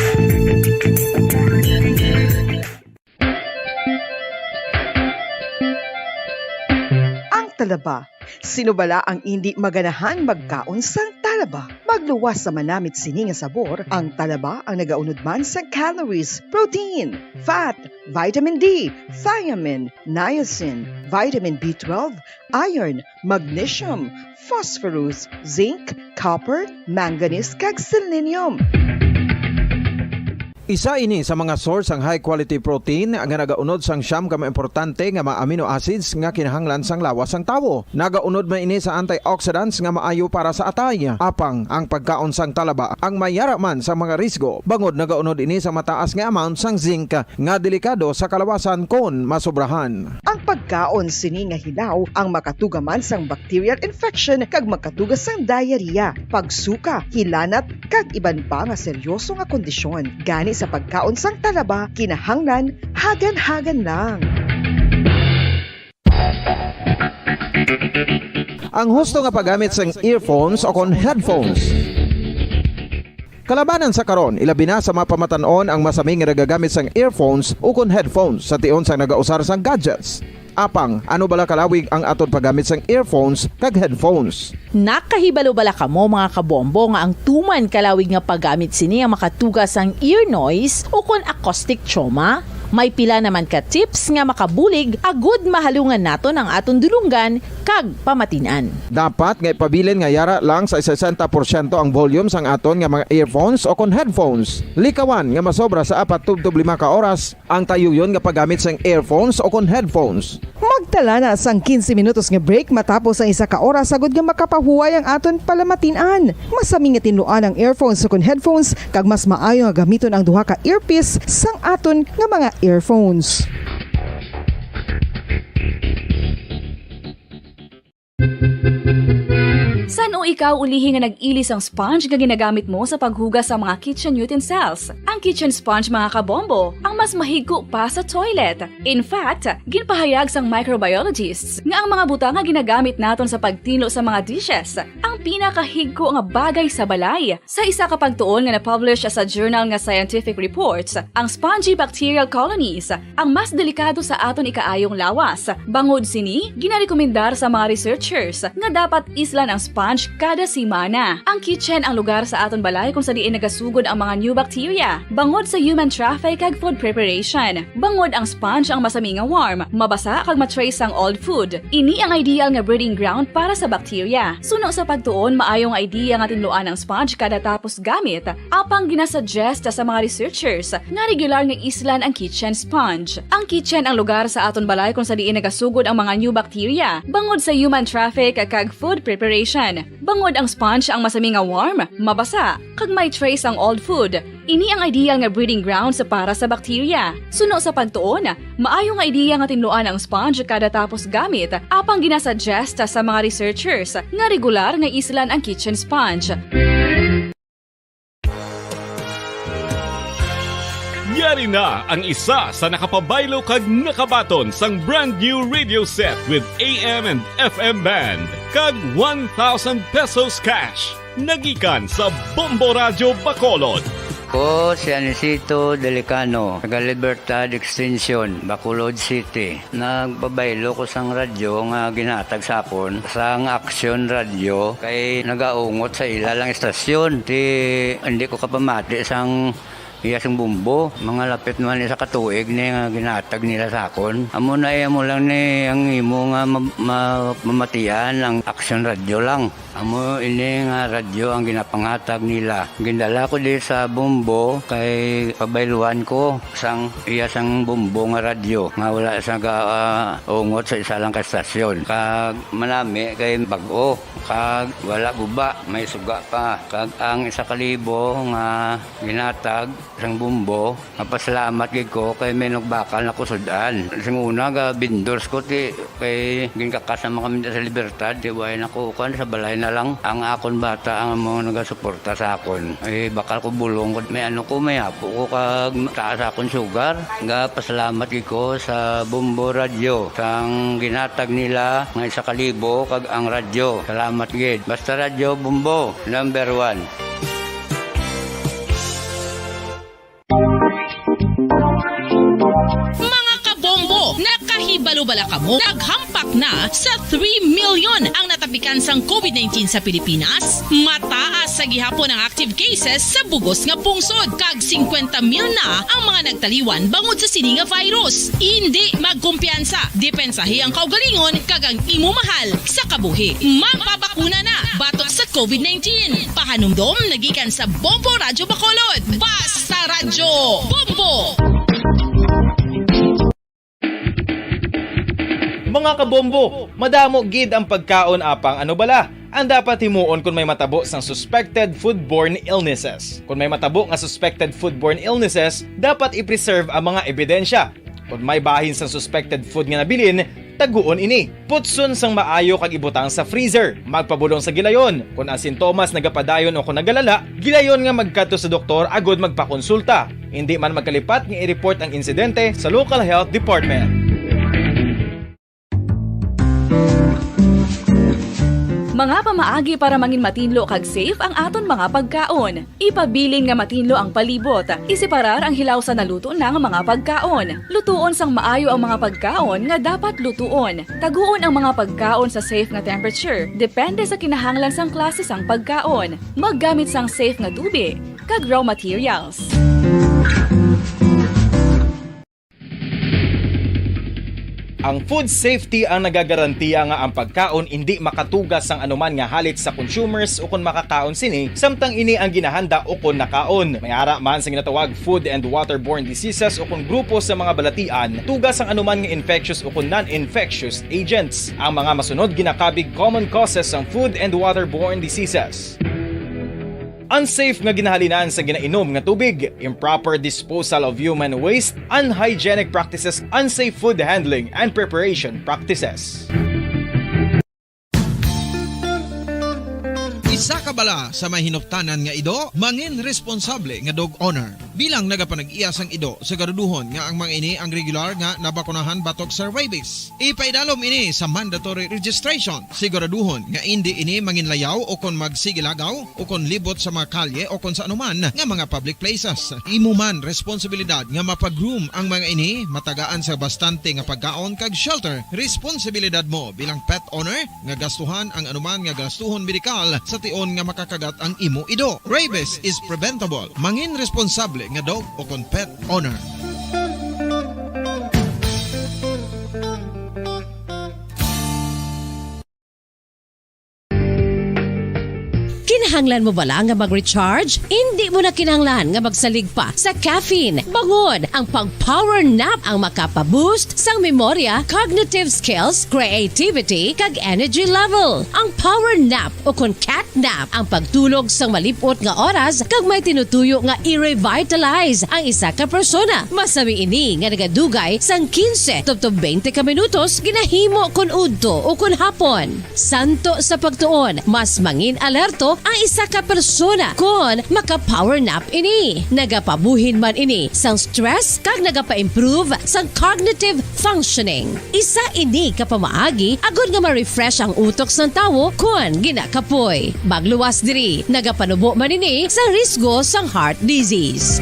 Ang talaba. Sino bala ang indi maganahan magkaon sang talaba? Magluwas sa manamit sini nga sabor, ang talaba ang nagaunod man sa calories, protein, fat, vitamin D, thiamine, niacin, vitamin B twelve, iron, magnesium, phosphorus, zinc, copper, manganese, kag selenium. Isa ini sa mga source sang high quality protein nga nagaunod sang siyam ka mga importante nga mga amino acids nga kinahanglan sang lawas sang tawo. Nagaunod man ini sa antioxidants nga maayo para sa atay. Apang ang pagkaon sang talaba ang mayara man sa mga risgo, bangod nagaunod ini sa mataas nga amount sang zinc nga delikado sa kalawasan kon masobrahan. Ang pagkaon sini nga hilaw ang makatuga man sang bacterial infection kag makatuga sang diarrhea, pagsuka, hilanat, kag iban pa nga seryoso nga kondisyon. Gani sa pagkaon sang talaba, kinahanglan hagan-hagan lang. Ang husto nga paggamit sang earphones o kon headphones. Kalabanan sa karon, ilabi na sa mga pamatan-on ang masami nga nagagamit sang earphones o kon headphones sa tion sang nagausar sang gadgets. Apang, ano bala kalawig ang aton paggamit sang earphones kag headphones? Nakahibalo bala kamo, mga kabombo, nga ang tuman kalawig nga paggamit sini ang makatuga sang ear noise o kon acoustic trauma? May pila naman ka tips nga makabulig agud mahalungan naton ang aton dulonggan kag pamatin-an. Dapat nga ipabilin nga yara lang sa sesenta porsyento ang volume sang aton nga mga earphones o kon headphones. Likawan nga masobra sa apat tubtob lima ka oras ang tayuyon nga paggamit sang earphones o kon headphones. Magtala na sang quince minutos nga break matapos ang isa ka oras, agud nga makapahuway ang aton palamatin-an. Masami nga tinluan ang earphones o kon headphones, kag mas maayo nga gamiton ang duha ka earpiece sang aton nga mga earphones. San-o ikaw ulihi nga nag-ili sang sponge nga ginagamit mo sa paghugas sa mga kitchen utensils? Ang kitchen sponge, mga kabombo, ang mas mahigko pa sa toilet. In fact, ginpahayag sang microbiologists nga ang mga butang nga ginagamit naton sa pagtinlo sa mga dishes ang pinakahigko nga bagay sa balay. Sa isa ka pagtuon nga na-publish sa journal nga Scientific Reports, ang spongy bacterial colonies ang mas delikado sa aton ikaayong lawas. Bangod sini, ginarekomendar sa mga researchers nga dapat islan ang sponge kada semana. Ang kitchen ang lugar sa aton balay kung sa diin nagasugod ang mga new bacteria, bangod sa human traffic kag food preparation. Bangod ang sponge ang masami nga warm, mabasa kag ma-trace ang old food. Ini ang ideal nga breeding ground para sa bacteria. Suno sa pagtuon, maayo nga idea nga tinluan ang sponge kada tapos gamit. Apang ginasuggest sa mga researchers nga regular nga islan ang kitchen sponge. Ang kitchen ang lugar sa aton balay kung sa diin nagasugod ang mga new bacteria, bangod sa human traffic kag food preparation. Bangod ang sponge ang masami nga warm, mabasa, kag may trace ang old food. Ini ang ideal nga breeding grounds para sa bacteria. Suno sa pagtuon, maayo nga idea nga tinluan ang sponge kada tapos gamit, apang ginasuggest sa mga researchers nga regular nga islan ang kitchen sponge. Yari na ang isa sa nakapabaylo kag nakabaton sang brand new radio set with A M and F M band kag one thousand pesos cash. Nagikan sa Bombo Radyo Bacolod. Ko si Anisito Delicano, taga Libertad Extension, Bacolod City. Nagpabaylo ko sang radyo nga ginhatag sa akon sang Action Radio, kay nagaungot sa ila lang istasyon. Ti, hindi ko kapamati sang iya sing bumbo. Mga lapit naman isa ka tuig ni nga ginhatag nila sa akon. Amo na, eh, amo lang ni ang imo nga ma-, ma-, mamatian ang Action Radio lang. Amo ini nga radyo ang ginapanghatag nila. Gindala ko di sa bumbo kay pabayluan ko sang iya sang bumbo nga radyo nga wala sa ga-, ah, ungot sa isa lang ka estasyon. Kag manami kay bag-o, kag wala guba, may suga pa. Kag ang isa ka libo nga ginhatag sang bumbo, mapasalamat gid ko kay may nagbakal na ko sud-an. Sing una, ga vendors ko, ti, kay ginkakas naman kami sa Libertad, ti, way na ko, kuwan, sa balay na lang. Ang akon bata ang mga nagasuporta sa akon. Eh, bakal ko bulong ko, may ano ko, may apo ko, kag taas akon sugar. Ga pasalamat gid ko sa Bombo Radyo, sang ginhatag nila nga isa ka libo, kag ang radyo. Salamat gid. Basta Radyo Bombo, number one. Mga kabombo, naka- Ibalo bala kamo, naghampak na sa three million ang natapikan sang covid nineteen sa Pilipinas. Mataas sa gihapon ang active cases sa bugos nga pungsod, kag singkwenta mil na ang mga nagtaliwan bangod sa sini nga virus. Indi magkumpiyansa, depensahi ang kaugalingon kag ang imo mahal sa kabuhi. Magpabakuna na batok sa covid nineteen. Pahanumdom nagikan sa Bombo Radyo Bacolod. Basta Radyo Bombo! Mga kabombo, madamo gid ang pagkaon, apang ano bala ang dapat himuon kon may matabo sang suspected foodborne illnesses? Kon may matabo nga suspected foodborne illnesses, dapat i-preserve ang mga ebidensya. Kon may bahin sang suspected food nga nabilin, taguon ini. Putson sang maayo kag ibutang sa freezer. Magpabulong sa gilayon. Kon ang sintomas nagapadayon o kon nagalala, gilayon nga magkadto sa doktor agud magpakonsulta. Indi man magkalipat nga i-report ang insidente sa local health department. Mga pamaagi para mangin matinlo kag safe ang aton mga pagkaon. Ipabilin nga matinlo ang palibot. Iseparar ang hilaw sa naluto na nga mga pagkaon. Lutuon sang maayo ang mga pagkaon nga dapat lutuon. Taguon ang mga pagkaon sa safe nga temperature, depende sa kinahanglan sang klase sang pagkaon. Maggamit sang safe nga tubi kag raw materials. Ang food safety ang nagagarantiya nga ang pagkaon indi makatuga sang anuman nga halit sa consumers ukon makakaon sini, samtang ini ang ginahanda ukon nakaon. May ara man sa ginatawag food and waterborne diseases ukon grupo sa mga balatian, tuga sang anuman nga infectious ukon non-infectious agents. Ang mga masunod ginakabig common causes sang food and waterborne diseases. Unsafe nga ginahalinan sa ginainom nga tubig, improper disposal of human waste, unhygienic practices, unsafe food handling and preparation practices. Isa ka bala sa may hinuptanan nga ido, mangin responsable nga dog owner. Bilang nagapanag-iya sang ido, siguraduhon nga ang mga ini ang regular nga nabakunahan batok sa rabies. Ipaidalom ini sa mandatory registration. Siguraduhon nga indi ini manginlayaw o kon magsigilagaw o kon libot sa mga kalye o kon sa anuman nga mga public places. Imo man responsibilidad nga mapag-groom ang mga ini, matagaan sa bastante nga pagkaon kag shelter. Responsibilidad mo bilang pet owner nga gastuhan ang anuman nga gastuhon medikal sa tion nga makakagat ang imo ido. Rabies is preventable. Mangin responsable nga dog o kon pet owner. Kinahanglan mo bala nga mag-recharge? Indi mo na kinahanglan nga magsalig pa sa caffeine. Bangon, ang pag-power nap ang makapa-boost sang memorya, cognitive skills, creativity, kag energy level. Ang power nap o kon cat nap ang pagtulog sang malip-ot nga oras kag may tinutuyo nga i-revitalize ang isa ka persona. Masami ini nga nagadugay sang quince tubtob twenty ka minutos ginahimo kon udto o kon hapon. Santo sa pagtuon, mas mangin alerto ang isa ka persona kon maka-power nap ini. Nagapabuhin man ini sang stress kag nagapa-improve sang cognitive functioning. Isa ini ka pamaagi agod nga ma-refresh ang utok sang tawo kon ginakapoy. Magluwas diri, nagapanubo man ini sa risgo sang heart disease.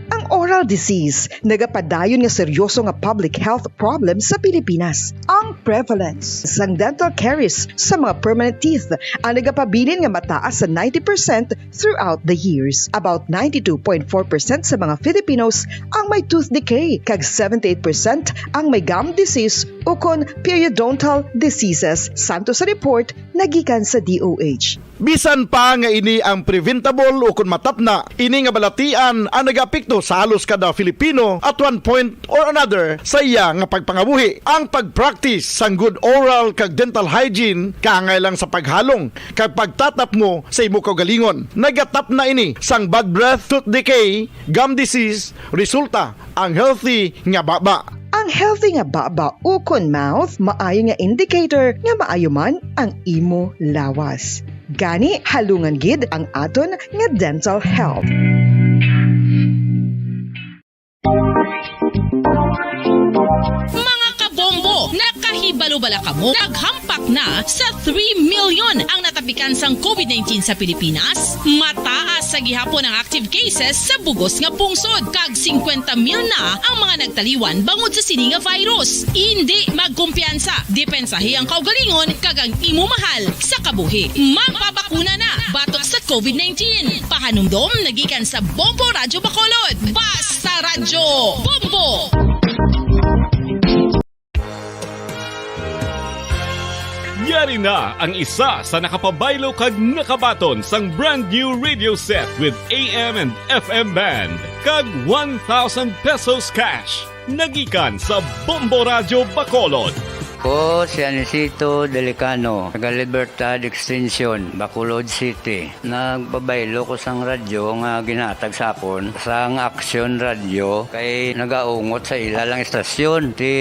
Ang oral disease nagapadayon nga seryoso nga public health problem sa Pilipinas. Ang prevalence sang dental caries sa mga permanent teeth ang nagapabilin nga mataas sa ninety percent throughout the years. About ninety-two point four percent sa mga Filipinos ang may tooth decay, kag seventy-eight percent ang may gum disease ukon periodontal diseases, santo sa report nga gikan sa D O H. Bisan pa nga ini ang preventable ukon matapna, ini nga balatian ang nagaapekto sa halos kada Filipino at one point or another sa iya nga pagpangabuhi. Ang pag-practice sang good oral kag dental hygiene kaangay lang sa paghalong kag pagtatapmo sa imo kaugalingon. Nagatapna ini sang bad breath, tooth decay, gum disease, resulta ang healthy nga baba. Ang healthy nga baba ukon mouth maayo nga indicator nga maayo man ang imo lawas. Gani, halungan gid ang aton nga dental health. Mga kabombo, nakahi- Ibalo bala kamo, naghampak na sa three million ang natapikan sang covid nineteen sa Pilipinas. Mataas sa gihapon ang active cases sa bugos nga pungsod, kag singkwenta mil na ang mga nagtaliwan bangod sa sini nga virus. Indi magkumpiyansa, depensahi ang kaugalingon kag ang imo mahal sa kabuhi. Magpabakuna na batok sa covid nineteen. Pahanumdom nagikan sa Bombo Radyo Bacolod. Basta Radyo Bombo! Yari na ang isa sa nakapabaylo kag nakabaton sang brand new radio set with A M and F M band kag one thousand pesos cash. Nagikan sa Bombo Radyo Bacolod. Ko si Anisito Delicano, taga Libertad Extension, Bacolod City. Nagpabaylo ko sang radyo nga ginhatag sa akon sang Action Radio kay nagaungot sa ila lang istasyon. Ti,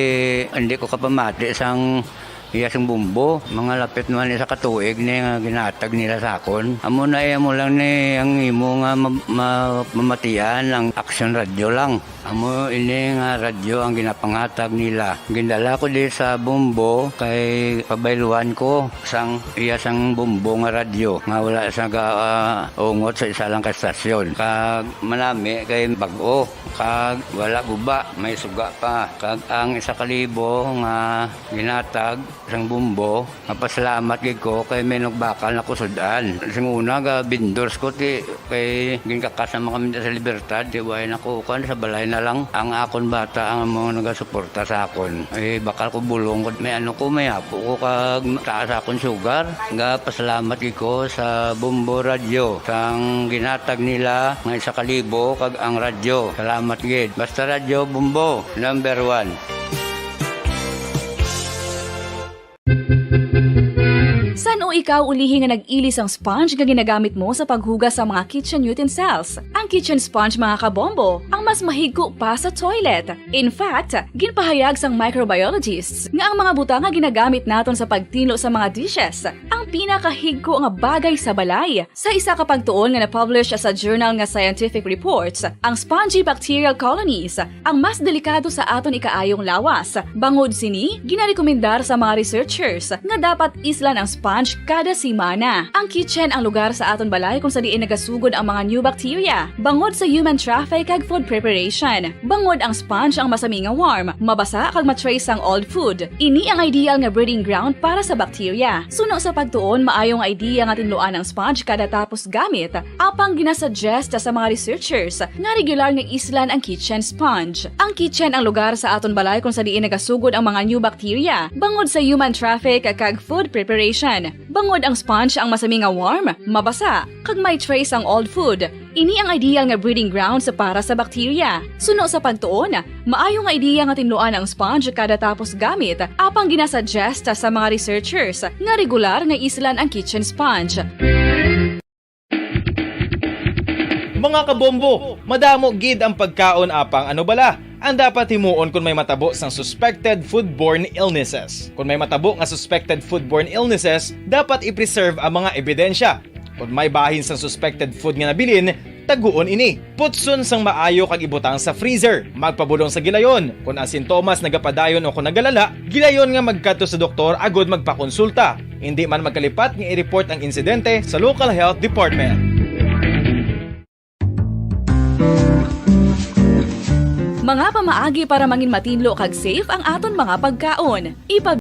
hindi ko kapamati sang iya sing bumbo. Mga lapit naman isa ka tuig ni nga ginhatag nila sa akon. Amo na iya mo lang ni ang imo nga ma-, ma-, mamatian ang Action Radio lang. Amo ini nga radyo ang ginapanghatag nila. Gindala ko di sa Bombo kay pabayluhan ko sang iya sang Bombo nga radyo nga wala sa ga, ah, ungot sa isa lang ka estasyon. Kag manami kay bag-o, kag wala guba, may suga pa. Kag ang isa ka libo nga ginatag sang Bombo, mapasalamat gid ko kay may nagbakal na ko sud-an. Sing una, ga vendors ko, ti, kay ginkakas naman kami sa Libertad, ti, way na ko, kan, sa balay na lang. Ang akon bata ang mga nagasuporta sa akon. Eh, bakal ko bulong ko, may ano ko, may apo ko, kag taas akon sugar. Ga pasalamat gid ko sa Bombo Radyo, sang ginatag nila nga isa ka libo, kag ang radyo. Salamat gid. Basta Radyo Bombo, number one. San-o ikaw ulihi nga nag-ili sang sponge nga ginagamit mo sa paghugas sa mga kitchen utensils? Ang kitchen sponge, mga kabombo, ang mas mahigko pa sa toilet. In fact, ginpahayag sang microbiologists nga ang mga butang nga ginagamit naton sa pagtinlo sa mga dishes ang pinakahigko nga bagay sa balay. Sa isa ka pagtuon nga na-publish sa journal nga Scientific Reports, ang spongy bacterial colonies ang mas delikado sa aton ikaayong lawas. Bangod sini, ginarekomendar sa mga researchers nga dapat islan ang sponge kada semana. Ang kitchen ang lugar sa aton balay kung sa diin nagasugod ang mga new bacteria bangod sa human traffic kag food preparation. Bangod ang sponge ang masami nga warm, mabasa kag ma-trace ang old food. Ini ang ideal nga breeding ground para sa bacteria. Suno sa pagtuon, maayo nga idea nga tinluan ang sponge kada tapos gamit, apang ginasuggest sa mga researchers nga regular nga islan ang kitchen sponge. Ang kitchen ang lugar sa aton balay kung sa diin nagasugod ang mga new bacteria bangod sa human traffic kag food preparation. Bangod ang sponge ang masami nga warm, mabasa, kag may trace ang old food. Ini ang ideal nga breeding grounds para sa bacteria. Suno sa pagtuon, maayo nga idea nga tinluan ang sponge kada tapos gamit, apang ginasuggest sa mga researchers nga regular nga islan ang kitchen sponge. Mga kabombo, madamo gid ang pagkaon, apang ano bala ang dapat himuon kon may matabo sang suspected foodborne illnesses? Kon may matabo nga suspected foodborne illnesses, dapat i-preserve ang mga ebidensya. Kon may bahin sang suspected food nga nabilin, taguon ini. Putson sang maayo kag ibutang sa freezer. Magpabulong sa gilayon. Kon ang sintomas nagapadayon o kon nagalala, gilayon nga magkadto sa doktor agud magpakonsulta. Indi man magkalipat nga i-report ang insidente sa local health department. Mga pamaagi para mangin matinlo kag safe ang aton mga pagkaon. Ipab-